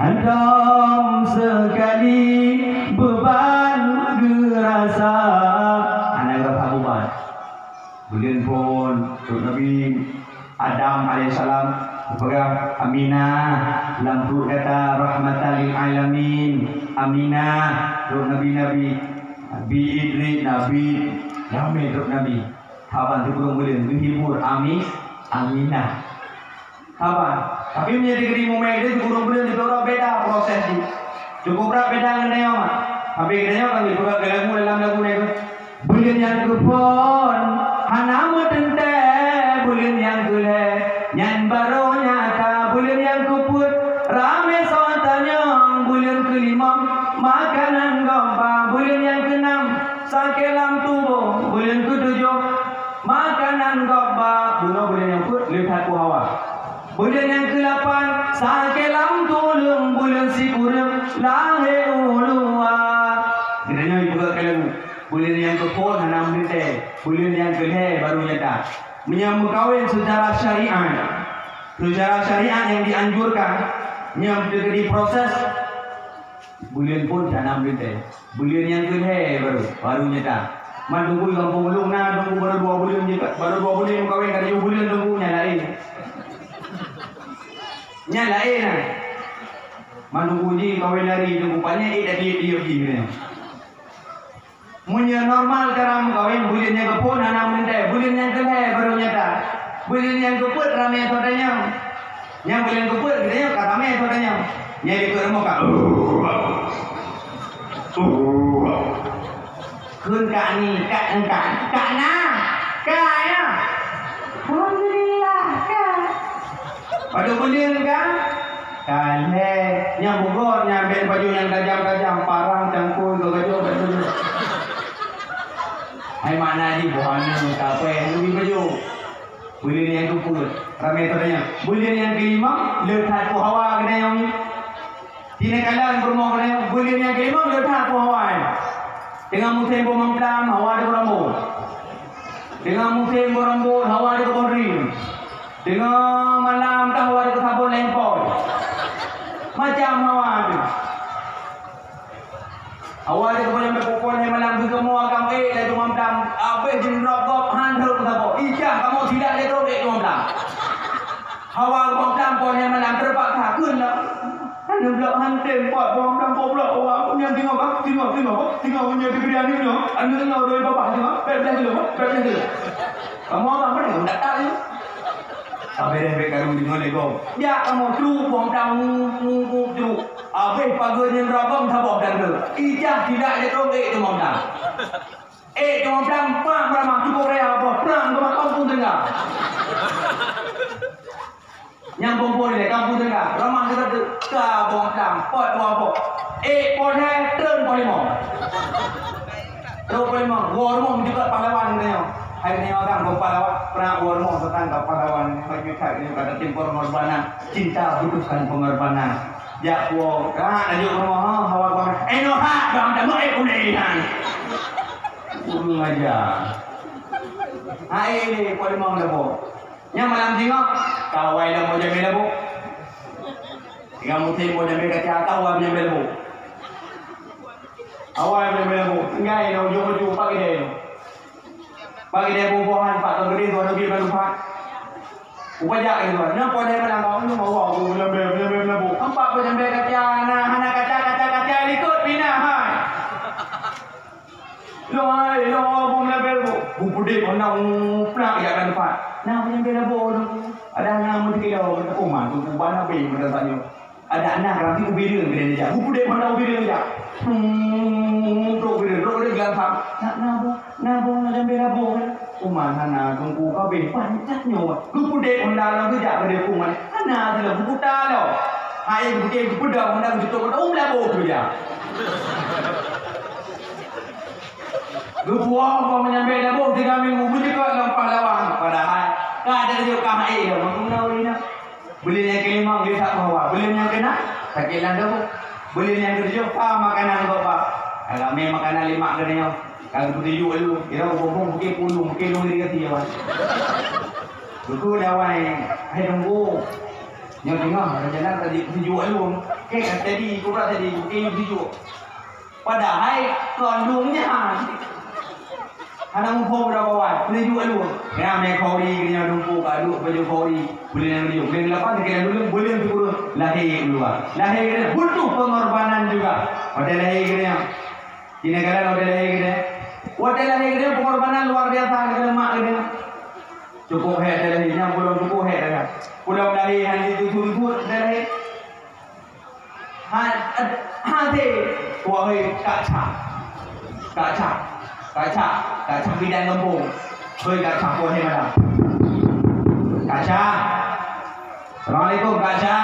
hantom seukali beuban geurasa. Hana geurasa beuban. Buleuen phôn, Nabi Adam alaihissalam geupeugah, "Aminah, lam pruet gata rahmatan lil alamin." Aminah, trok nabi-nabi, Nabi Idris, Nabi, ramé trok nabi. Haba sikureueng buleuen geuhibur Ami-, Aminah. Haba. Tapi meunyoe di Mumé itu sikureueng buleuen di Tiro beda proses jih. Cukup brat beda ngon tanyoe, mak. Tapi geutanyoe kan dipeugah keu lagu dalam lagu nyan. Buleuen nyang keuphôn hana meuteuntèe, buleuen nyang keulhèe nyan barô nyata, buleuen nyang keupeuet ramé soe tanyong, buleuen keulimong makanan gob ba, buleuen nyang keunam sakét lam tuboh, buleuen keutujoh makanan gob ba, bunoe buleuen nyang peuet le that peue hawa. Buleuen nyang keulapan sakét lam tuleueng, buleuen sikureueng lahé u luwa. Geutanyoe ipeugah keu lagu, buleuen nyang keuphôn hana meuteuntèe, buleuen nyang keulhèe barô nyata. Meunyoe meukawen secara syariat, secara syariat nyang dianjurkan, nyang teukeudi proses, buleuen phôn hana meuteuntèe. Buleuen nyang keulhèe barô, barô nyata. Man teungku di gampông ulôn na, teungku barô dua buleuen jih, barô dua buleuen meukawen, ka tujoh buleuen teungku, nyan laén. Nyan laén na. Man teungku jih kawen lari, teungku panyang, eh, dak tiep-tiep jih nyan. Meunyoe normal cara meukawen, buleuen nyang keuphôn hana meuteuntèe, buleuen nyang keulhèe barô nyata. Buleuen nyang keupeuet ramé soe tanyong. Nyang buleuen keupeuet geutanyoe ka ramé soe tanyong. Nyang dikeue rumoh ka, uh, uh. Kheun ka ni, ka engka, ka na, ka ya. Alhamdulillah, ka. Padub buleuen ka? Ka lhèe. Nyang bugôt, nyang bèk baju nyang tajam-tajam, parang, cangkôi, geugajoh, bèk baju. Hai makna jih, boh aneuk, ka pèh, leubeh baju. Buleuen nyang keupeuet, ramé teurimong. Buleuen nyang keulimong, le that peue hawa geutanyoe nyoe. Di neukala peurumoh geutanyoe, buleuen nyang keulimong, le that peue hawa nyoe. Teungoh musém boh mamplam, hawa di Beurambôt. Teungoh musém Beurambôt, hawa di Kebon Riem. Teungoh malam ka hawa di Keusabon Lempoi. Macam hawa tu. Awai, di keupeue nyang beupuphon hai malam geukamoe agam ék laju mamblang, abéh jeuet rot gob han rhot saboh. Ijak kamoe tidak lé trok ék mamblang. Hawa mamblang phon hai malam teupaksa kheun lom. Aneuk blok han tem pot mamblang goblok, awak nyang teungoh bah, teungoh, teungoh, teungoh meunyoe dibri aneuk nyoe, aneuk nyoe doi babah teungoh, peuet blaih kilo, peuet blaih kilo. Kamoe agam mana datang ni? Sabé deh bék karu deungoe lé gob. Jak kamoe trok mamblang, trok. Abéh pageue nyan ragam saboh dan le. Ijak tidak nyetrong ék teuma mamblang. Ék teuma mamblang, pang beurama cukup raya boh prang keu makam pun teuga. Nyang bumbon lé kampung teuga, ramah teuga teu ka boh mamblang, pot dua boh. Ék pot hai treun boh limong. Treun boh limong, woe rumoh meujeuet pahlawan geutanyoe. Hai geutanyoe agam boh pahlawan, peunak woe rumoh teuka pahlawan. Hai geutanyoe ka tatimpo pengorbanan, cinta butuhkan pengorbanan. Jak puwoe, ka laju rumoh, ha, hawa kuah. Eh, noh, ha, bang, dah mau, eh, uleh, ha. Kurang ajar. Ha, eh, eh, kuah limong dah, boh. Nyang malam singoh, kawai dah mau jamé dah, boh. Tiga musim mau jamé kaca, kawai jamé dah, boh. Awai jamé dah, boh. Tinggai dah ujung-ujung pagi deh. Bagi dia bubuhan pak tong gede tuan lebih lalu pak. Upajak itu, nyoe pon dia bilang kau nyoe bawa aku menyambe menyambe menyambe. Empat pun nyambe kaca, nah, hana kaca, kaca, kaca likot pinah hai. Lo hai, lo bu menyambe bu. Bu pudek pun nak plak ya kan pak. Nah, menyambe dah bu. Ada nama tiga lo, oh, mantu ku bana be menyambe. Adak na rati ubireueng keuneuk jak. Gupudek mantong ubireueng jak. Hmm, trok ubireueng, trok ubireueng geulampang. Nak nabong, nabong na jambe labong kan. Uma hana teungku kabeh pancet nyoe. Gupudek honda lam geujak keu deungon. Hana teulah buku talo. Hai gupudek gupedong honda geututok honda um labong tu jak. Geupuwoe kong menyambe labong tiga minggu beujeuet lam pahlawan. Padahal ka ada jeuet ka hai dah. Makuna ulina. Buleuen nyang keulimong geutak bahwa buleuen nyang keunam sakét lam tuboh. Buleuen nyang keutujoh pa makanan gop ba. Ramé makanan lima keunyoe. Ka geutujoh lu, ira bubong bukét pulung, bukét lung iri gati wan. Buku dawai hai tunggu. Nyoe teungoh rencana tadi tujoh lu. Kek tadi kubra tadi bukét tujoh. Padahai kandung nyan hana muphom dah kawan. Kena jual dulu. Ya, mie kori kena dumpu ka duk baju kori. Boleh yang dulu. Boleh lapan kena dulu, boleh yang turun. Lahir keluar. Lahir kena butuh pengorbanan juga. Pada lahir kena. Di negara pada lahir kena. Pada lahir kena pengorbanan luar biasa kena mak kena. Cukup hai dah lahir, yang belum cukup hai dah. Belum lahir hanya itu turun dah lahir. Ha, ha, deh. Wahai Kak Cha. Kak Cha. Kak Cha. Kak Cha bidan kampung. Hoi Kak Cha, wahai malam. Kak Cha. Assalamualaikum, Kak Cha.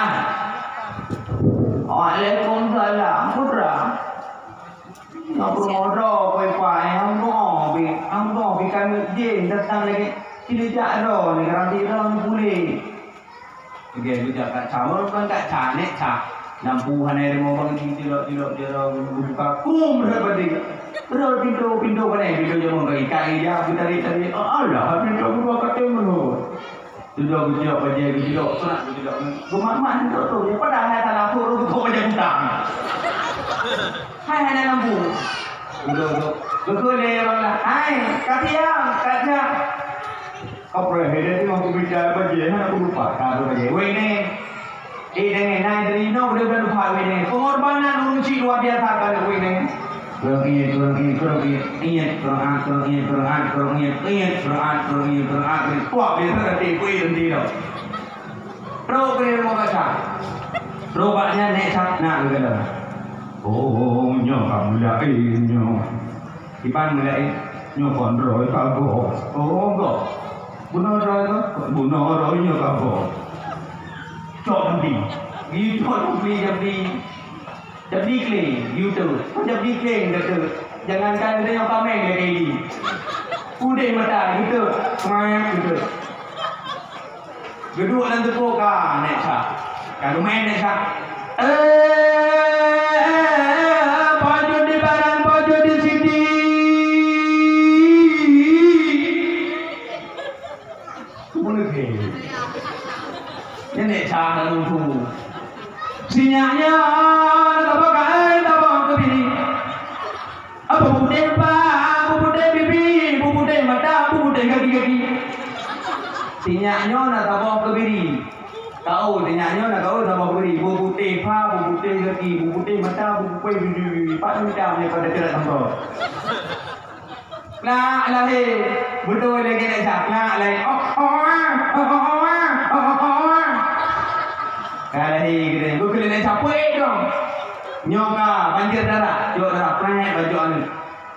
Waalaikumsalam, putra. Nak promodo, pai-pai, hamba bi, hamba bi kami jin datang lagi. Sini jak dah, ni garanti dah, ni pulih. Oke, bujak Kak Cha, ureueng kan Kak Cha, nek Cha. Lampu hana rumoh bang di tilok-tilok jero buka kum dah padi. Ro pintu, pintu mana pintu jamu bagi kai ja betarik-tarik. Ah, Allah, pintu buka katem lu. Sudah bujak bajai bujak, serak bujak. Gemak-mak ni tu tu, ya padahal salah tu tu kau bajai utang. Hai hana lampu. Duduk tu. Betul dia orang lah. Hai, kasihan, Kak Cha. Apa ya, dia tengok aku bicara apa je, hana aku lupa, tak ada apa je. Weh ni, eh, dengan naik dari no, udah, udah lupa, weh ni. Pengorbanan ureueng cik luar biasa kan, weh ni. Kurang ingat, kurang ingat, kurang ingat, ingat, kurang ingat, kurang ingat, kurang ingat, ingat, kurang ingat, kurang ingat, kurang ingat. Wah, biasa dah tipu, eh, nanti dah. Trok keu rumoh Kak Cha. Trok bak nyan nek Cha na geuh. Oh, nyoe ka mulai nyoe. Iban mulai nyoe kon droe ka gob. Oh, gob. Bunoe droe ka? Bunoe droe nyoe ka gob. Cok jambi. Icok jambi, jambi. Jambi kling, you too. Jambi kling, you too. Jangankan kita yang pamer lagi. Pudeh mata, you too. Semangat, you too. Geuduek lam teupô ka Nek Cha. Ka geumén Nek Cha. Eh, eh, eh, eh, pojok di badan, pojok di sini. Bunoe keu. Nyan Nek Cha lam teupô. Sinyaknya, tabok, eh, tabok keu bini. Beuputéh pa, beuputéh pipi, beuputéh mata, beuputéh gaki-gaki. Sinyak nyoe na saboh keubiri. Kaul, sinyak nyoe na kaul saboh keubiri. Beuputéh pa, beuputéh gaki, beuputéh mata, beuputéh pipi, pipi. Pat mita nyoe pada ceurat sampoe. Plak lahé. Beutôi lagèe nyan, plak lahé. Oh, oh, ah, oh, oh, oh, ah, oh, oh, oh, ah. Ka lahé geutanyoe. Geukeulileng capeuet dong. Nyoe ka banjir darah. Jok darah, prek, bajok aneuk.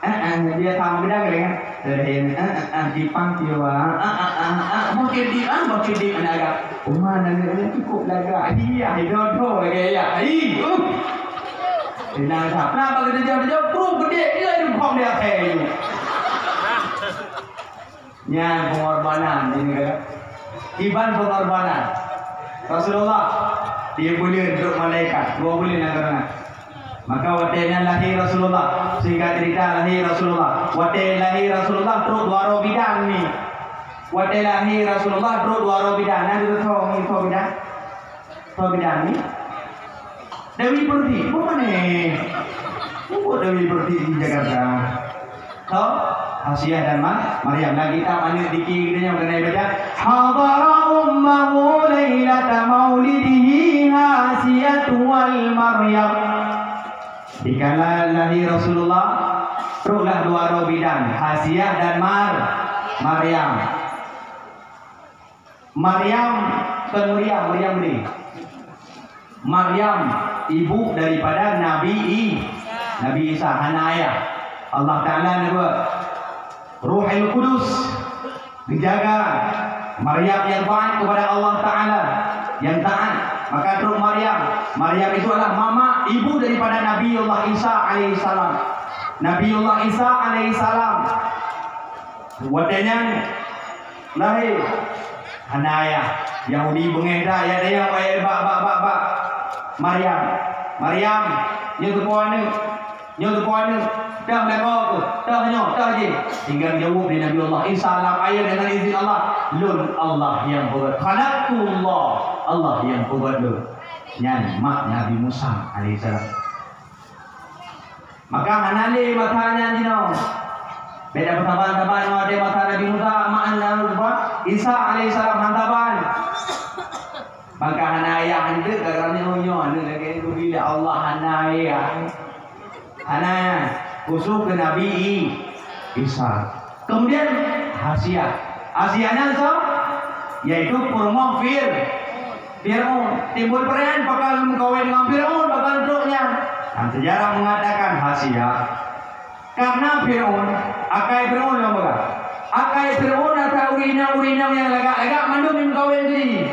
Eh, eh, dia sama bidang kan? Lahé, eh, eh, eh, jipang jiwa. Ah, ah, ah, ah, ah, bukit di, ah, bukit di, aneuk agak. Uma aneuk nyan cukup lagak. Iya, dodo lagèe ya. Ih, uh. Inong sa, peue bak geutanyoe, tanyoe pruet geude, dia di bawah dia kayu. Nyan pengorbanan ini kan. Kiban pengorbanan. Rasulullah, dia buleuen trok malaikat, dua buleuen nyang keureueng. Maka watèe nyan lahé Rasulullah, singkat cerita lahé Rasulullah. Watèe lahé Rasulullah trok dua droe bidan ni. Watèe lahé Rasulullah trok dua droe bidan, na di tho, di tho bidan. Tho bidan ni. Dewi Pertiwi, bukan eh. Bukan Dewi Pertiwi di Jakarta. Tho, Hasiah dan Ma-, Maryam. Lagi tak mana dikir kita yang kena baca. Hadara ummahu lailata maulidihi Hasiah wal Maryam. Dikala lahir Rasulullah, troklah dua droe bidan, Hasiah dan Mar-, Maryam. Maryam, bukan Maryam, Maryam ni. Maryam, ibu daripada Nabi I-, Nabi Isa, hana ayah. Allah Ta'ala neubuat Ruhul Kudus geujaga Maryam yang taat kepada Allah Ta'ala, yang taat. Maka trok Maryam. Maryam itu adalah mama, ibu daripada Nabi Allah Isa alaihissalam. Nabi Allah Isa alaihissalam. Watèe nyan lahé, hana ayah. Yahudi beungéh that, ya dayah, wahé bak, bak, bak, bak. Maryam, Maryam, nyoe teupeue aneuk, nyoe teupeue aneuk. Dah lagoe keuh, dah nyoe, dah jih. Tinggai jaweueb lé Nabi Allah Isa lam ayat dengan izin Allah. Lôn Allah nyang peugöt. Khalaqtullah, Allah nyang peugöt lôn. Nyan mak Nabi Musa alaihissalam. Maka hana lé masa nyan jinoe. Beda peusaban-saban ngon watèe masa Nabi Musa, mak nyan rupa Isa alaihissalam han saban. Maka hana ayah handeuk, karena nyoe, nyoe aneuk lagèe nyan geubri lé Allah, hana ayah. Hana, khusus keu Nabi I-, Isa. Kemudian Hasiah. Hasiah nyan soe? Yaitu peurumoh Fir-, Fir'aun. Timbul peuranyaan pakon meukawen ngon Fir'aun, pakon trok nyan. Dan sejarah mengatakan Hasiah, karena Fir'aun, akai Fir'aun lom peugah. Akai Fir'aun atra ureueng inong-ureueng inong nyang lagak-lagak mandum jimeukawen keu jih.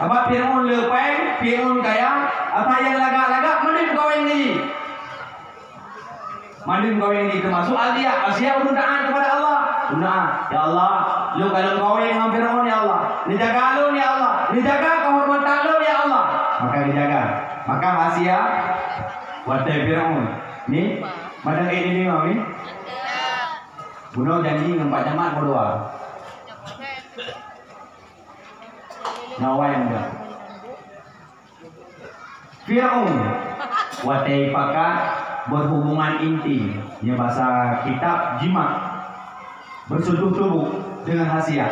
Sabab Fir'aun le péng, Fir'aun kaya, atra nyang lagak-lagak mandum jimeukawen keu jih. Mandum kawin ini termasuk Asia. Asia ureueng taat kepada Allah. Guna, "Ya Allah, lôn ka lôn kawin ngon Firaun, ya Allah. Neujaga lôn, ya Allah. Neujaga kehormatan lôn, ya Allah." Maka dijaga. Maka Asia watèe Firaun ni, madang eh ni dengar ni. Bunoe janji ngon Pak Camat Modoa. Nyawa nyang deuh. Firaun watèe pakat berhubungan intim, nyoe basa kitab jima, bersentuh tubuh dengan Hasiah.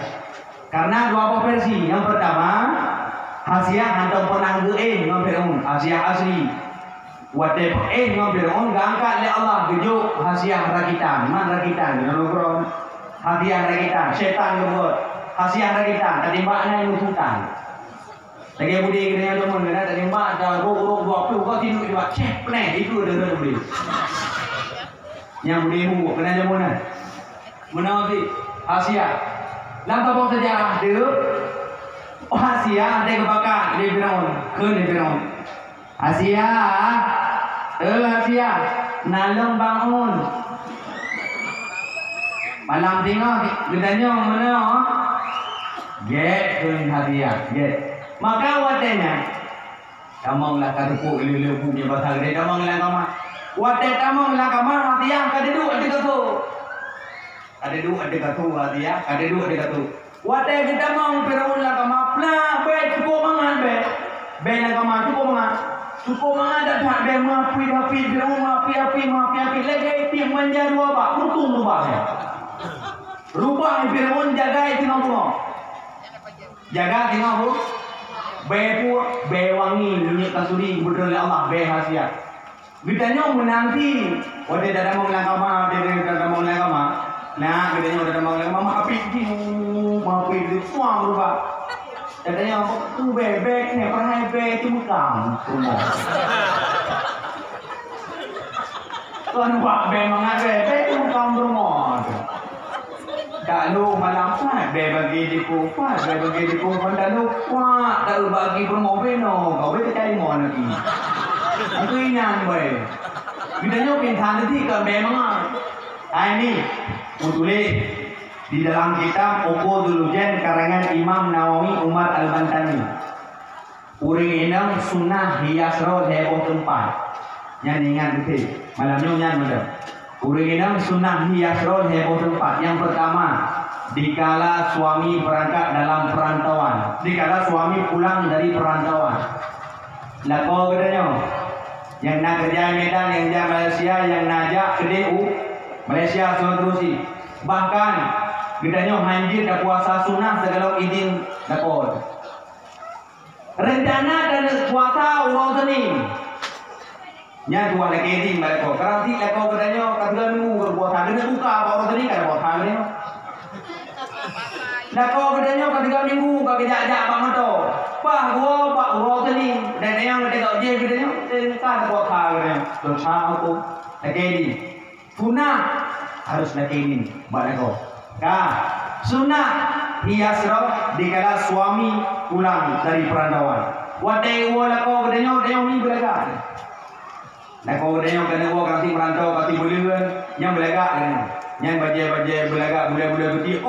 Karena dua boh versi. Yang pertama, Hasiah hana pernah geuéh ngon Firaun, Hasiah asli. Watèe peuéh ngon Firaun, geuangkat lé Allah, geujok Hasiah rakitan, man rakitan, deungon ugroe. Hasiah rakitan, syaitan geubuet. Hasiah rakitan, tatimbak nyan musutan. Lagèe budé keunan jameun keunan, tatimbak, ada rok-rok dua ploh ka tidur di bak, ceh, peuneh, itu ada budé. Nyang budé hu keunan jameun nyan. Meunan cit, Hasiah. Lam tabông sejarah deuh, Hasiah watèe geupakat lé Firaun, kheun lé Firaun. Hasiah, eh Hasiah, na lôn bangun. Malam singoh geutanyong meunoe. Gèt kheun Hasiah, gèt. Maka watèe nyan, tamong lam kama, teupok lé-lé bu nyang basa geudeh, tamong lam kama. Watèe tamong lam kama, Hasiah ka duduek ateueh kasô. Ka duduek ateueh kasô, Hasiah, ka duduek ateueh kasô. Watèe geutamong Firaun lam kama, plak, bèe cukôp mangat bèe. Bèe lam kama cukôp mangat. Cukôp mangat that-that, bèe meuapui-apui, bèe meuapui-apui, meuapui-apui, lagèe tiep manja dua bak, untung rubah nyan. Rubah Firaun jagai teungoh beungoh. Jagai teungoh bu-, bèe puet, bèe wangi, minyeuk kasturi, geubeutroh lé Allah, bèe khasiat. Geutanyoe meunanti, watèe tatamong lam kama, watèe tatamong lam kama, na geutanyoe tatamong lam kama, meuapui jih, meuapui jih, suang rubah. Geutanyoe, "Peue bèe, bèe keuneuk peuhai bèe teumeukam rumoh." Kon bak bèe mangat bèe, bèe teumeukam rumoh. Taklok malam pat, bèe bagi dikong pat, bèe bagi dikong pat, taklok pat, taklok bagi peurumoh bèe nyoe, ka bèe teucalimoe lagi. Aku ingat bèe. Geutanyoe pinsan teuti kon bèe mangat. Hai ni, meutuléh di dalam kitab Uqudul Lujan karangan Imam Nawawi Umar Al-Bantani. Ureueng inong sunnah hias rot lhèe boh teumpat. Nyan ingat beutôi. Malam nyoe nyan mantong. Ureueng inong sunnah hias rot lhèe boh teumpat. Nyang peurtama, dikala suami berangkat dalam perantauan. Dikala suami pulang dari perantauan. Lakoe geutanyoe nyang na keureuja Medan, nyang jak Malaysia, nyang na jak keudeh u Malaysia, Sungai Terusi. Bahkan geutanyoe hanjeuet tapuasa sunnah sigohlom idin lakoe. Reuncana taneuk puasa uroe Seunin. Nyan tuan lakèe idin bak lakoe. Karang cit lakoe geutanyoe ka tiga minggu ka puasa. Keuneuk buka bak uroe Seunin ka puasa geutanyoe. Lakoe geutanyoe ka tiga minggu ka geujak-jak bak moto. Paih geuwoe bak uroe Seunin. Dan nyang geutanyoe jih geutanyoe, eh, ka puasa geutanyoe. Dosa huköm. Lakèe idin. Sunnah harus lakèe idin bak lakoe. Ka, sunnah hias rot dikala suami pulang dari perantauan. Watèe woe lakoe geutanyoe, tanyoe mi beulagak. Lakoe geutanyoe keuneuk woe ka ti merantau, ka ti beuleuen, nyan beulagak geutanyoe. Nyan bajèe-bajèe beulagak, bulèe-bulèe beutiek.